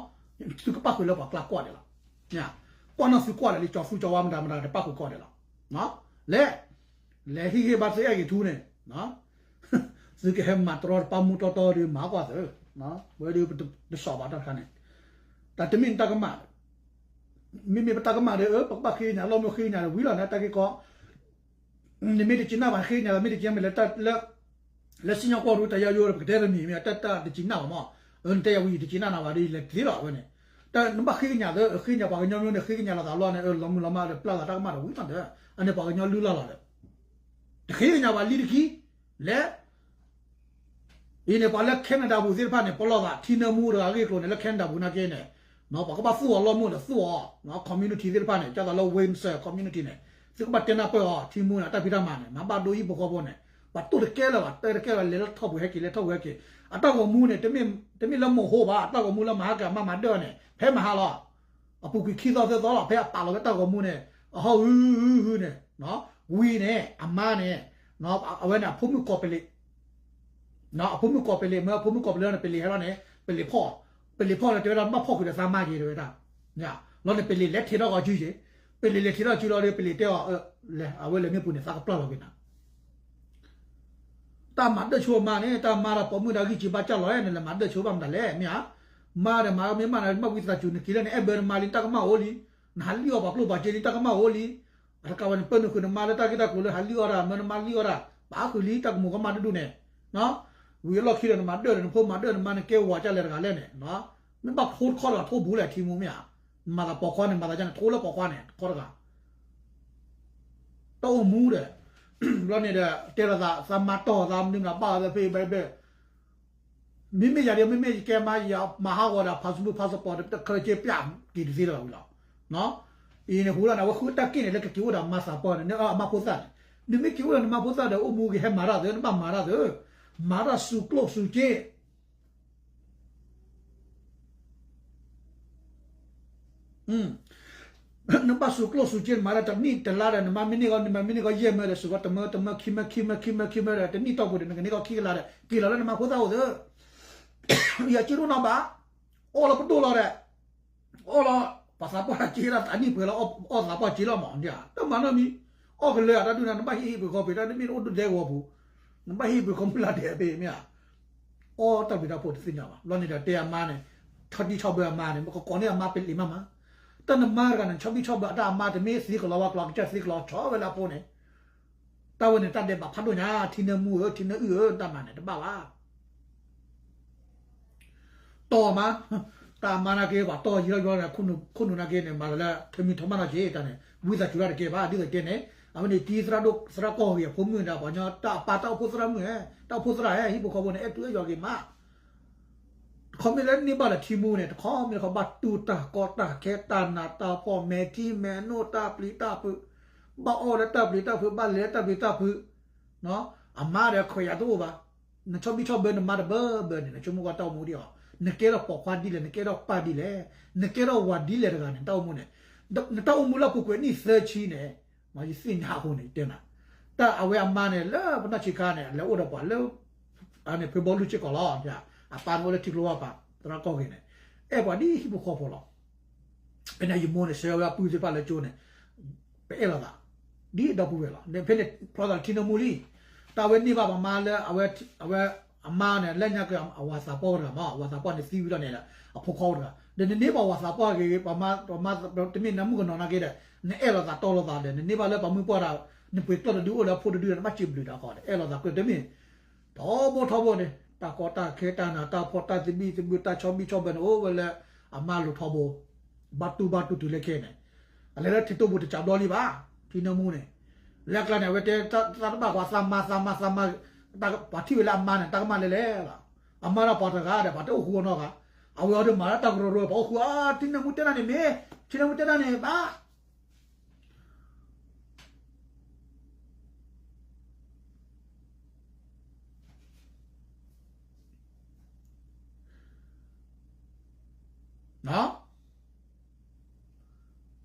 သုကပၣ်ဃုာ်လၢပှၤကျါကွၢ်ဒံးလီၤ, ကွၢ်နီၣ်သုကွၢ်လၢာ်လံ ကၠီၤသူကၠီၤဝါမတၤမတၤတပၣ်ဃုာ်ကီးဒံးလီၤ, လဲၣ် လဲၤဟ့ၣ်ဂံၢ်ဘါသုအဲၣ်ဂ့ၤထူန့ၣ်, သုကဟဲမၤတရီတပါမူတီတီဒီးမၤကွၢ်သု, ဝဲဒၣ်ပတစီၣ်ဘၣ်တၢ်တခါန့ၣ်, တၢ်တမ့ၢ်တၢ်ကမၣ်, မ့မ့ၢ်ပတၢ်ကမၣ်ဒီး ပကဘၣ်ဃ့ကညးလီၤမ့ၢ်ဃ့ကညးဒီးဝံၤလီၤန့ၣ် တၢ်ဂ့ၢ်ကီ, နမ့ၢ်တက့ၤနၢ်ဘၣ်ဃ့ကညး မ့ၢ်တက့ၤမ့ၢ်လၢ လၢစံၣ်ညီၣ်ကွီၢ်ရူတယါယိဒီး ပကတဲတမံၤမ့ၢ် တၢ်တက့ၤနၢ်ဘၣ်မး, နတဲယၤဝံၤယတက့ၤနၢ်နၤဘၣ်ဒီး ယလဲၤတသ့လီၤဝဲန့ၣ်, တၢ်နဘၣ်ဃ့ကညးသ့ ဃ့ကညးပှၤကညီမ့ၢ်န့ၣ် ဃ့ကညးလီၤသးလီၤန့ၣ် လီၤမုၢ်လီၤမးဒီး ပျၢ်သးတၢ်ကမၣ်ဒီးဝံၤလီၤဒီး အန့ၣ်ပှၤကညီလုၢ်လီၢ်လီၤဒီး တဃ့ကညးဘၣ်လံတက့ၢ်, လဲၣ် အံၤန့ၣ် ပှၤလၢ Canada ပူၤသ့ၣ်တဖၣ်န့ၣ် ပလီၢ်သး ထံနၢမူတဂၤအဂ့ၢ်အကျိၤန့ၣ် လၢ Canada ပူၤနာ်က့န့ၣ် ပှၤကဘၣ်သူၣ်အီၤလီၢ်မုၢ်ဒီးသူၣ်အီၤ, community သ့ၣ်တဖၣ်န့ၣ် ဒ်သိးလၢ Windsor community န့ၣ် သုကဘၣ်တဲနၢ်ပၢၢ်အီၤ ထံမူန့ၣ် အတၢ်ဖံးတၢ်မၤန့ၣ် မၤဘၣ်ဒိအံၤပဂီၢ်ဖိန့ၣ် ပှၤတိၢ်တကဲလၢၤဘၣ် တဲတကဲလၢၤ လဲၤလၢထီၣ်ပူၤဟဲက့ၤ လဲၤထီၣ်ပူၤဟဲက့ၤ, အတၢ်ဂီၤမူန့ၣ် တမ့ၢ်လၢမိၢ်ဟိဘၣ် အတၢ်ဂီၤမူလၢမၤဟါကမၣ်မၤဒၢၣ်န့ၣ် ဖဲမဟါလီၤ အပူၤကွံာ်ခံသီသၢသီလီၤ ဖဲအပာ်လီၤဝဲတၢ်ဂီၤမူန့ၣ် အဟီၣ်ဂုၤဂုၤဂုၤန့ၣ်, ဝံၤန့ၣ် အမါန့ၣ်, အဝဲန့ၣ်အဖိမုၣ်ကီၢ်ပလံး, အဖိမုၣ်ကိးပလံၤမ့ၢ် အဖိမုၣ်ကိးပလံၤလီၤန့ၣ် ပလံၤဟဲလီၤန့ၣ် ပလံၤဖီၣ် ပလံၤဖီၣ်န့ၣ် တဲဝဲဒၣ် နဘၣ်ဖီၣ်ဃုာ်ဒီးသးမါက့ၤ တဲဝဲဒၣ် လီၤန့ၣ် ပလံၤလဲၤထံးထီၣ်ဂီၤစုက့ၤ ပလံၤလဲၤထံးထီၣ်စုလီၤဒီး ပလံၤတဲအီၤ လဲၤ အဝဲလဲၤမ့ၢ်ပူၤန့ၣ် သးကပျၢ်လီၤက့ၤနၤ တၢ်မၤဒၢၣ်ဆိမါန့ၣ် တၢ်မါဒီးပိာ်မုၣ်ဒီးဂံၢ်စၢ်ဘါစၢ်လီၤန့ၣ် လဲၤမၤဒၢၣ်ဆိဘၣ်မတၤလဲၣ် မ့ၢ်ဧါ. မါဒီးမၤမ့ၢ်မးန့ၣ် ဘၣ်ဝံသးစူၤ နက့ၤလၢနအဲၣ်ဘၢနမါလံ တၢ်ကမၣ်အိၣ်လံ နဟးလံၣ်အီၣ်ပှၤကျိၣ်ပှၤစ့လံ တၢ်ကမၣ်အိၣ်လံ အတကးဝဲန့ၣ် ပၢနုာ်ဃုာ်နမါလၢတၢ်ဂ့ၢ်တၢ်ကျိၤလၢဟးလံၣ်အီၣ်တၢ် မၢနမါလံၣ်အီၣ်တၢ် ပာ်ဃုာ်လံ တၢ်ကမူၤကမၣ်ဒိၣ်ဒိၣ်န့ၣ် ဝံၤအလီၢ်ခံဒီးနမၤဒၢၣ်ဒီး နဖိမၤဒၢၣ်နမါ နကဲဝၤကၢ်လဲၤတဂၤလဲၣ်န့ၣ် မ့ၢ်ဘၣ်ထိတခီတဂၤထိဘူးလဲၣ် ထံမူမ့ၢ်ဧါ. နမၤသးပိာ်ခွါန့ၣ် မၤသးဒ်န့ၣ် ထိလၢပိာ်ခွါန့ၣ် တခီတဂၤ တၢ်အိၣ်မူဒီး ဘျီန့ၣ်ဒီး တဲလီၤသး သးမါတီၢ်သးမနုၤမနုၤဘၣ်သးဖဲဘဲဘဲ မ့မ့ၢ်ယၤဒီး မ့မ့ၢ်ယကဲမါ ယမၤဟးဂီၤဒီး passport passport တခါက့ပျၢ်က့ၤတသ့လၢၤဘၣ်ဝံၤလီၤ. အံၤန့ၣ် ဟူလီၤန့ၣ် အဝဲဃုတၢ်က့ၣ်န့ၣ် လၢကက့ၤအိၣ်ဒီးမါသးပှၢ်န့ၣ် အမါဖိသၣ်န့ၣ် နမ့ၢ်က့ၤအိၣ်ဒီးနမါဖိသၣ်ဒီး အိၣ်မူက့ၤဟဲမၤတၢ်သၢ နဘၣ်မၤတၢ်သၢ မၤတၢ်စူၤကျိၣ်စူၤစ့ နဘၣ်စူၤကျိၣ်စူၤစ့ နမၤဒီးတနံၣ်တလါဒီး နမါမ့ၢ်န့ၢ်ကီး နမါမ့ၢ်န့ၢ်ကီးယဲၢ်မၢဒီး စူၤကီးတမၢတမၢခံမၢခံမၢခံမၢခံမၢဒီး တနံၣ်တီၢ်ပူၤဒီး နကန့ၢ်ကီးခံကလးဒီး က့ၤလီၤလၢနမါဖိသၣ်အိၣ်သၢ ယစ့ဒိၣ်နီၢ်ဘၣ် အီၣ်လီၤပဒိၣ်လီၤဒီး အီၣ်လီၤ ပှၤသးပှၢ်စ့လီၤ သးနံၣ်ပှဲၤလီၤ အီၣ်သးပှၢ်စ့လီၤမး တမၤနီတမံၤ အီၣ်ကလၢာ်အတၢ်ဒုၣ်နၤ နဘၣ်ဟ့ၣ်ဟ့ၣ်ပှဲၤခီပှဲၤ တၢ်တမ့ၢ်အိၣ်ဒိၣ်ဒဲကဝီၤပူၤ နဘၣ်ဟ့ၣ်ဟ့ၣ်ပှဲၤခီမုၢ်လၢ်ဒဲးအဘ့ၣ်မ့ၢ်ဧါ အီၣ်တၢ်ဘျုးတၢ်ဖှိၣ်တသ့ၣ်ညါဘၣ် ဘျီန့ၣ်ဒီးတဲအမါန့ၣ် ဆီဘံၣ်ဆီဘၢအမါန့ၣ် မ့ၢ်ကကိးန့ၢ်အမါပလံၤမးမး တၢ်နမါတဂၤန့ၣ် ဆီဘံၣ်ဆီဘၢအတၢ်အမါတမ့ၢ်သံကလီၤဝဲ ကျီကစၢ်သံကလီၤဆီဝဲလၢအဖိန့ၣ် တၢ်ဝဲန့ၣ် တၢ်ဒဲးဘးဖးဒိၣ်ညါ ထံနၢမူဧၢ ထံနၢအုၣ်ဧၢ တၢ်မၤန့ၣ် တဘၣ်ဘၣ် တီၢ်မး တၢ်အမါနာ်က့ ပှၤတီၢ်ယံၤထီၣ်ယံၤန့ၣ် ခိၣ်နူာ်နာ်က့န့ၣ် မၤသးလၢ ထၢမံထီမးနီၢ်က့ တၢ်န့ၣ် ဝံသးစူၤတၢ်တကဲဘၣ် ဒ်သိးတဲန့ၣ် အဝဲန့ၣ် တံၤသရၣ်ဒိၣ်သရၣ်ကီၢ်ဂ့ၤအဖိမုၣ်ဒီး ပှၤညီတၢ်အပၢ်တၢ်အိၣ်ဖှိၣ်သရၣ်မုၣ် တၢ်အိၣ်ဖှိၣ်သရၣ် ဟံၣ်ဖိဃီဖိန့ၣ် အဲၣ်တူၢ်အဲၣ်ယွၤဂ့ၤမး တခီမ့ၢ်လၢန့ၢ်ဘၣ်ဒီးထံမူန့ၣ် တခီမ့ၢ်တခီဘၣ်တူၢ်တၢ်ကီတၢ်ခဲတၢ်နးတၢ်ဖှီၣ် မဲာ်ထံမဲာ်နိၣ်တၢ်ပျံၤတၢ်ဖုး ဘၣ်အီၣ်လၢတၢ်ပျံၤတၢ်ဖုး ဘၣ်လဲၤလၢတၢ်ပျံၤတၢ်ဖုး အမါဒီးခွဲးယာ်တအိၣ်ဘၣ် နဆီဘံၣ်ဆီဘၢနမါတဘၢဘၢန့ၣ် နဆိကမိၣ်ကွၢ်တၢ်အိၣ်မူဒ်အီၤ နကဲထီၣ်ပိာ်ခွါဒ်လဲၣ် နကဲထီၣ်ပၢ်ဒ်လဲၣ် နကဲထီၣ်ဝၤဒ်လဲၣ်တဂၤန့ၣ် နတၢ်အိၣ်မူန့ၣ် နတၢ်အိၣ်မူလၢအပူၤကွံာ်နံၣ်သၢဆံန့ၣ် ယသ့ၣ်ညါအဃိန့ၣ် ယတဲနၤ တၢ်အဝဲအမါန့ၣ် လၢပနီၢ်ဆံးခါန့ၣ် လဲၤအိၣ်ဒီးပှၤလၢ အန့ၣ်ဖုဘီလူၢ်စ့ၢ်ကီးလီၤ အပၢ်န့ၣ်အိၣ်လၢထံကျိဝၢ်ပၤ သရၣ်ကီၢ်ဂ့ၤန့ၣ် အဲၣ်ပှၤဒ်ဟံၣ်ဖိဃီဖိလီၤ ဖဲန့ၣ်ယမိၢ်န့ၣ် ဆှၢဝဲအပုၢ်သ့ၣ်တဖၣ်လၢကၠိန့ၣ် ပအဲၣ်လိာ်သး ဒ်ဒီပုၢ်ဝဲၢ်လီၤ ဖဲန့ၣ်ဖျီသးလၢထံနၢမူလံ တၢ်ဝဲန့ၢ်ဘၣ်ပှၤမါလၢ အဝဲ အမါန့ၣ် လၢညါက့ၤအဝၤသးပှၢ်အိၣ်တဂၤမး အဝၤသးပှၢ်န့ၣ်သံဝံၤလီၤန့ၣ် အဖိခွါအိၣ်တဂၤ ဒီးနန့ၢ်ဘၣ်ဝၤသးပှၢ်ဂ့ၤ ပှၤမါ ပှၤမါ တမ့ၢ်နမုၣ်ကနီၤနာ်က့ဒီး နအဲၣ်လိာ်သးတီလိာ်သးဒီး နန့ၢ်ဘၣ်လၢပှၤမုၢ်ပှၢ်ဒီး နပှ့ၤကျီၢ်တဒုအိၣ်လၢအဖိတဒုဒီး နဘၣ်စံးဘျုးတၢ်ဃီဒီး အဲၣ်လိာ်သးကျၢၢ်တမ့ၢ် ထီဘိထီဘိန့ၣ် တၢ်ကီတၢ်ခဲတၢ်နးတၢ်ဖှီၣ်တၢ်သဘံၣ်သဘုၣ်တၢ်ဆီဘံၣ်ဆီဘၢန့ၣ် အိၣ်ဝဲလၢအမါလိၤထီဘိ ဘၣ်တူၢ်ဘၣ်တူၢ်တုၤလၢခဲန့ၣ် အလဲၤလၢထံတိၢ်ပူၤတစးဘျီလံဘၣ် ထံနၢမူန့ၣ် လၢအကျါန့ၣ် အဝဲတဲတၢ်တဘၣ်ပှၤသးမါသးမါသးမါ ပှၤထံၣ်ဝဲလၢအမါန့ၣ် တၢ်ကမၣ်လဲၤလဲၤလီၤ အမါဒီးပှၤတဂၤဒီး ပှၤတအိၣ်ဃူအီၤနီတဂၤ အဝဲအီၤဒီးမၤလၢတၢ်ကရၢကရိ ပှၤအိၣ်ဃူအီၤ ထံနၢမူတဲတၢ်န့ၣ်မ့ၢ် ထံနၢမူတဲတၢ်န့ၣ်ဘၣ်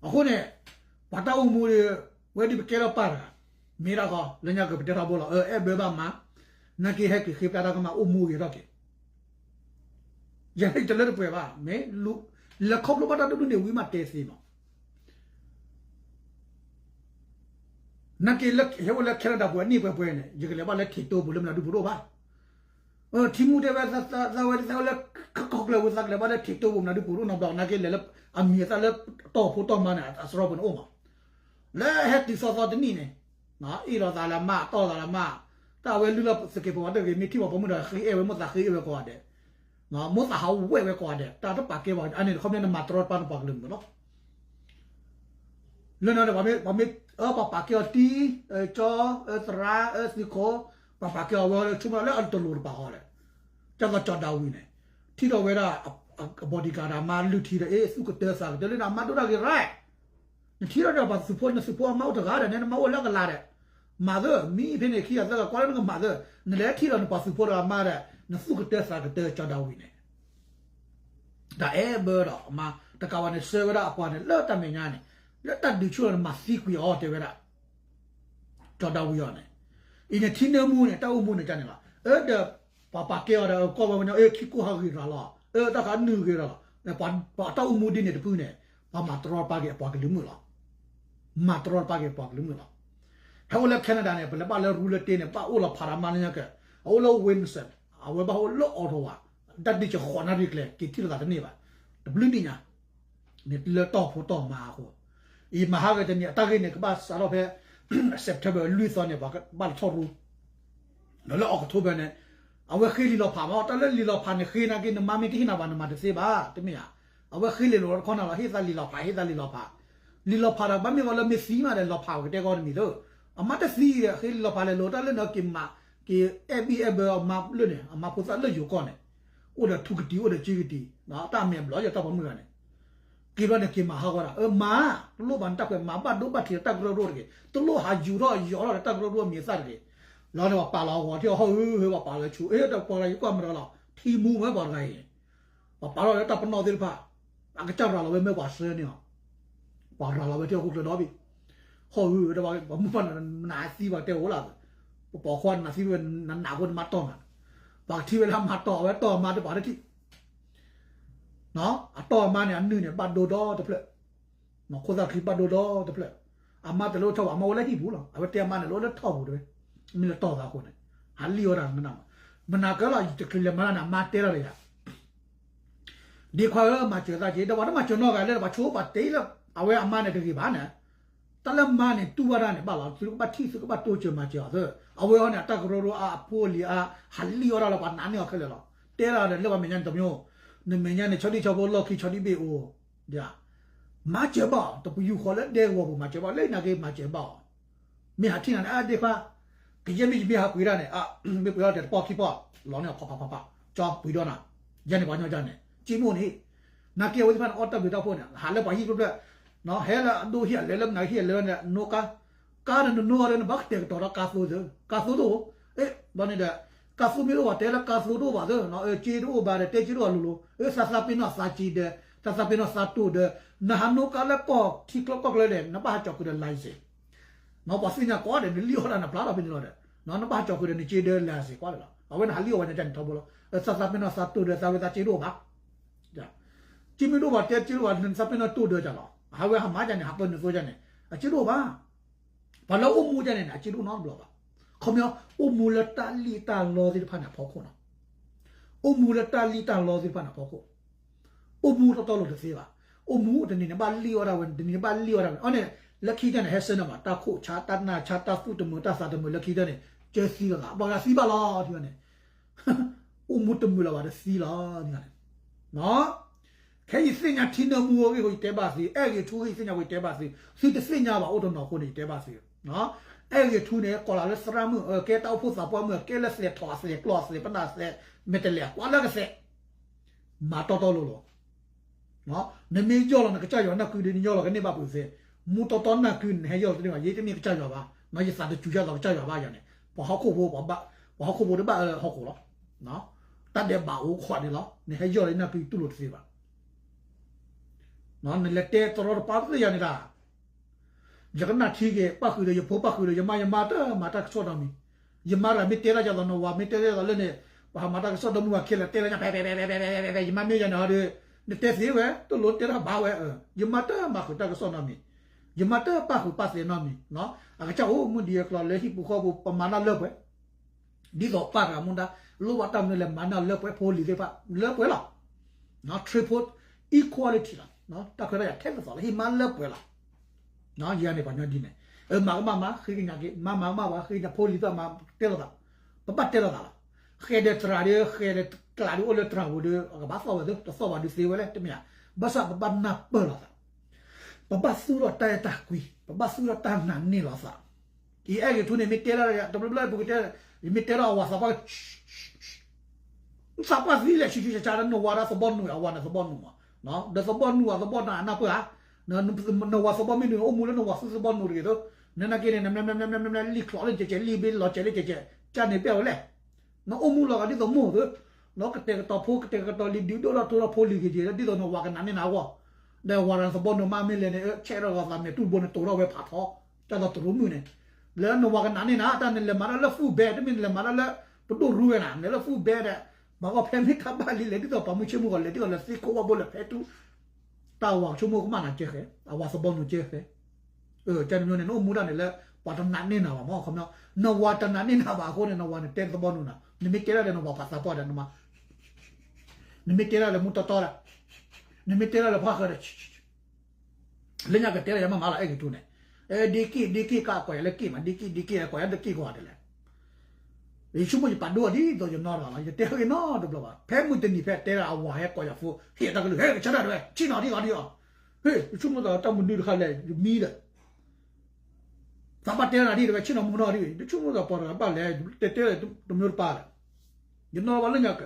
အဃိန့ၣ် ပှၤတၢ်အိၣ်မူဒီး ဝဲဒ်ပကဲထီၣ်ပၢ်တဂၤ မ့ၢ်ဒၣ်ဃီ လၢညါက့ၤပတဲထီဘိလီၤ အဲၣ်ဘၢဘၣ်မါ နာ်က့ဟဲက့ၤဃ့ပျၢ်တၢ်ကမၣ်အိၣ်မူဂ့ၤထီၣ်က့ၤ ယဲတလၢတပှဲၤဘၣ် မ့ၢ် လဲၤခီဖျိဘၣ်တၢ်ဒိၣ်ဒိၣ်န့ၣ်ဝံၤမးတဲသ့မး နာ်က့လၢဟဲအိၣ်လၢ Canada ပူၤအနံၣ်ပှဲၤပှဲၤန့ၣ် ယကလဲၤဘၣ်လၢထံးတိၢ်ပူၤလၢမနုၤဒုပူၤတအိၣ်ဘၣ် ထံမူတဲဝဲ သးဝဲသးဝဲလၢ ကီၢ်ကျၢၢ်ပူၤသးကလဲၤဘၣ်လၢထံးတိၢ်ပူၤမနုၤဒုပူၤတအိၣ်နီတဘျီ နာ်က့လဲၤလၢ အမံၤအသၣ်လၢတီၢ်ဖိတီၢ်မါန့ၣ် အစရီပူၤန့ၣ်အိၣ်မး လၢဟဲတုၤသီသီတနံၣ်န့ၣ် အ့ၣ်လိာ်သးလၢမါ တီၢ်သးလၢမါ တၢ်အဝဲလုၢ်လီၤသက့ၤပဝးတဂ့ၤ မ့ၢ်ထံၣ်ပှၤပိာ်မုၣ်ဒီးဃ့အဲၣ်ဝဲ မိၢ်သးဃ့အဲၣ်ဝဲကိးဂၤဒဲး မိၢ်သးဟးဝဲဝဲကိးဂၤဒဲး တၢ်တပာ်ကဲပှၤ အန့ၣ်တခီပညီနမၤတရီတပါနပှၤကလုာ်မုာ်လီၤ လၢန့ၣ်ဒီး ပှၤမ့ၢ် ပှၤပာ်ကဲအီၤတံၤ ကၠီ သရၣ် သုးခိၣ် ပှၤပာ်ကဲအီၤဝဲလၢဆိကမိၣ်လၢအတလိၤတပာ်ဃီဒီး ကၢ်သိးကၠီၤဒၤဝံးန့ၣ် ထံၣ်ဒီးဝဲဒၣ် အ bodyguard ဒီးအမါလုၢ်ထံဒီး အ့ၣ် သူၣ်ကတၢသးကတၢ လၢန့ၣ်အမါဒိၣ်တၢ်ဂ့ၤ right နထံၣ်ဒီးပှၤသုးဖိ နသုးဖိအမါအိၣ်တဂၤဒီး နဲနမါအိၣ်လၢအကလၤဒီး မၤသၢ မံဖဲန့ၣ်ခံဂၤသၢဂၤကွၢ်လၢနကမၤသၢ နလဲၤထံၣ်ဒီးနပှၤသုးဖိဒီးအမါဒီး နသူၣ်ကတၢသးကတၢကၠီၤဒၤဝံးန့ၣ် တၢ်အဲၣ်ဘၢဒီးအမါ တကးဘၣ်န့ၣ် ဆှၢဝဲဒၣ်အပှၤန့ၣ် လၢတၢ်မဲာ်ညါန့ၣ် လၢတၢ်ဒုးဆူၣ်လီၤန့ၣ် မၤသံကွံာ်အီၤတဲဝဲဒၣ် ကၠီၤဒၤဝံးအီၤန့ၣ် အံၤန့ၣ်ထံနၢမူန့ၣ် တၢ်အိၣ်မူန့ၣ်ကန့ၣ်လီၤ အၢဒီး ပှၤပာ်ကဲအီၤဒီး ကီၢ်ဝဲဝဲညီ အ့ ခံကိၢ်ဟးဂ့ၤရၤလီၤ အ့ တၢ်ခးနုာ်ဂ့ၤရၤလီၤ ပှၤတၢ်အိၣ်မူဒ်န့ၣ်တဖုန့ၣ် ပှၤမၤတရီတပါက့ၤအပှၤကလုာ်မုၣ်လီၤ. မၤတရီတပါက့ၤအပှၤကလုာ်မုၣ်လီၤ. ဟဲအိၣ်လၢ Canada န့ၣ် ပလဲၤဘၣ်လၢရူလၢတ့န့ၣ် ဘၣ်အိၣ်လီၤဖးတၢ်မါလၢညါကဲ အအိၣ်လၢ Windsor အဝဲဘၣ်အိၣ်လၢ Ottawa တၢ်ဒ့ၣ်ကဃီနၣ်ရံၣ်ကျဲ က့ၤထံၣ်လိာ်သးတန့ၢ်ဘၣ် တဘျုးနံၣ်ညါ န့ၣ်လၢတီၢ်ဖိတီၢ်မါအဃိ ယမၤဟးဂီၤတနံၤ အတၢ်ဂ့ၢ်န့ၣ် ကဘၣ်စးထီၣ်ဖဲ September လွံၢ်သီန့ၣ် ပှၤဘၣ်လီၤဆီၣ်ရူ ဒီးလၢ October န့ၣ် အဝဲဃ့လံာ်လီၤဖးမး တၢ်လၢလံာ်လီၤဖးန့ၣ် ဃ့နာ်က့ နမါမ့ၢ်တဟ့ၣ်နၤဘၣ် နမၤတသ့ဘၣ် တမ့ၢ်ဧါ. အဝဲဃ့လံာ်လီၤတခီနၤလီၤ ဟ့ၣ်သးလံာ်လီၤဖး ဟ့ၣ်သးလံာ်လီၤဖး လံာ်လီၤဖးဒီး ဘၣ်မ့ၢ်ဝဲလၢမ့ၢ်သံမးဒီး လီၤဖးဝဲကတဲဂီၢ်တမံၤလၢ အမါတသံဒီး ဃ့လံာ်လီၤဖးလဲၤလိာ် တၢ်လၢနက့ၤမၤ က့ၤအဲၣ်ဘံၣ်အဲၣ်ဘၢအမါလၢန့ၣ် အမါဖိသၣ်လၢယိၤကီၢ်န့ၣ် အိၣ်ဒီးထူကတံၤ အိၣ်ဒီးကၠ့ကတံၤ တၢ်မဲာ်ဘျီယတၢ်ပိာ်မုၣ်ဂၤန့ၣ် က့ၤဘျီန့ၣ်က့ၤမၤဟးဂီၤဒၣ် အၢ မၤ တလိၣ်ဘၣ်နတၢ်ခွဲး မၤဘၣ်ဒိဘၣ်ထံးဒီးတၢ်ကရၢကရိတဂ့ၤ တလိၣ်ဟးယူၤထီၣ်ယီၤထီၣ်ဒီးတၢ်ကရၢကရိအမံၤအသၣ်တဂ့ၤ လီၤန့ၣ် ပှၤပာ်လီၤအဂီၤထံၣ်အီၤ ဟီၣ်ဧၢ ဟဲပှၤပာ်လီၤဆူ အ့ ဒီးပှၤတဂၤအံၤကွၢ်မ့ၢ်ဒီးလီၤ ထံမူဝဲပှၤတဂၤအံၤ ပှၤပာ်လီၤလၢတၢ်ပနီၣ်သ့ၣ်တဖၣ် အကစၢ်ရၤလီၤဝဲမ့ၢ်ပှၤဆှၢန့ၣ်လီၤ ပှၤရၤလီၤဝဲထံၣ်ဟီၣ်ခိၣ်ချၢဒီဘ့ၣ် ဟီၣ်ဧၢ ဒီးပှၤမုၣ်ပှၢ်နနးသံပှၤတဲအိၣ်လၢ ပပိာ်ခွါနးသံဝဲနနးအဃိနမါတီၢ်နၤ ပှၤကထံၣ်ဝဲလၢအမါတီၢ်အဝဲတီၢ်အမါတပှၤတထံၣ် အတီၢ်အမါန့ၣ် အနုၢ်န့ၣ် ဘၣ်ဒိဒီတဖျၢၣ် ခိၣ်သၣ်ချံဘၣ်ဒိဒီတဖျၢၣ် အမါတလဲၤအိၣ်ထီၣ်ပူၤ အမါအိၣ်လၢဟံၣ်ပူၤလီၤ အဝဲတဲအမါန့ၣ် လဲၤအိၣ်လၢထီၣ်ပူၤတဝဲ မ့ၢ်လၢတီၢ်သးအဃိန့ၣ် ဟးလံၣ်အီၣ်တၢ်မနုၤမး မနၤကဲလီၤ ယတချုးလဲၤမၤတၢ်န့ၣ် အမါတဲလီၤဒီးယၤ ဒ့ခွါဧၢ မၤစၢၤသးက့ၤ ဒီးပှၤတမၤစၢၤနီတဂၤလၢ ပှၤဆိပှၤတ့လၢ အဝဲအမါန့ၣ်တဂ့ၤဘၣ်န့ၣ် တၢ်လၢမါန့ၣ် တူၢ်ဘၣ်တၢ်န့ၣ်ဘၣ်လီၤ သုကဘၣ်ထံၣ် သုကဘၣ်တိစၢၤမၤစၢၤအီၤသၢ အဝဲအီၤန့ၣ် အတၢ်ကရၢကရိအါ အဖိအလံၤအါ ဟးလံၣ်အီၣ်တၢ်လၢပှၤနာ်န့ၢ်အီၤခဲလၢာ်လီၤ တဲဒၣ်ဒီးလၢပှၤမဲာ်ညါန့ၣ်တမံၤ နမဲာ်ညါန့ၣ် ဆီဒံၣ်ဆီဖိ လီၢ်ခံဆီဒံၣ်ဘ့ၣ်အိၣ် မၤစၢၤဘၣ်အီၤ တပယူာ်ဃီလၢဒဲကဝီၤပူၤ မၤစၢၤဘၣ် လၢနာ်က့မၤစၢၤဘၣ်အီၤ မ့ၢ်ဟးထံၣ်နၤန့ၣ် အဒ့ခွါ ကယဲၢ်မ့ၢ်ယမ့ၢ်ဟးပှ့ၤဒၣ်န့ၣ် မ့ၢ်ပှ့ၤဒၣ်တဲတပီၢ်ခံပီၢ် လီၤန့ၢ်အီၤဖးဖးဖးဖး ကၠီပှ့ၤဒီးနၤ ယဲန့ၣ်ပှၤညီယဲန့ၣ် ကံမိၣ်န့ၣ် နာ်က့အဝဲသ့ၣ်တဖၣ်န့ၣ် အီၣ်တၢ်ဘျုးတၢ်ဖှိၣ်န့ၣ် ဟးလၢပှၤဟံၣ်ဖျၢၣ်ဖျၢၣ် ဟဲလၢအဒိဟံၣ်အလဲၤလၢပနၢ်ဟံၣ်အလဲၤဝဲန့ၣ် နိကါ ကါဒီးနနိအီၤဒီး နဘၣ်ကတဲာ်ကတီၤဒီးကါသိသၢ ကါသိတအိၣ် အ့ ဘျီန့ၣ်ဒီး ကါသိမ့ၢ်တအိၣ်ဘၣ် တဲလၢကါသိတအိၣ်ဘၣ်သၢ ကၠ့တအိၣ်ဘၣ်ဒီး တဲကၠ့တအိၣ်ဘၣ်လိၤလိၤ အ့ သးသးပ့ၤနီၣ်သးကၠ့ဒီး သးသးပ့ၤနီၣ်သးတိၢ်ဒီး နဟးနိကါလၢကီၢ်ထံကျိကီၢ်ကျၢဒီး နဘၣ်ဟးကၠီၤဃုာ်ဒီး license ပှၤသ့ၣ်ညါကိးဂၤဒဲး နလံၣ်အီၣ်တၢ်နပျၢ်ထီၣ်ဖဲန့ၣ်လီၤဒီး နဘၣ်ဟးကၠီၤဃုာ်ဒီးနကၠ့ဒီး license ကွၢ်လီၤ အဝဲန့ၣ်ဟးလံၣ်အီၣ်ဝဲညါကၠၢ်န့ၣ်ထီဘိလီၤ သးသးပ့ၤနီၣ်သးတိၢ်ဒီး သးဝဲသးကၠ့တအိၣ်ဘၣ် ကၠ့မ့ၢ်တအိၣ်ဘၣ် တဲကၠ့တအိၣ်ဘၣ် နသးပ့ၤနီၣ်တိၢ်ဒီးကၠၢ်လီၤ အဝဲဟးမၤကၠၢ်န့ၣ် ဟးပၢနုာ်သိကၠၢ်န့ၣ် အကၠ့တအိၣ်ဘၣ် ပှၤလၢအိၣ်မူကၠၢ်န့ၣ်န့ၣ် အကၠ့တအိၣ်နီတဘျီဘၣ် ခီပညီ အိၣ်မူလၢတၢ်လံၣ်တၢ်လီသ့ၣ်တဖၣ်န့ၣ်အဖီခိၣ်နီၤ အိၣ်မူလၢတၢ်လံၣ်တၢ်လီသ့ၣ်တဖၣ်န့ၣ်အဖီခိၣ် အိၣ်မူတီတီလိၤတသ့ဘၣ် အိၣ်မူတနံၤန့ၣ်ဘၣ်လံၣ်အီၣ်ဒၣ်ဝဲ တနံၤန့ၣ်ဘၣ်လံၣ်အီၣ်ဒၣ်ဝဲ အီန့ၣ် လၢခံကတၢၢ်န့ၣ် ဟဲဆၢနၢ်ဘၣ် တၢ်ခိၣ်ဆါ တၢ်နၢ်ဆါ တၢ်သူၣ်တမုာ် တၢ်သးတမုာ် လၢခံကတၢၢ်န့ၣ် ကၢသံလိာ်သး ပှၤဂၤသံဘၣ်လီၤ ထံၣ်ဝဲန့ၣ် အိၣ်မူတမုာ်လၢၤဘၣ်တသံလီၤ န့ၣ် ခဲအံၤသ့ၣ်ညါထံနၢမူအဂ့ၢ်အဃိ ယတဲဘၣ်သု အဲၣ်ဂ့ၤထူဂ့ၢ်ယသ့ၣ်ညါအဃိ ယတဲဘၣ်သု သုတသ့ၣ်ညါဘၣ်အိၣ်တနီၤအဃိန့ၣ် ယတဲဘၣ်သု အဲၣ်ဂ့ၤထူန့ၣ် ကိးလၢသရၣ်မုၣ် ကဲတၢ်အိၣ်ဖှိၣ်သးပှၢ်မုၣ် ကဲလၢသဲးထီၣ်အသဲးကျီၢ်အသဲးပနၢ်သဲး မဲာ်တဲးလဲး ကွၢ်လၢကသဲး မၤတီတီလိၤလိၤ နမ့ၢ်ယီၢ်လီၤနကစၢ်ယွၤနၢ်ကုဒီး နယီၢ်လီၤကန့ၢ်ဘၣ်ပူၤသ့ မူတီတီနၢ်ကုန့ၣ် နဟဲယီၢ်လီၤတန့ၢ်ဘၣ် ယတမ့ၢ်ကစၢ်ယွၤဘၣ် ယသးတစူၤယသးကစၢ်ယွၤဘၣ်ယၤန့ၣ် ပှၤဟီၣ်ခိၣ်ဖိ ပှၤဟီၣ်ခိၣ်ဖိတဘၣ်အၢဟီၣ်ခိၣ်လီၤ တၢ်ဒဲးဘးအိၣ်ခိးန့ၣ်လီၤ နဟဲယီၢ်လီၤနၢ်ကုတူၢ်လိာ်တသ့ဘၣ် နလဲၤတဲတရီတပါသ့ၣ်ယၤန့ၣ်ဒၣ် ယကနၣ်ထံက့ၤ ပၣ်ဃုာ်ဒီးယဖိ ပၣ်ဃုာ်ဒီးယမါ ယမါတမၤတၢ်ကစီၣ်နီတမံၤ ယမါတဂၤမ့ၢ်တဲတၢ်ယသး နဝၤမ့ၢ်တဲတၢ်ယသးလၢန့ၣ် ပှၤဟးမၤတၢ်ကစီၣ်ဒီမုၢ်ဝၤခဲလၢာ်တဲလၢညါ ဖဲဖဲဖဲဖဲဖဲ ယမါမ့ၢ်ယၤန့ၣ်ဟီဒီး နတဲသ့ဝဲ တလိၣ်နတဲတၢ်ဘၣ်ဝဲ ယမါတမၤဃုာ်တၢ်ကစီၣ်နီတမံၤ ယမါတပၣ်ဃုာ်ပၣ်သဲးနီတမံၤ အကစၢ်အိၣ်မူဒံးအကျီလၢဟံၣ်ပူၤဃီပူၤ ပမၤတၢ်လၢပှဲၤ ဒ်သိးပၢ်တဂၤမူဒါ လိၣ်ဘၣ်တၢ်မနုၤလဲၣ် မၤန့ၢ်လၢပှဲၤ ဖိလံၤသ့ၣ်တဖၣ် လၢပှဲၤလီၤ triple equality လီၤ တၢ်ခွဲးတၢ်ယာ်ထဲသိးသိးလီၤ ဟံၣ်မါလၢပှဲၤလီၤ ယၤန့ၣ်ပှၤညီဒ်န့ၣ် မၤကမၣ်မၤ ဃ့ကညးက့ၤ မၤမၤကမၣ်ပှၤ ဃ့ကညး ဖိလံၤသ့ၣ်မၤတဲလိာ်သး ပဘၣ်တဲလိာ်သးလီၤ ဃဲၤဒီးတြၤဒီး ဃဲၤဒီးကျးဒီးအိၣ်လၢတြၤပူၤဒီး အကဘၣ်သီၣ်ဝဲသ့ တသီၣ်ဘၣ်ဒုးသ့ဝဲလဲၣ် တမ့ၢ်ဧါ ဘၣ်ဆၣ်ပဘၣ်နၢ်ပၢၢ်လိာ်သး ပဘၣ်သူၣ်ထီၣ်တၢ်အဲၣ်တၢ်ကွံ ပဘၣ်သူၣ်ထီၣ်တၢ်နာ်န့ၢ်လိာ်သး အံၤအဲၣ်ဂ့ၤထူန့ၣ် မ့ၢ်တဲဒၣ်တဘျီဘျီပကတဲ ယမ့ၢ်တဲထီၣ်အဝၤသးပှၢ် သးပှၢ်သံလဲၣ် ဆူၣ်ဆူၣ်ဆါဆါဒီး နဝၤဒီးသဘီနူၤ အဝၤန့ၣ်သဘီနူၤမး ဒီးသဘီနူၤအသဘီနၤအနၢ်ပၢၢ်ဧါ နဝၤသဘီမ့ၢ်နူၤ အိၣ်မူလၢနဝၤသူၣ်သဘီနူၤတဂ့ၤသိး နနာ်က့န့ၣ် နမ့ၢ်မ့ၢ်မ့ၢ်မ့ၢ်လံၣ်ချီၣ်လၢကဲးကဲး လံၣ်ဘ့လီၤကဲးလၢကဲးကဲး ကၢ်န့ၣ်ပျဲဝဲလဲၣ် နအိၣ်မူလီၤဂာ်ဒ်သိးမိၢ်သိး နကတဲာ်ကတီၤဖိ ကတဲာ်ကတီၤလံၤ ဒုးဒိၣ်ထီၣ်ထီထီၣ်ဖိလံၤက့ၤက့ၤ ဒ်သိးနဝၤကနာ်န့ၢ်နၤအဂီၢ် ဒီးဝၤရၤသဘီနူၤမးမ့ၢ်လဲၣ်န့ၣ် ဆဲးထီၣ်ဂီၤသးမဲာ်တူၢ်ဘိန့ၣ် တိၤထီၣ်ဝဲဖးထီ ကၢ်သိးတရူးမုၣ်န့ၣ် လၢနဝၤကနာ်န့ၢ်နၤ တၢ်နလဲၤမၤတၢ်လၢ food bank တမ့ၢ်နလဲၤမၤတၢ်လၢ ပဒိၣ်ရူဝဲနၤ နလဲၤလၢ food bank ဒီး မၤဂီၢ်ဖဲမ့ၢ်တၢ်ဘၣ်လံ လဲၤဒ်သိးပှၤမုၢ်ဆ့ၣ်မုၢ်ဂီၤ လဲၤဒ်သိးလၢသ့ၣ်ခိၣ်ဝၣ်ဘိလဲၤဖဲထူ တၢ်ဝၤကဆိကမိၣ်ကမၣ်နၤကဲဃဲ အဝၤသဘီနူၤကဲဃဲ ကန့ၣ်မ့ၢ်န့ၣ် နအိၣ်မူဒၣ်န့ၣ်လၢ ပှၤတနာ်န့ၢ်နၤဘၣ်မး ခီပညီ နဝၤတနာ်န့ၢ်နၤဘၣ်အဃိန့ၣ် နဝၤန့ၣ်တဲသဘီနူၤနၤ နမ့ၢ်တဲဒၣ်ဒီးနဝၤပှၤသးပှၢ်ဒီးနမါ နမ့ၢ်တဲဒၣ်လၢမူတီတီဒီး နမ့ၢ်တဲဒၣ်လၢဖှၣ်ဃၢၤဒီး လၢညါကတဲလၢယမၤမၤလီၤ အဲၣ်က့ၤထူန့ၣ်, ဒ့က့ၢ် ဒ့က့ၢ် ကကိးယၤလၢက့ၢ်မး ဒ့က့ၢ် ဒ့က့ၢ် ကိးယၤလၢက့ၢ်ကိးဂၤဒဲးလဲၣ်. ယဆိကမိၣ်ယပာ်ဒိၣ်အီၤဒ်သိးယနီတဂၤလီၤ ယတဲဟဲက့ၤနီတဘျီဘၣ် ဖဲမုၢ်တနံၤဖဲတဲဒၣ်အဝၤဟဲကိးယၤဖိ ဟ့ၣ်တၢ်ကလုၢ် ဟဲကဆၢတၢ်ဒဝဲ ဆ့ၣ်နီၤဒ်ဂီၤဒ်အီၤ, ဟ့ၣ် ယဆိကမိၣ်သးတၢ်မနုၤတခါလဲၣ် ယမံဒီး သးဘၣ်တဲနၤဒ်တဝဲ ဆ့ၣ်နီၤမူနီၤဒ် ယဆိကမိၣ်သးပှၤတဂၤဘၣ်လဲၣ် တဲတဲတမျိုးတပါဒီး ယနီၢ်ဘၣ်လၢညါက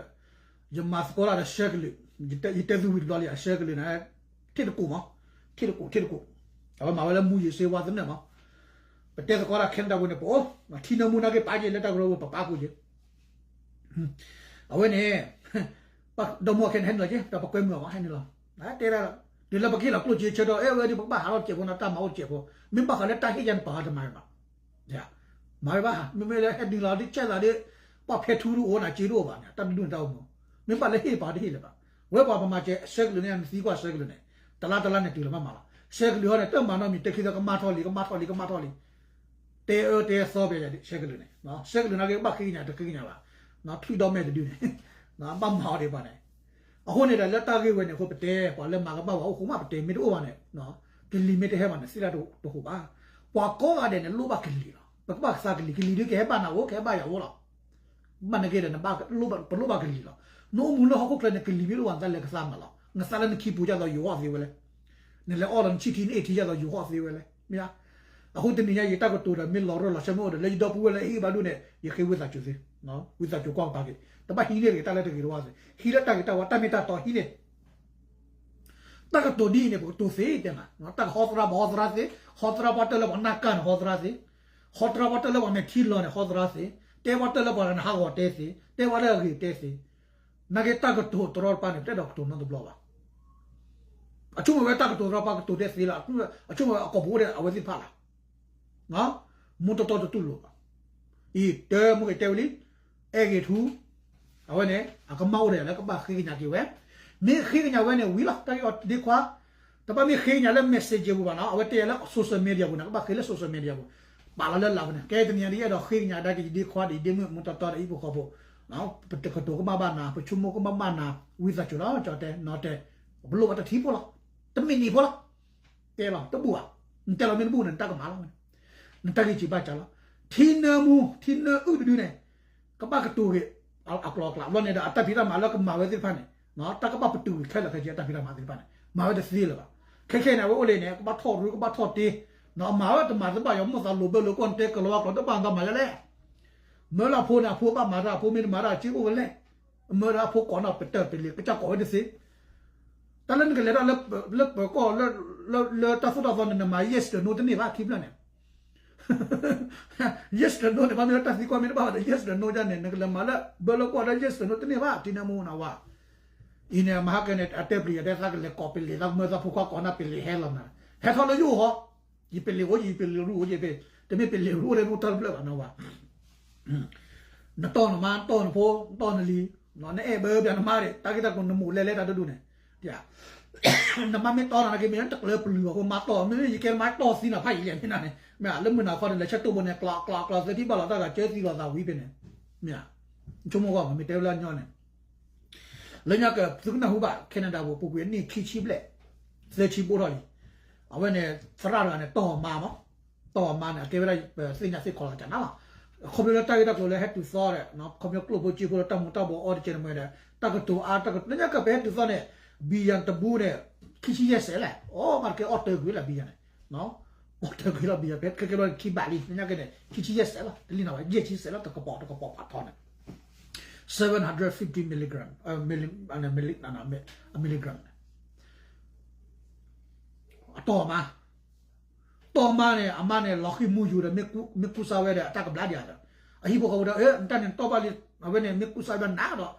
ယမၤသကိးတၢ်ဒီးဆှၢကလုာ်, ယတဲသုဝံၤတဘျီလံ အဆှၢကလုာ်န့ၣ် ထံၣ်တကိးမး, ထံၣ်တကိး ထံၣ်တကိး, အဝဲမၤဝဲလၢမူယံၤစ့ဝါသနၢၣ်မး, ပတဲသကိးတၢ် Canada ပူၤန့ၣ် ပအိၣ် ထံနၢမူနာ်က့ ပာ်က့ၤလၢတၢ်ကရၢပူၤ ပပာ်က့ၤ အဝဲန့ၣ် ဒီမါဝၤခဲန့ၣ် ဟဲနုာ်လီၤက့ၤ ဒီးပကွဲမုာ်အီၤမး ဟဲနုာ်လီၤ, တဲဒၣ် တုၤလၢပကဟ့ၣ်လီၤကျိၣ်စ့ဆၢဒီး အဲၣ်ဝဲဒ်ပကဘၣ်ဟးထီၣ်တစဲးဖိနီၤ တၢ်မၤအိၣ်တစဲးဖိ, မ့ၢ်ဘၣ်ဃးလၢတၢ်ဟ့ၣ်ယၤန့ၣ် ပှၤတမၤဘၣ်, မၤဝဲဘၣ်, မ့မ့ၢ်လၢဟဲနုာ်လီၤဒ်ကဲသးဒ် ပှၤဖဲထူတအိၣ်နၤ စ့တအိၣ်ဘၣ်န့ၣ် တၢ်တဒူၣ်န့ၣ်တၢ်အိၣ်မူ, မ့ၢ်ဘၣ်လၢဟ့ၣ်ပှၤတဟ့ၣ်လၢၤဘၣ်, ဝဲပှၤပမၤစဲးဆှၢကလုာ်န့ၣ် နသံကွၢ်ဆှၢကလုာ်န့ၣ်, တလါတလါန့ၣ်တုၤလီၤမးမးလီၤ, ဆှၢကလုာ်ဟီန့ၣ် တမၤနီတမံၤ တဲခံသီကမၣ်ထီၣ်လံ ကမၣ်ထီၣ်လံ ကမၣ်ထီၣ်လံ တဲအၢတဲသီပျဲယၤ ဆှၢကလုာ်န့ၣ်, ဆှၢကလုာ်နာ်က့ ဘၣ်ဃ့ကညး တဃ့ကညးဘၣ်, ထွံၣ်ဒီမဲာ်တဒုန့ၣ်, ဘၣ်မၤအီၤဒံးဘၣ်န့ၣ်, အဃိန့ၣ်ဒီးလၢတၢ်ဂ့ၢ်ဝဲန့ၣ်အဃိ ပတဲ ပှၤလၢမၤကဘၣ်ဝဲအိၣ်ဃိမး ပတဲမ့ၢ်တအိၣ်ဘၣ်န့ၣ်, ကလံၤမ့ၢ်တဟဲဘၣ်န့ၣ် သ့ၣ်တၢ်တဟူးဘၣ်, ပှၤကိးဂၤဒဲးန့ၣ် လိၣ်ဘၣ်ကလံၤလီၤ, ပကဘၣ်ကသါကလံၤ ကလံၤဒုးကဟဲဘၣ်နၤအိၣ် ကဟဲဘၣ်ယၤအိၣ်လီၤ ဘၣ်နက့ဒီး ပလိၣ်ဘၣ်ကလံၤလီၤ, နအိၣ်မူလၢဟီၣ်ခိၣ်ချၢန့ၣ် ကလံၤမ့ၢ်တအိၣ်ဘၣ် နသးလဲၤကသါမးလီၤ, နသးလၢနခံပူၤဒ်သိးယိၤဟီၣ်သ့ဝဲလဲၣ်, နလဲၤအီၣ်လီၤနဆံၣ်ထံနအ့ၣ်ထံဒ်သိးယိၤဟီၣ်သ့ဝဲလဲၣ်, မ့ၢ်ဧါ, အဃိတနံၤညါ ယတၢ်ကတိၤဒီး မ့ၢ်လီၤရၢၢ်လီၤဆၢမ့ၢ်အိၣ်ဒီး လၢယဒီပုၢ်ဝဲၢ်လၢအဟ့ၣ်ဘၣ်ဒိၣ်န့ၣ် ယဃ့ဝံသးစူၤသ့, ဝံသးစူၤကွၢ်ကပၤက့ၤ တဘၣ်ဟံးန့ၢ်တဂ့ၤ တၢ်လၢတဂ့ၤတဝါသ့, ဟံးလၢတၢ်ဂ့ၤတၢ်ဝါ တၢ်မ့ၢ်တၢ်တီဟံးန့ၢ် တၢ်ကတိၤဒ်အံၤန့ၣ် ပကတိၤသ့တဲနၤ, တၢ်ကဟီသရၣ်ပှၤဟီသရၣ်သ့, ဟီသရၣ်ပှၤတၢၢ်လၢပှၤနၢ်ကၢ်န့ၣ် ဟီသရၣ်သ့, ဟီသရၣ်ပှၤတၢၢ်လၢပှၤမဲာ်ထံလီၤန့ၣ် ဟီသရၣ်သ့, တဲပှၤတၢၢ်လၢပှၤနဟးဂီၤတဲသ့, တဲပှၤလၢအဂ့ၤတဲသ့, နာ်က့တၢ်ကတိၤတရီတပါန့ၣ် ပတအဲၣ်ဒိးကတိၤနီတဘျီဘၣ်. အဆိကမိၣ်ဝဲတၢ်ကတိၤတရီတပါကတိၤတဲသ့လီၤ, အဆိကမိၣ်ဝဲအကိာ်ပူၤအိၣ်ဒီးအဝဲသ့ၣ်တဖၣ်လီၤ. မူတီတီတတူၢ်လိာ်ဘၣ်. အံၤ တၢ်မူက့ၤတဲဝဲလံ, အဲၣ်ဂ့ၤထူ, အဝဲန့ၣ် အကမၣ်အိၣ်ဒီးယၤလၢကဘၣ်ဃ့ကညးက့ၤဝဲ, မ့ၢ်ဃ့ကညးဝဲန့ၣ် ဝံၤလီၤ တၢ်ဂ့ၢ်အီၤဒ့ခွါ, တဘၣ်မ့ၢ်ဃ့ကညးလၢ messenger ပူၤဘၣ်နီၤ, အဝဲတဲယၤလၢ social media ပူၤန့ၣ် ကဘၣ်ဃ့လၢ social media ပူၤ, ပာ်လီၤလၢလၢ်ပူၤန့ၣ်, ကဲတနံၤညါဒ်ယအဲၣ်ဒိးဃ့ကညးဒၣ်က့ၤယဒ့ခွါဒီးယဒ့မုၣ်မူတီတီဒီးဟံၣ်ဖိဃီဖိ, ပတကတိၤကမၣ်ဘၣ်နၤ, ပဆိကမိၣ်ကမၣ်ဘၣ်နၤ, ဝံသးစူၤလီၤ ကၠီတဲ နီၢ်တဲ, ပလိၣ်ဘၣ်တထံဖိလီၤ, တမံးနံးဖိလီၤ. တဲလီၤ တဘူၣ်ဘၣ်, နတဲလီၤမ့ၢ်တဘူၣ်န့ၣ် နတၢ်ကမၣ်လီၤ, နတၢ်ဂ့ၢ်စံးဘၣ်ကၢ်လီၤ. ထံနၢမူ ထံနၢအုၣ်တဒုန့ၣ် ကဘၣ်ကတိၤဂ့ၤ အကျိၤအကျဲ ဘျီန့ၣ်ဒီး အတၢ်ဖံးတၢ်မၤလၢကမၤဝဲသ့ၣ်တဖၣ်န့ၣ် တၢ်ကဘၣ်ပတုာ်ဂ့ၤခဲလၢာ်ခဲဆ့ အတၢ်ဖံးတၢ်မၤသ့ၣ်တဖၣ်န့ၣ် မၤဝဲတသ့လၢၤဘၣ်. ခဲခဲန့ၣ် အဝဲအိၣ်လၢန့ၣ် ကဘၣ်ထီၣ်ရူ ကဘၣ်ထီၣ်တ့ အမၤဝဲတမၤတဘၣ် ယမိၢ်သးလိာ်ဘၢလိာ်ကွီၢ် နတဲကလီၤဝါကျိာ်တဘၣ် နတမၤယလဲၣ်. မၢလၢအဖိန့ၣ် အဖိဘၣ်မၤတၢ် အဖိမ့ၢ်တမၤတၢ် စ့အိၣ်ဝဲလဲၣ်. မၢလၢအဖိကိးနီၢ်ပတၢၢ်ပလံၤ ကစၢ်ကိးဝဲတသ့ တၢ်လၢနကလဲၤတၢ်လၢပၢၤကီၢ် လၢတၢ်သိၣ်တၢ်သီန့ၣ် နမၤ yes ဒီး no တန့ၢ်ဘၣ် ခံဖျၢၣ်န့ၣ် yes ဒီး no န့ၣ် ဘၣ်မ့ၢ်လၢတၢ်သံကွၢ်မ့ၢ်တဘၣ်ဘၣ်ဒီး yes ဒီး no ဒ်န့ၣ် နကလဲၤမၤလၢဘၢလၢကွီၢ်ဒီး yes ဒီး no တန့ၢ်ဘၣ် ထံနၢမူနဝၤ. အံၤန့ၣ် မဟါကဲန့ၣ် အတဲပျံၤအတဲသးကလဲၤကိးပလံၤ သးကမၢသးဖိခွါကိးနၢ်ပလံၤဟဲလီၤနၤ ဟဲထီၣ်လၢယအိၣ်ဟီ ယပလံၤအိၣ်ယပလံၤရူအိၣ်ယပ တမ့ၢ်ပလံၤရူအိၣ်လၢနတၢ်တဖျၢၣ်ဘၣ်နဝၤ နတီၢ်နမါ နတီၢ်နဖိ နတီၢ်နလံၤ နအဲၣ်ဘၢဘၣ်နမါဒီး တၢ်ဂ့ၢ်တၢ်ကျိၤနမိၢ်လဲၤလဲၤတၢ်တဒူၣ်န့ၣ် နမါမ့ၢ်တီၢ်နၤနာ်က့ မ့ၢ်တကျၢၤပျုၤအဃိ မါတီၢ် မ့မ့ၢ်ယကဲမါတီၢ်သံနၤဖးယံာ်လဲၣ်မ့ၢ်နၤန့ၣ် မ့ၢ်လၢမုၢ်နၤခီန့ၣ် လဲၤဆၢတိၢ်ဘိန့ၣ် ကျးကျးကျးသၢထံၣ်ဘၣ်လီၤတၢ်ဂၤ ကၢသံလီၤသးဝံၤဖဲန့ၣ် မ့ၢ် ဆိကမိၣ်ကွၢ်မ့ၢ်တဲဝဲလၢအညီန့ၣ် လၢညါက သုကနၢ်ဟူဘၣ် Canada ပူၤ ပူၤကွံာ်အနံၣ်ခံဆံဘျဲၣ် သၢဆံဘိထီၣ်လံ အဝဲန့ၣ် သရၣ်တဂၤန့ၣ် တီၢ်အမါမး တီၢ်အမါန့ၣ် အကဲဝဲဒၣ် ပသ့ၣ်ညါသ့ၣ်ခီလီၤကနၤလီၤ ခီဖျိလၢတၢ်ဂ့ၢ်တၢ်ကျိၤလၢဟဲတုၤသီဒီး ခီဖျိကျိၣ်ဖိစ့ဖိလၢတၢ်မူၤတၢ်ဘှီးအီၣ်တကဲန့ၣ်မ့ၢ်ဒီး တၢ်ကတိၤအါ တၢ်ကတိၤ လၢညါကပဟဲတုၤသီန့ၣ် ဘံယၤတဘူန့ၣ် ခံဆံယဲၢ်စဲးလဲၣ် အိၣ်မးတကဲအီၣ်တၢ်ကွံာ်လၢဘံယၤန့ၣ် အီၣ်တၢ်ကွံာ်လၢဘံယၤ ဖဲခဲကဲဘျီခံဘးလံ လၢညါကဲန့ၣ် ခံဆံယဲၢ်စဲးလီၤ တလံၤနီၤဝဲ ယဲၢ်ဆံစဲးလီၤ တကပီၤ တကပီၤပာ်ထီန့ၣ် seven hundred fifty milligram, milli, milli, milligram အတီၢ်မါ တီၢ်မါန့ၣ် အမါန့ၣ် လီၤဃံၢ်မူယူၤဒီး မ့ၢ်ကူစါဝဲဒီး အတၢ်ကဘျါဒံးဒီး အဟံၣ်ဖိဃီဖိဒီး နတၢ်န့ၣ်တီၢ်ဘၣ်လံ အဝဲန့ၣ် မ့ၢ်ကူစါဝဲနးဒီး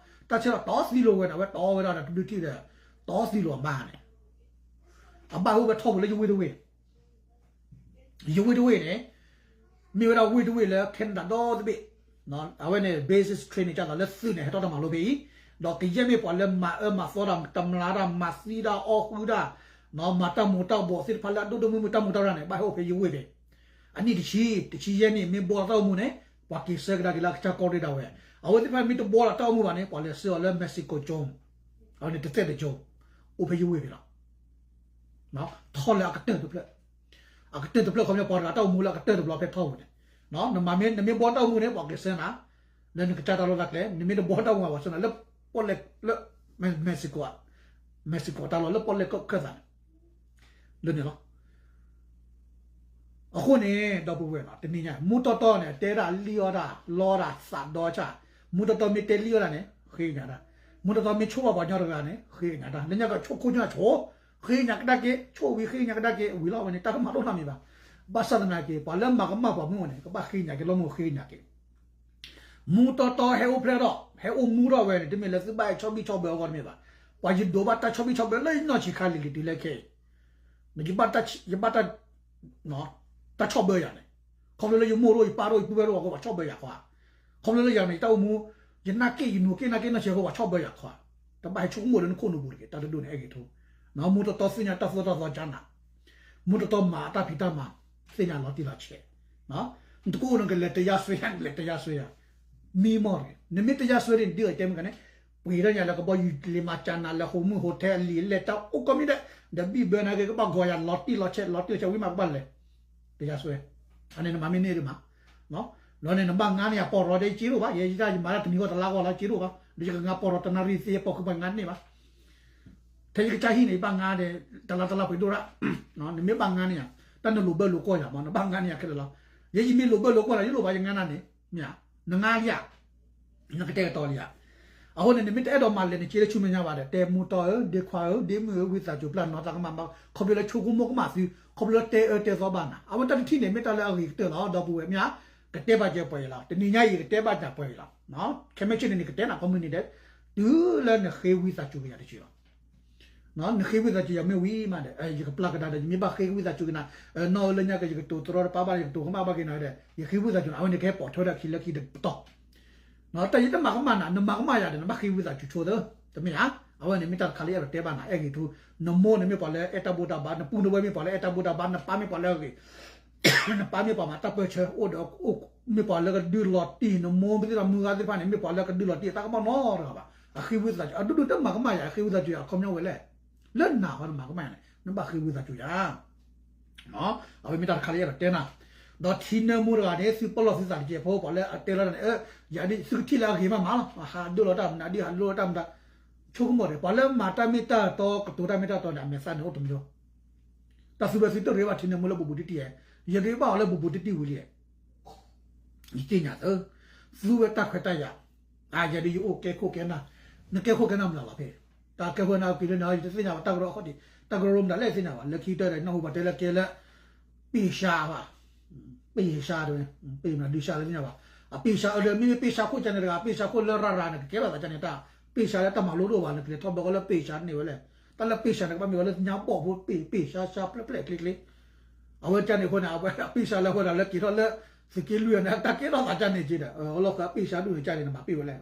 တၢ်ဆဲးဒီးတီၢ်သံလိာ်ဝဲန့ၣ် အဝဲတီၢ်ဝဲဒၣ်ဒီး တဘျုးထံၣ်ဒီး တီၢ်သံလိာ်အမါန့ၣ် အဘၣ်အိၣ်ဝဲထီၣ်ပူၤလၢယဝ့ၢ်တဝ့ၢ် ယဝ့ၢ်တဝ့ၢ်န့ၣ် မ့ၢ်ဝဲဒၣ်ဝ့ၢ်တဝ့ၢ်လၢ Canada ဒီတဘ့ၣ် အဝဲန့ၣ် basic training ကသိးလၢသုးန့ၣ် ဟဲထီၣ်တၢ်မၤလိဖဲအံၤ, ဒီးကယဲၢ်မ့ၢ်ပှၤလၢမၤအၢမၤသီတၢ် တမျးတၢ် မၤသံတၢ် အီၣ်ဃုတၢ်, မၤတၢ်မူးတၢ်ဘှီးသ့ၣ်တဖၣ်လၢအဒိၣ်ဒိၣ်မုၢ်မုၢ် တၢ်မူးတၢ်ရၢၢ်န့ၣ် ဘၣ်ဟဲအိၣ်ဖဲယဝ့ၢ်ဖဲ အနံၣ်တဆံ တဆံယဲၢ်နံၣ် မ့ၢ်ဘှီလီၤတၢ်အိၣ်မူန့ၣ် ပှၤက့ၤဆှၢကဒါက့ၤလၢကစၢ်ကီၢ်ရ့ၣ်ဒၣ်ဝဲ, အဝဲသ့ၣ်တဖၣ်မ့ၢ်တဘှီလီၤတၢ်အိၣ်မူဘၣ်န့ၣ် ပှၤလဲၤဆှၢအီၤလၢ Mexico ကၠိ အဝဲန့ၣ်တသ့ၣ်တကၠိ အိၣ်ဖဲယဝ့ၢ်ဖဲလီၤ. ထီၣ်လၢအကတၢၢ်တဖျၢၣ်, အကတၢၢ်တဖျၢၣ်ခီပညီ ပှၤတဂၤတၢ်အိၣ်မူလၢအကတၢၢ်တဘျီဖဲထီၣ်ဝဲန့ၣ်, နမၤမ့ၢ် နမ့ၢ်ဘှီတၢ်အိၣ်မူန့ၣ် ပှၤက့ၤဆှၢနၤ လၢနကစၢ်တၢ်လီၢ်တၢ်ကျဲ, နမ့ၢ်တဘှီတၢ်အိၣ်မူဘၣ် ပှၤဆှၢနၤလၢပီၣ်လဲၣ် လၢ Mexico, Mexico တၢ်လီၢ်လၢပီၣ်လဲၣ်ခၢၣ်သးန့ၣ် လၢန့ၣ်လီၤ. အဃိန့ၣ် ဒီပုၢ်ဝဲၢ်နီၤ တနံၤညါ မူတီတီန့ၣ် တဲဒၣ်လံၣ်အီၣ်တၢ် လီတၢ်သးဒီဆၣ်, မူတီတီမ့ၢ်တဲလံၣ်အီၣ်တၢ်န့ၣ် ဃ့ကညးတၢ်, မူတီတီမ့ၢ်ဆိၣ်ဘၣ်ပှၤကညီတဂၤန့ၣ် ဃ့ကညးတၢ်, လၢညါကဆိၣ်ခိၣ်ညါဆိၣ်, ဃ့ကညးကဒါက့ၤ, ဆိၣ်ဝံၤဃ့ကညးကဒါက့ၤ ဝံၤလီၤဝဲန့ၣ် တၢ်ကမၤလိၣ်နီတမံၤဘၣ်. ဘၣ်ဆၣ်သနာ်က့ ပှၤလၢမၤကမၣ်ပှၤမုၣ်န့ၣ် ကဘၣ်ဃ့ကညးက့ၤလီၤမုၢ်ဃ့ကညးက့ၤ မူတီတီဟဲအိၣ်ဖျဲၣ်ထီၣ် ဟဲအိၣ်မူထီၣ်ဝဲန့ၣ် တမ့ၢ်လၢသုဘၣ်ဟဲဆီၣ်ဘံၣ်ဆီၣ်ဘၢအဂီၢ်တမ့ၢ်ဘၣ်. ပှၤယဒိးဘၣ်တၢ်ဆီၣ်ဘံၣ်ဆီၣ်ဘၢလၢယနီၢ်ဆံးခါလံၤလံၤတုၤလၢခဲအံၤ, ယဘၣ်တၢ် တၢ်ဆီၣ်ဘၢယၤန့ၣ်, ခီဖျိလၢယမိၢ်တအိၣ် ယပၢ်တအိၣ် ယပုၢ်ဝဲၢ်တအိၣ်အဃိ ပှၤဆီၣ်ဘၢယၤခီဧါ. ခီဖျိလၢယၤန့ၣ် ယတၢ်အိၣ်မူ ယနၢ်က့ၣ်ယနိးက့ၣ်နၢ်က့ၣ်နီၢ်ဆံးအဃိ ပှၤဆီၣ်ဘၢယၤခီဧါ. တဘၣ်ဟဲဆိကမိၣ်လၢနခိၣ်နူာ်ပူၤတဂ့ၤ တၢ်တဒိၣ်န့ၣ် အဲၣ်ဂ့ၤထူ, မူတီတီသ့ၣ်ညါတၢ်သိၣ်တၢ်သီကၢနၤ, မူတီတီမၤအတၢ်ဖံးတၢ်မၤ သ့ၣ်ညါလီၤတံၢ်လီၤဆဲး, နတကိၣ်နကလဲၤတယါစွဲယါ နလဲၤတယါစွဲယၤ, မံမီၢ်တဂ့ၤ. နမ့ၢ်တယါစွဲဒ်န့ၣ် ဒ်အတဲမုၢ်ကန့ၣ် ပှ့ၤထီၣ်ညါလၢကဘီယူၤလံမၤကၢနၤလၢ ဟိးမုၢ်ဟိးထဲအလံာ်အလဲၢ်တၢ်အိၣ်ကိးမံၤဒဲး, ဒီးဘံၣ်ဘၢနၤက့ၤ ကဘၣ်ဂီၤယၤလီၤတံၢ်လီၤဆဲး လီၤတံၢ်လီၤဆဲးဝံၤမး ကဘၣ်လဲၤ တယါစွဲ, အန့ၣ်နမၤမ့ၢ်န့ၢ်ဒံးမး လီၤန့ၣ် နဘၣ်ငါန့ၢ်ယၤပီၢ်ရီၤဒ်ယစ့တအိၣ်ဘၣ်, ယဲယတၢ်ယမၤတၢ်တနံၤဂီၢ်တလါဂီၢ်လီၤ ယစ့တအိၣ်ဘၣ်, ဒီးယကငါပီၢ်ရီၤတနၣ်ရံၣ်သ့ယပီၢ်ခုပှၤငါန့ၢ်ဘၣ်. ထဲယကစၢ်ဟံၣ်န့ၣ် ယဘၣ်ငါဒီး တလါတလါပှ့ၤဒိၣ်ဒၣ်, နမ့ၢ်ဘၣ်ငါန့ၢ်ယၤ, တၢ်နလိာ်ဘၢလိာ်ကွီၢ်ယၤမး နဘၣ်ငါန့ၢ်ယၤခဲလၢာ်လီၤ. ယဲယမ့ၢ်လိာ်ဘၢလိာ်ကွီၢ်ဒီး ယလိာ်ဘၣ်ယငါနၤန့ၣ်, မ့ၢ်ဧါ, နငါလံဧါ နကတဲကတီၤလံဧါ. အဃိန့ၣ် နမ့ၢ်တအဲၣ်ဒိးမၤလဲၤနစ့လၢဆူမဲာ်ညါဘၣ်ဒီး တဲမိၢ်တီဧၢ ဒ့ခွါဧၢ ဒ့မုၣ်ဧၢ ဝံသးစူၤပျၢ်နီၤသးကမၣ်မး ခီဖျိလၢဆိကမိၣ်ကမၣ်သု ခီဖျိလၢတဲအၢတဲသီဘၣ်နၤ အဝဲတၢ်တထံၣ်န့ၣ် မ့ၢ်တၢ်လၢအဂ့ၤကတၢၢ်လီၤ ဒီပုၢ်ဝဲၢ်မ့ၢ်ဧါ. ကတဲဘၣ်ကဲပှဲၤအံၤလီၤ တနံၤညါအံၤ ကတဲဘၣ်ကဲပှဲၤအံၤလီၤ. ခဲမ့ၢ်ဆ့ၣ်န့ၣ်န့ၣ် ကတဲနၤကိးမုၢ်နံၤဒဲး တုၤလၢနဃ့ဝံသးစူၤကယၤတစဲးလီၤ. နဃ့ဝံသးစူၤယၤမ့ၢ်ဝံၤမးဒီး ယကပျၢ်ကဒါဒီး ယမ့ၢ်ဘၣ်ဃ့ဝံသးစူၤက့ၤနၤ နီၢ်ဧၢလၢညါက့ၤ ယကတိၤတရီတပါဘၣ် ယကတိၤကမၣ်ဘၣ်က့ၤနၤဒီး ယဃ့ဝံသးစူၤနၤ အဝဲန့ၣ်ကဟဲပိာ်ထွဲဒီးခံလၢခံတပတီၢ် တၢ်ယတမၤကမၣ်နၤ နမၤကမၣ်ယၤဒီး နဘၣ်ဃ့ဝံသးစူၤဆိသၢ တမ့ၢ်ဧါ. အဝဲန့ၣ်မ့ၢ်တၢ်တခါလၢယအဲၣ်ဒိးတဲဘၣ်နၤ အဲၣ်ဂ့ၤထူ, နမိၢ်န့ၣ်မ့ၢ်ပှၤလၢအဲၣ်တၢ်ဘူၣ်တၢ်ဘါ, နပုၢ်နဝဲၢ်မ့ၢ်ပှၤလၢအဲၣ်တၢ်ဘူၣ်တၢ်ဘါ, နပၢ်မ့ၢ်ပှၤလၢအဂ့ၤ နပၢ်မ့ၢ်ပှၤမၤတၢ်ပၢၢ်ဆၢ အိၣ်ဒီး မ့ၢ်ပှၤလၢကဒုးလီၤတံၢ်, နမိၢ်သ့ၣ်ဒီးမုၢ်ဂၤသ့ၣ်တဖၣ်န့ၣ် မ့ၢ်ပှၤလၢကဒုးလီၤတံၢ် တၢ်ကမၣ်နီတဂၤဘၣ်. အဃ့ဝံသးစူၤ အဒိၣ်ဒိၣ်တမၤကမၣ်ယၤ အဃ့ဝံသးစူၤအခီပညီဝဲလဲၣ်. လၢနၤဃီနမၤကမၣ်ယၤန့ၣ် နဘၣ်ဃ့ဝံသးစူၤယၤ အဝဲမ့ၢ်တၢ်တခါလၢယအဲၣ်ဒိးတဲနၤ, ဒီးထံနၢမူတဂၤန့ၣ် သုပလီၢ်သုသးတကဲးဖိ ပှၤလၢအတဲလီၤတၢ်န့ၣ် ယၤဒ်သုကထံၣ်လၢအဂ့ၤမးမးလီၤ, ဟးဒိၣ်လီၤတၢ်မနုၤ ဒ်ဟးဒိၣ်လီၤတၢ်မနုၤ, ဆိကမိၣ်ဒီး ပှၤလၢမၤတၢ်မ့ၢ်တၢ်တီ ကတိၤတၢ်မ့ၢ်တၢ်တီန့ၣ် အမဲာ်သၣ်န့ၣ်အိၣ်တမံၤလီၤ. တၢ်သူဝဲသုတရ့ဘၣ်ထံနၢမူလၢဘူးဘူးတံၢ်တံၢ်ဧါ, ယရ့ဘၣ်အီၤလၢဘူးဘူးတံၢ်တံၢ်ဝံၤလံ ယသ့ၣ်ညါသၢ, သူဝဲတၢ်ခွဲးတၢ်ယာ်, အယဲဒ်ယအိၣ်ကဲခိၣ်ကဲနၢ်, နကဲခိၣ်ကဲနၢ်မနုၤလီၤဖဲ, တၢ်ကဲခိၣ်နၢ်က့ၤလၢနၤ ယတသ့ၣ်ညါဘၣ် တၢ်ကရၢခီၣ်ထံး, တၢ်ကရၢမတၤလဲၣ်သ့ၣ်ညါဘၣ် လၢခံကတၢၢ်ဒီး နၢ်ဟူဘၣ်တဲလၢကဲလၢ ပ့ၢ်ဆါဘၣ်, ပ့ၢ်ဆါတဝဲ, ပ့ၢ်မနုၤဒုးဆါလၢသ့ၣ်ညါဘၣ်, အပ့ၢ်ဆါအဒၢး မ့မ့ၢ်ပ့ၢ်ဆါခိၣ်ကန့ၣ်တဂၤ ပ့ၢ်ဆါခိၣ်လၢရၤရၤန့ၣ် ကကဲထီၣ်သးကန့ၣ်တၢ်, ပ့ၢ်ဆါလၢတၢ်မၤလိတအိၣ်ဘၣ် နကလဲၤထီၣ်ဘၢကီလၢပ့ၢ်ဆါန့ၣ်ဝဲလဲၣ်, တၢ်လၢပ့ၢ်ဆါန့ၣ် ကဘၣ်မ့ၢ်ဝဲလၢညါဘီၣ်ဖိ ပ့ၢ်ပ့ၢ်ဆါဆါဖျၢၣ်ဖျၢၣ်ချ့ချ့ အဝဲကန့ၣ်အဃိန့ၣ် အဝဲအပ့ၢ်ဆါလၢအဃိန့ၣ် လၢက့ၤထီၣ်လၢ သုးက့လွံၢ်န့ၣ် တၢ်ကဲထီၣ်သးကန့ၣ်က့ဒီး အလီၢ်ဃာ်အပ့ၢ်ဆါဒူၣ်န့ၣ်ကန့ၣ် နမၤပ့ၢ်ဝဲလဲၣ်,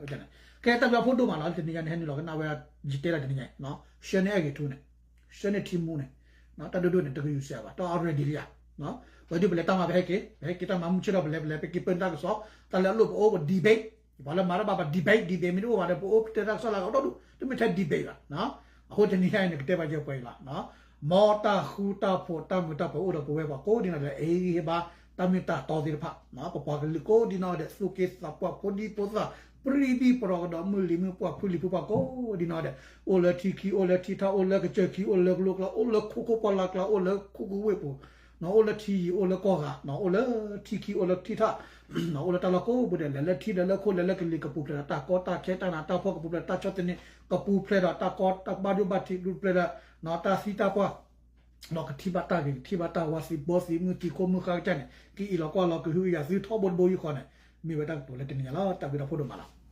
ကဲတၢ်ဘျုးဖိဒိၣ်မးလီၤ တနံၤညါန့ၣ် ဟဲနုာ်လီၤကနၣ်ဝဲ ယတဲလၢတနံၤညါ ဆှၢန့ၢ်အဲၣ်ဂ့ၤထူန့ၣ် ဆှၢန့ၢ်ထံမူန့ၣ် တၢ်ဒိၣ်ဒိၣ်န့ၣ် တကယူၤစဲးဘၣ် တၢ် already လံဧါ, ပဒုပလဲၤတၢ်မၤပဟဲက့ၤ ပဟဲက့ၤတၢ်မၤမုၢ်ဆ့ၣ်ထီၣ်ပလဲၤပလဲၤ ပက့ၤပၢနတၢ်ကစီၣ် တၢ်လၢအလိၣ်ပအိၣ်ပ debate ပှၤလၢမၤတၢ်ဘၣ်ပှၤ debate debate မ့ၢ်တအိၣ်ဘၣ်ဒီး ပအိၣ်တဲတၢ်ကစီၣ်လၢအဂီၢ်ဒီဒူၣ် တမ့ၢ်ထဲ debate ဘၣ်, အဃိတနံၤညါအံၤန့ၣ် ကတဲဘၣ်ယဲပှဲၤအံၤလီၤ, မ်တၢ်ဃူတၢ်ဖိးတၢ်မုာ်တၢ်ပၢၤအိၣ်ဒီးပဝဲပှၤကိးဒံနီၢ်ဒဲး အဟ့ၣ်ဂံၢ်ဟ့ၣ်ဘါ တၢ်မ့ၢ်တၢ်တီသ့ၣ်တဖၣ်, ပပှၤကလုာ်ကိးဒံနီၢ်ဒဲး သူၣ်က့သးပှၢ်ဖိဒံဖိသၣ် ပြံဒံပရီကဒီး မုၢ်လံၤမုၢ်ပှၢ်ဖုလံၤဖုပှၢ်ကိးဒံနီၢ်ဒဲး အိၣ်လၢထံခံ အိၣ်လၢထံထၣ် အိၣ်လၢကစၢၢ်ခံ အိၣ်လၢကလိကျါ အိၣ်လၢခိခိၣ်ပှၢ်လၢ်ကျါ အိၣ်လၢခိၣ်ကဝ့ၢ်ပူၤ အိၣ်လၢထံယံၤ အိၣ်လၢကီၢ်ဂၤ အိၣ်လၢထံခံ အိၣ်လၢထံထၣ် အိၣ်လၢတၢ်လီၢ်ကိးပူၤဒဲး လဲၤလၢထံလဲၤလၢခိၣ်လဲၤလၢကလံၤ ကပူၤဖျဲးဒီးတၢ်ကီတၢ်ခဲ တၢ်နးတၢ်ဖှီၣ် ကပူၤဖျဲးဒီးတၢ်ဆီၣ်သနံး ကပူၤဖျဲးဒီးတၢ်ကီတၢ်ဘၣ်ဒိဘၣ်ထံး ကပူၤဖျဲးဒီး တၢ်သံတၢ်ပှၢ် ဒီးကထံၣ်ဘၣ်တၢ်ဂ့ၤကထံၣ်ဘၣ်တၢ်ဝါ သံဘီသံမုၢ်သံခိၣ်မုၢ်ဃါကစၢ်န့ၣ် ကအံးလီၤကွၢ်လီၤကဟုကယာ်သုထီဘိတဘိယူၢ်ဃီန့ၣ် မ့ၢ်ဝဲတၢ်ကတိၤလၢတနံၤညါလီၤ. တၢ်ဘျုးတၢ်ဖှိၣ်ဒိၣ်မးလီၤ.